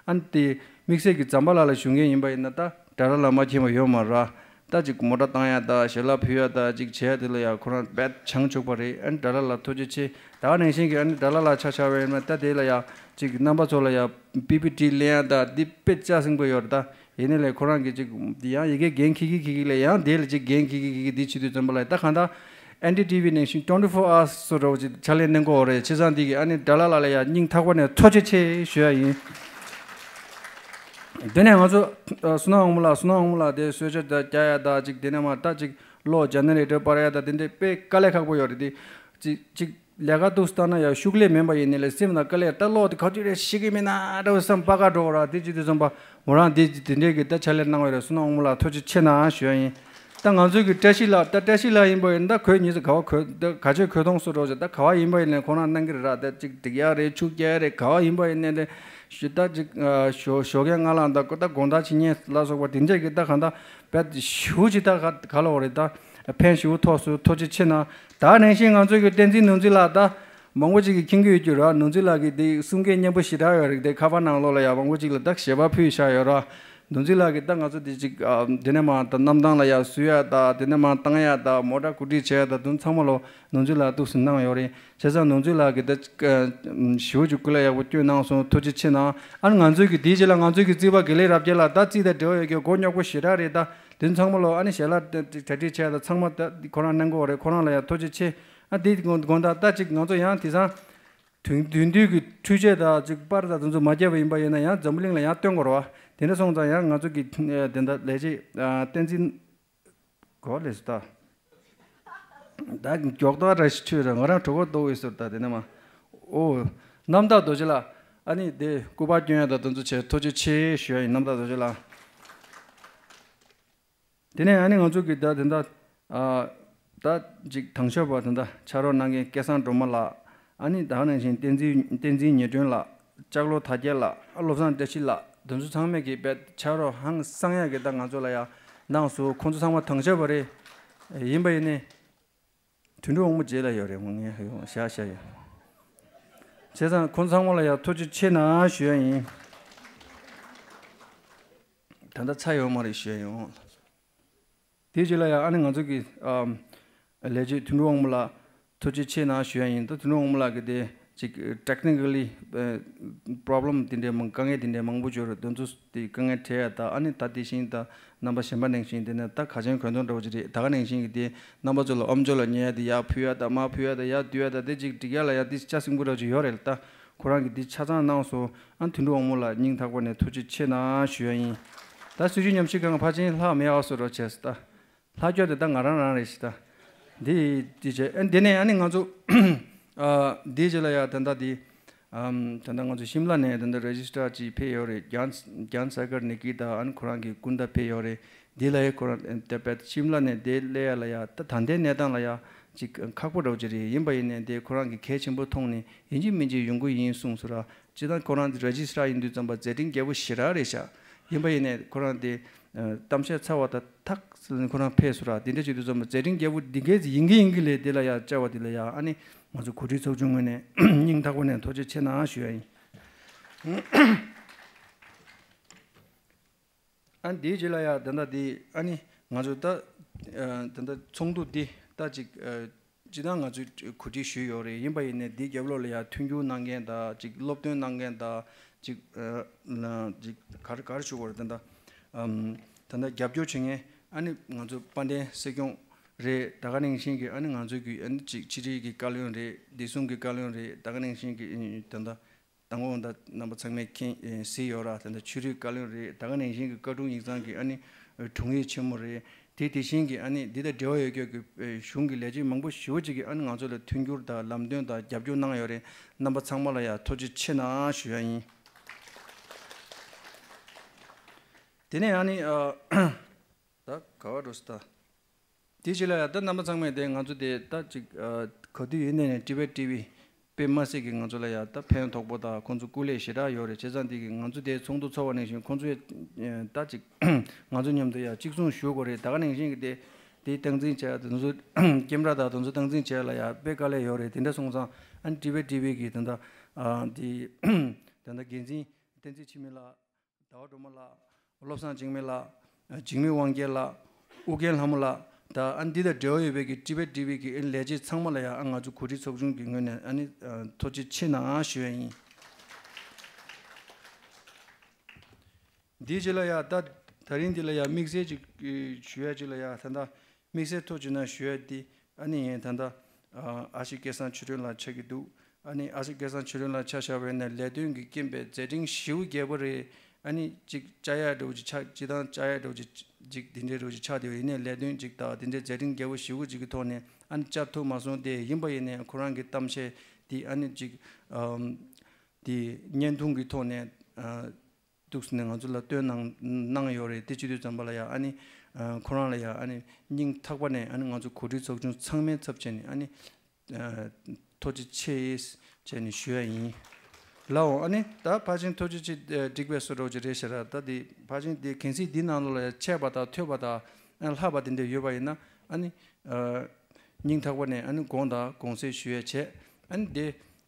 ཨ་ནི་དེ་དམིགས་བསལ་གྱི་ཛམ་བྷ་ལ་ལ་བཞུགས་མཁན་ཡིན་པ་ཡིན་ན་ད་དགྲ་ལྷ་ལགས་མ་མཁྱེན་པ་ཡོད་མ་རེད། ད་ཅིག་མོ་ཊ་བཏང་ཡ་ད་ཞལ་ལག་ཕུལ་ཡ་ད་ཅིག་བྱེད་ཡ་དེ་ལ་ཡ་ཁོ་རང་རྦད་བྱང་ཆུབ་པ་རེད། ཨ་ནི་དགྲ་ལྷ་ལགས་ཐུགས་རྗེ་ཆེ། ད་ནང་བཞིན་གྱི་ཨ་ནི་དགྲ་ལྷ་ལགས་ཆ་བཞག་པ་ཡིན་ན་ད་དེ་ལ་ཡ་ཅིག་རྣམ་པ་ཚོ་ལ་ཡ་པི་པི་ཊི་ལེན་ཡ་ད་འདི་དཔེ་ལྕགས་སྲིང་པོ་ཡོད་རེད། ད་ ཡིན་ནའི་ལས་ཁོ་རང་གིས་ཅིག་ཡང་ཡི་གེ་འགན་འཁྱེར་གྱི་འཁྱེར་གྱི་ལས་ཡང་དེ་ལ་ཅིག་འགན་འཁྱེར་གྱི་འཁྱེར་གྱི་འདི་བྱེད་དུས་ཙམ་པ་ལ་ད་གང་ལྟར་ཨེན་ཌི་ཊི་ཝི་ནང་བཞིན་ཊུ་ཝེན་ཊི་ཕོར་ཨ་ཝར་སི་བཟོ་འདྲ་བོ་ཅིག་ཕྱག་ལས་གནང་གི་ཡོད་རེད། བྱས་ཙང་འདི་གི་ཨ་ནི་དགྲ་ལྷ་ལགས་ལ་ཡང་སྙིང་ཐག་པ་ནས་ཐུགས་རྗེ་ཆེ་ཞུ་ཡ་ཡིན། དེ་ནས་ང་ཚོ་བསོད་ནམས་དབང་མོ་ལགས། བསོད་ནམས་དབང་མོ་ལགས་དེ་གསོལ་ཇ་དང་རྒྱག་ཡ་དང་ཅིག་དེ་ནས་མར་ད་ཅིག་གློག་ཇེ་ནེ་རེ་ཊར་སྤར་ཡ་དང་དེ་འདྲའི་དཔེ་དཀའ་ལས་ཁག་པོ་ཡོད་རེད། དེ་ཅིག་ཅིག་ལས་ཀ་འདུག་སེ་བལྟས་ན་ཡང་ཤུགས་ལས་མིན་པ་ཡིན་ནའི་ལས་སེམས་ནང་དཀའ་ལས། ད་གློག་དེ་ག་དུས་རེ་ཤི་གི་མིན་ན་འདྲ་བོ་བསམ་པ་དཀའ་འགྲོ་གི་ར། དེ་བྱེད་དུས་ཙམ་པ་མོ་རང་དེ་དེ་འདྲའི་གི་ད་ཕྱག་ལས་གནང་བའི་རེད། བསོད་ནམས་དབང་མོ་ལགས་ཐུགས་རྗེ་ཆེ་གནང་ཞུ་ཡ་ཡིན། ད་ང་ཚོའི་གི་བཀྲ་ཤིས་ལགས། ད་བཀྲ་ཤིས་ལགས་ཡིན་པ་ཡིན་ན་ད་གོས་ཉིས་སུ་ག་བ་གོས་ད་ག་ཆོད་གོས་ཐུང་སུ་འགྲོ་ཆོག་ད་ག་བ་ཡིན་པ་ཡིན་ནའི་ཁོ་རང་གནང་གི་རེད་ར། ད་ཅིག་འགྲིག་ཡ་རེད། ཆུ་རྐྱལ་རེད། ག་བ་ཡིན་པ་ཡིན་ནའི་ད་ཞུ་ད་ཅིག་ཞོ་ཞོ་རྐྱལ་ང་ལ་ད་ད་དགོང་དག་ཕྱི་ཉིན་ལ་སོགས་པ་དེ་འདྲས་གི་ད་གང་ད་བད་ཞུ་ཅིག་ད་ག་ག་ལ་འོ་རེད། ད་ཕན་ཞུ་ཐོགས་སུ་ཐུགས་རྗེ་ཆེ་གནང་། ད་ནང་བཞིན་ང་ཚོའི་གི་བསྟན་འཛིན་ནོར་འཛིན་ལགས། ད་མང་པོ་ཅིག་གིས་མཁྱེན་གྱི་ཡོད་རྒྱུ་ར། ནོར་འཛིན་ལགས་ཀྱི་དེ་གསུང་སྐད་སྙན་པོ་ཞེ་དྲག་ཡོད་རེད། དེ་ཁ་པར་ནང་ལོགས་ལ་ཡང་མང་པོ་ཅིག་ལ་ད་ཞལ་པར་ཕུལ་བཞག་ཡོད་ར། ནོར་འཛིན་ལགས་ཀྱིས་ད་ང་ཚོ་དེ་ཅིག་ཨ་དེ་ནས་མར་ད་གནམ་ཐང་ལ་ཡར་བཟོ་ཡ་ད་དེ་ནས་མར་བཏང་ཡ་ད་མོ་ཊ་གོ་སྒྲིག་བྱས་ཡ་ད་དོན་ཚང་མ་ལོ་ནོར་འཛིན་ལགས་འདུག་སེ་གནང་ཡོད་རེད། བྱས་ཙང་ནོར་འཛིན་ལགས་ཀྱིས་ད་ཅིག་ཨ་ཞེ་པོ་ཅིག་སྐུ་ལས་ཡག་པོ་བསྐྱོན་གནང་སོང་། ཐུགས་རྗེ་ཆེ་གནང་། ཨ་ནི་ང་ཚོའི་གི་དེའི་རྗེས་ལ་ང་ཚོའི་གི་རྩིས་པ་དགེ་ལེགས་རབ་རྒྱས་ལགས། ད་རྩིས་དང་འབྲེལ་བ་ཡོད་རྒྱུ་མགོ་རྙོག་པོ་ཞེ་དྲག་རེད། ད་དེ་ཚང་མ་ལོ་ཨ་ནི་ཞལ་ལག་གྲ་སྒྲིག་བྱས་ད་ཚང་མ་ད་ཁོ་རང་གནང་གི་ཡོད་རེད། ཁོ་རང་ལ་ཡང་ཐུགས་རྗེ་ཆེ། ཨ་དེ་དགོང་དགོང་དག་ད་ཅིག་ང་ཚོ་ཡང་དེང་སང་དུས་དུས་འདུས་ཀྱི་འཕྲུལ་ཆས་དང་ཅིག་པར་དང་དེ་ཚོ་མ་བརྒྱབ་པ་ཡིན་པ་ཡིན་ན་ཡང་འཛམ་བུ་གླིང་ལ་ཡང་སྟོན་དགོས་རེད་བ། དེ་འདྲ་སོང་ཙང་ཡང་ང་ཚོ་གི་དེ་འདྲ་ལས་བྱེད་བསྟན་འཛིན་གོ་ལེ་སུ་ད་ད་མགྱོགས་དག་ར་ཞིག་ཆུ་ར་ང་རང་གྲོད་ཁོག་ལྟོགས་འོས་ཟེར་ད་དེ་ནས་མ་ཨོ་རྣམ་དག་རྡོ་རྗེ་ལགས། ཨ་ནི་དེ་སྐུ་པར་སྐྱོན་ཡ་དང་དེ་ཚོ་བྱས་ཐུགས་རྗེ་ཆེ་ཞུ་ཡ་ཡིན། རྣམ་དག་རྡོ་རྗེ་ལགས། དེ་ནས་ཨ་ནི་ང་ཚོ་གི་ད་དེ་འདྲ་ཨ་ད་ཅིག་དང་ཤོས་པ་དེ་འདྲ་ཕྱག་རོགས་གནང་མཁན་སྐལ་བཟང་སྒྲོལ་མ་ལགས། ཨ་ནི་ད་ག་ནང་བཞིན་བསྟན་འཛིན་བསྟན་འཛིན་ཉི་སྒྲོན་ལགས། ལྕགས་ལོ་དར་རྒྱས་ལགས། བློ་བཟང་བཀྲ་ཤིས་ལགས། དེ་ཚོ་ཚང་མས་ཀྱི་བེད་ཕྱག་རོགས་ཧང་སང་ཡ་གི་ད་ང་ཚོ་ལ་ཡ་གནང་སོང་། ཁོང་ཚོ་ཚང་མ་དང་ཤོས་པ་རེད། ཡིན་པ་ཡིན་ནའི་དོན་གྲུབ་དབང་མོ་རྗེས་ལ་ཡོད་རེད། ངས་ཡོང་བཞག་བཞག་ཡོད། བྱས་ཙང་ཁོང་ཚང་མ་ལ་ཡང་ཐུགས་རྗེ་ཆེ་གནང་ཞུ་ཡ་ཡིན། ད་ལྟ་ཚར་ཡོད་མ་རེད་ཞུ་ཡ་ཡིན། དེའི་རྗེས་ལ་ཡང་ཨ་ནི་ང་ཚོ་གི་ཨམ་ལས་བྱེད་དོན་གྲུབ་དབང་མོ་ལགས་ཐུགས་རྗེ་ཆེ་གནང་ཞུ་ཡ་ཡིན། ད་དོན་གྲུབ་དབང་མོ་ལགས་ཀྱི་དེ་ཅིག་ཊེག་ནི་ཀ་ལི་པོ་རོབ་ལེམ་དེ་འདྲའི་མང་དཀའ་ངལ་དེ་འདྲའི་མང་པོ་ཡོད་རེད། དེ་ཚོ་དེ་དཀའ་ངལ་འཕྲད་ཡ་ད་ཨ་ནི་ད་དེ་བཞིན་ད་རྣམ་པ་གཞན་པ་ནང་བཞིན་དེ་ནས་ད་ག་ཅན་གོན་ཐོང་འདྲ་བོ་ཅིག་རེད། ད་ག་ནང་བཞིན་གྱི་དེ་རྣམ་པ་ཚོ་ལ་ཨོམ་ཅོག་ལ་ཉལ་ཡ་དེ་ཡར་ཕུལ་ཡ་ད་མར་ཕུལ་ཡ་ད་ཡར་བསྡུ་ཡ་ད་དེ་ཅིག་སྒྲིག་ཡ་ལ་ཡ་དེ་ལྕགས་སྲིན་པོ་འདྲ་བོ་ཅིག་ཡོད་རེད་ད། ཁོ་རང་གིས་འདི་ཆ་ཚང་གནང་སོང་། ཨ་དོན་གྲུབ་དབང་མོ་ལགས་སྙིང་ཐག་པ་ནས་ཐུགས་རྗེ་ཆེ་གནང་ཞུ་ཡ་ཡིན། ད་སྲིད་བྱུས་ཉམས་ཞིབ་ཁང་ཕར་ཕྱིན་ལྷག་མེད་ཨ་སོ་རོ་བྱས་སོ་ད། ལྷག་སྐྱོ་དེ་ད་ང་རང་རང་རེད་ཤི་ད། འདི་འདི་བྱས་ཨ་འདི་ནས་ཨ་ནི་ང་ཚོ་ཨ་འདི་བྱས་ལ་ཡ་ད་ལྟ་འདི་ཨམ་ད་ལྟ་ང་ཚོ་ཤིམ་ལ་ནས་ད་ལྟ་རེ་ཇི་སི་ཊར་ཅིག་ཕེབས་ཡོད་རེད། གྱན་གྱན་སེ་ཀར་ནི་ཀི་ད། ཨ་ནི་ཁོ་རང་གི་སྐུ་ཟླ་ཕེབས་ཡོད་རེད། འདི་ལ་ཡ་ཁོ་རང་དེ་པད་ཤིམ་ལ་ནས་དེ་སླེབས་ཡ་ལ་ཡ་ད་ད་ལྟའི་གནས་སྟངས་ལ་ཡ་ཅིག་ཁག་པོ་འདྲ་བོ་ཅིག་རེད། ཡིན་པ་ཡིན་ནའི་དེ་ཁོ་རང་གི་གལ་ཆེན་པོ་མཐོང་ནས་ཡིན་གཅིག་མིན་གཅིག་ཡོང་གི་ཡིན་གསུངས་སོང་ར། སྤྱིར་བཏང་ཁོ་རང་དེ་རེ་ཇི་སི་ཊར་ཡིན་དུས་ཙམ་པ་མཛད་འཕྲིན་རྒྱས་པོ་ཞེ་དྲག་རེད་ཤག་ཡིན་པ་ཡིན་ནའི་ཁོ་རང་དེ་གཏམ་བཤད་ཚར་བ་ད་ཐག་ཁོ་རང་ཕེབས་སོང་ར། དེ་འདྲ་བྱེད་དུས་ཙམ་པ་མཛད་འཕྲིན་རྒྱས་པོ་འདི་གས་ཡིན་གི་ཡིན་གི་ལས་དེ་ལ་ཡ་བཅར་བ་དེ་ལ་ཡ་ཨ་ནི་ང་ཚོ་གོ་སྒྲིག་ཚོགས་ཆུང་ངོས་ནས་སྙིང་ཐག་པ་ནས་ཐུགས་རྗེ་ཆེ་གནང་ཞུ་ཡ་ཡིན། ཨ་འདིའི་རྗེས་ལ་ཡ་ད་ལྟ་འདི་ཨ་ནི་ང་ཚོ་ད་ཨ་ད་ལྟ་ཚོགས་འདུ་འདི་ད་ཅིག་ཨ་སྤྱིར་བཏང་ང་ཚོས་གོ་སྒྲིག་ཞུས་ཡོད་རེད། ཡིན་པ་ཡིན་ནའི་འདིའི་རྒྱབ་ལོགས་ལ་ཡ་མཐུན་འགྱུར་གནང་མཁན་དང་ཅིག་སློབ་སྟོན་གནང་མཁན་དང་ཅིག་ཨ་ཅིག་ག་རེ་ག་རེ་ཞུ་དགོས་རེད། ད་ལྟ་ཨམ་ད་ལྟ་རྒྱབ་སྐྱོར་བྱེད་མཁན་ཨ་ནི་ང་ཚོ་དཔལ་ལྡན་སྲིད་སྐྱོང་རེད། ད་ག་ནང་བཞིན་གྱི་ཨ་ནི་ང་ཚོ་གི་ཨ་ནི་ཅིག་ཕྱི་དྲིལ་གྱི་བཀའ་བློན་རེད། བདེ་སྲུང་གི་བཀའ་བློན་རེད། ད་ག་ནང་བཞིན་གྱི་ཨ་ད་ལྟ། དང་པོ་ད་རྣམ་པ་ཚང་མས་མཁྱེན་ཨེ་གཟིགས་ཡོད་ར། ད་ལྟ་ཆོས་རིག་བཀའ་བློན་རེད། ད་ག་ནང་བཞིན་གྱི་བཀའ་དྲུང་ཡིག་ཚང་གི་ཨ་ནི་དྲུང་ཡིག་ཆེན་མོ་རེད། དེ་དེ་བཞིན་གྱི་ཨ་ནི་འདི་དང་འབྲེལ་བ་ཡོད་མཁན་གྱི་ཨེ་གཞུང་གི་ལས་བྱེད་མང་པོ་ཞེ་པོ་ཅིག་གིས་ཨ་ནི་ང་ཚོ་ལ་མཐུན་འགྱུར་དང་ལམ་སྟོན་དང་རྒྱབ་སྐྱོར་གནང་ཡོད་རེད། རྣམ་པ་ཚང་མ་ལ་ཡང་ཐུགས་རྗེ་ཆེ་གནང་ཞུ་ཡ་ཡིན། དེ་ནས་ཨ་ནི་ཨ་ད་ག་བ་འགྲོ་སི་ད། དེ་རྗེས་ལ་ཡང་ད་རྣམ་པ་ཚང་མས་དེ་ང་ཚོ་དེ་ད་ཅིག་ཨ་ག་དུས་ཡིན་ནའི་ནས་ཊི་བེཊ་ཊི་ཝི་དཔེ་མ་སྲིད་ཀྱི་ང་ཚོ་ལ་ཡང་ད་ཕན་ཐོགས་པོ་དང་ཁོང་ཚོ་སྐུ་ལས་ཞེ་དྲག་ཡོད་རེད། བྱས་ཙང་དེ་གི་ང་ཚོ་དེ་ཚོགས་འདུ་ཚོགས་པ་ནང་བཞིན་ཁོང་ཚོས་ད་ཅིག་ང་ཚོ་མཉམ་དུ་ཡང་གཅིག་མཚུངས་ཞུ་དགོས་རེད། ད་ག་ནང་བཞིན་གྱི་དེ་དེ་སྟངས་འཛིན་བྱས་དེ་ཚོ་ཀེམ་ར་དང་དེ་ཚོ་སྟངས་འཛིན་བྱས་ལ་ཡང་དཔེ་དཀའ་ལས་ཡོད་རེད། དེ་འདྲ་སོང་ཙང་ཨ་ཊི་བེཊ་ཊི་ཝི་གི་ད་ད་ཨ་དེ་ད་ད་འགན་འཛིན་བསྟན་འཛིན་འཆི་མེད་ལགས། ཟླ་བ་སྒྲོལ་མ་ལགས། བློ་བཟང་འཇིགས་མེད་ལགས། འཇིགས་མེད་དབང་རྒྱལ་ལགས། ཨུ་རྒྱན་ལྷ་མོ་ལགས། ད་ཨ་འདི་དང་འབྲེལ་བ་ཡོད་པའི་གི་ཊི་བེཊ་ཊི་ཝི་གི་ཨ་ལས་བྱེད་ཚང་མ་ལ་ཡང་ཨ་ང་ཚོ་གོ་སྒྲིག་ཚོགས་ཆུང་གི་ངོས་ནས་ཨ་ནི་ཐུགས་རྗེ་ཆེ་གནང་ཞུ་ཡ་ཡིན། འདིའི་རྗེས་ལ་ཡང་ད་ ད་རིང་འདི་ལ་ཡང་དམིགས་བསལ་ཅིག་ཞུ་ཡ་ཅིག་ལ་ཡང་ད་ལྟ་དམིགས་བསལ་ཐོག་ཅིག་ན་ཞུ་ཡ་འདི་ཨ་ནི་ཡིན། ད་ལྟ་ཨ་ཨ་ཞེ་སྐལ་བཟང་ཆོས་སྒྲོན་ལགས་ཆགས་ཀྱི་འདུག་ཨ་ནི་ཨ་ཞེ་སྐལ་བཟང་ཆོས་སྒྲོན་ལགས་ཆ་བཞག་པ་ཡིན་ན་ལས་དོན་གྱི་རྐྱེན་པས་མཛད་འཕྲིན་ཞེ་པོ་རྒྱས་པོ་རེད། ཨ་ནི་ཅིག་བཅར་ཡ་འདྲ་བོ་ཅིག་ཆགས་ཅིག་དང་བཅར་ཡ་འདྲ་བོ་ཅིག་ཅིག་དེ་འདྲའི་འདྲ་བོ་ཅིག་ཆགས་བསྡད་ཡོད། ཡིན་ནའི་ལས་དོན་ཅིག་དང་དེ་འདྲའི་མཛད་འཕྲིན་རྒྱས་པོ་ཞེ་པོ་ཅིག་གི་ཐོག་ནས་ཨ་ནི་བཅར་ཐུབ་མ་སོང་སྟེ། ཡིན་པ་ཡིན་ནའི་ཁོ་རང་གི་གཏམ་བཤད་དེ་ཨ་ནི་ཅིག་ཨམ་དེ་བརྙན་ཐུང་གི་ཐོག་ནས་ཨ་འདུག་སེ་ནས་ང་ཚོ་ལ་སྟོན་གནང་གནང་ཡོད་རེད། དེ་བྱེད་དུས་ཙམ་པ་ལ་ཡང་ཨ་ནི་ཨ་ཁོ་རང་ལ་ཡང་ཨ་ནི་སྙིང་ཐག་པ་ནས་ཨ་ནི་ང་ཚོ་གོ་སྒྲིག་ཚོགས་ཆུང་ཚང་མའི་ཚབ་བྱས་ནས་ཨ་ནི་ཨ་ཐུགས་རྗེ་ཆེ་བྱས་ནས་ཞུ་ཡ་ཡིན། ལའོ། ཨ་ནི་ད་ཕལ་ཆེར་ཐུགས་རྗེ་ཆེ་ཨ་འགྲིག་པའི་བཟོ་འདྲ་ཅིག་རེད་ཤག་ར། ད་དེ་ཕལ་ཆེར་དེ་གལ་སྲིད་འདི་ནང་ལོགས་ལ་ཡང་ཆད་པ་དང་ཐོས་པ་དང་ཨ་ལྷག་པ་དེ་འདྲ་ཡོད་པ་ཡིན་ན་ཨ་ནི་ཨ་སྙིང་ཐག་པ་ནས་ཨ་ནི་དགོངས་དག་དགོངས་སེལ་ཞུ་ཡ་བྱས། ཨ་ནི་དེ་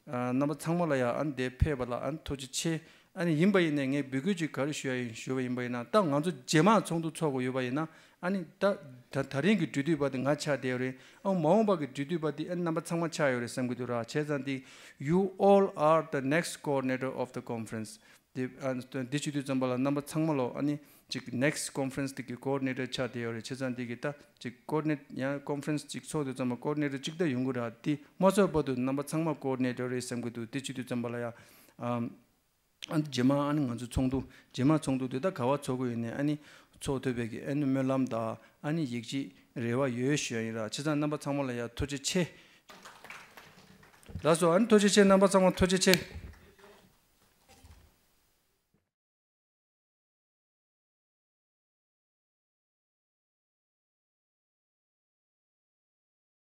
ཨ་རྣམ་པ་ཚང་མ་ལ་ཡང་ཨ་ནི་དེ་ཕེབས་པ་ལ་ཨ་ནི་ཐུགས་རྗེ་ཆེ། ཨ་ནི་ཡིན་པ་ཡིན་ནའི་ངས་འབོད་སྐུལ་ཅིག་ག་རེ་ཞུ་ཡ་ཡིན་ཞུ་བ་ཡིན་པ་ཡིན་ན། ད་ང་ཚོ་རྗེས་མ་ཚོགས་འདུ་ཚོགས་དགོས་ཡོད་པ་ཡིན་ན་ཨ་ནི་ད་ད་ད་རིང་གི་འབྲེལ་མཐུད་པ་དེ་ང་ཆགས་བསྡད་ཡོད་རེད། ཨ་མ་འོངས་པ་གི་འབྲེལ་མཐུད་པ་དེ་ཨ་ནི་རྣམ་པ་ཚང་མ་ཆགས་ཡོད་རེད་བསམ་གྱི་འདུག་ར། བྱས་ཙང་དེ། You all are the next coordinator of the conference. དེ་ཨ་འདི་བྱེད་དུས་ཙམ་པ་ལ་རྣམ་པ་ཚང་མ་ལོ་ཨ་ནི་ཅིག་next conference དེ་གི་coordinator ཆགས་བསྡད་ཡོད་རེད། བྱས་ཙང་དེ་གི་ད་ཅིག་coordinate ཡང་conference ཅིག་ཚོགས་དུས་ཙམ་པ་coordinator ཅིག་ད་ཡོང་གི་ར། དེ་མ་ཚོགས་བར་དུ་རྣམ་པ་ཚང་མ་coordinator རེད་བསམ་གྱི་འདུག་དེ་བྱེད་དུས་ཙམ་པ་ལ་ཡང་ཨ་ཨ་ནི་རྗེས་མ་ཨ་ནི་ང་ཚོ་ཚོགས་འདུ་རྗེས་མ་ཚོགས་འདུ་དེ་ད་ག་བ་ཚོགས་དགོས་ཡོད་ནས་ཨ་ནི་ཚོགས་ཐུབ་པའི་གི་ཨ་ནི་སྨོན་ལམ་དང་ཨ་ནི་ཡིད་ཆེས་རེ་བ་ཡོད་ཞུ་ཡ་ཡིན་ར། བྱས་ཙང་རྣམ་པ་ཚང་མ་ལ་ཡང་ཐུགས་རྗེ་ཆེ། ལགས་སོ། ཨ་ནི་ཐུགས་རྗེ་ཆེ། རྣམ་པ་ཚང་མ་ཐུགས་རྗེ་ཆེ།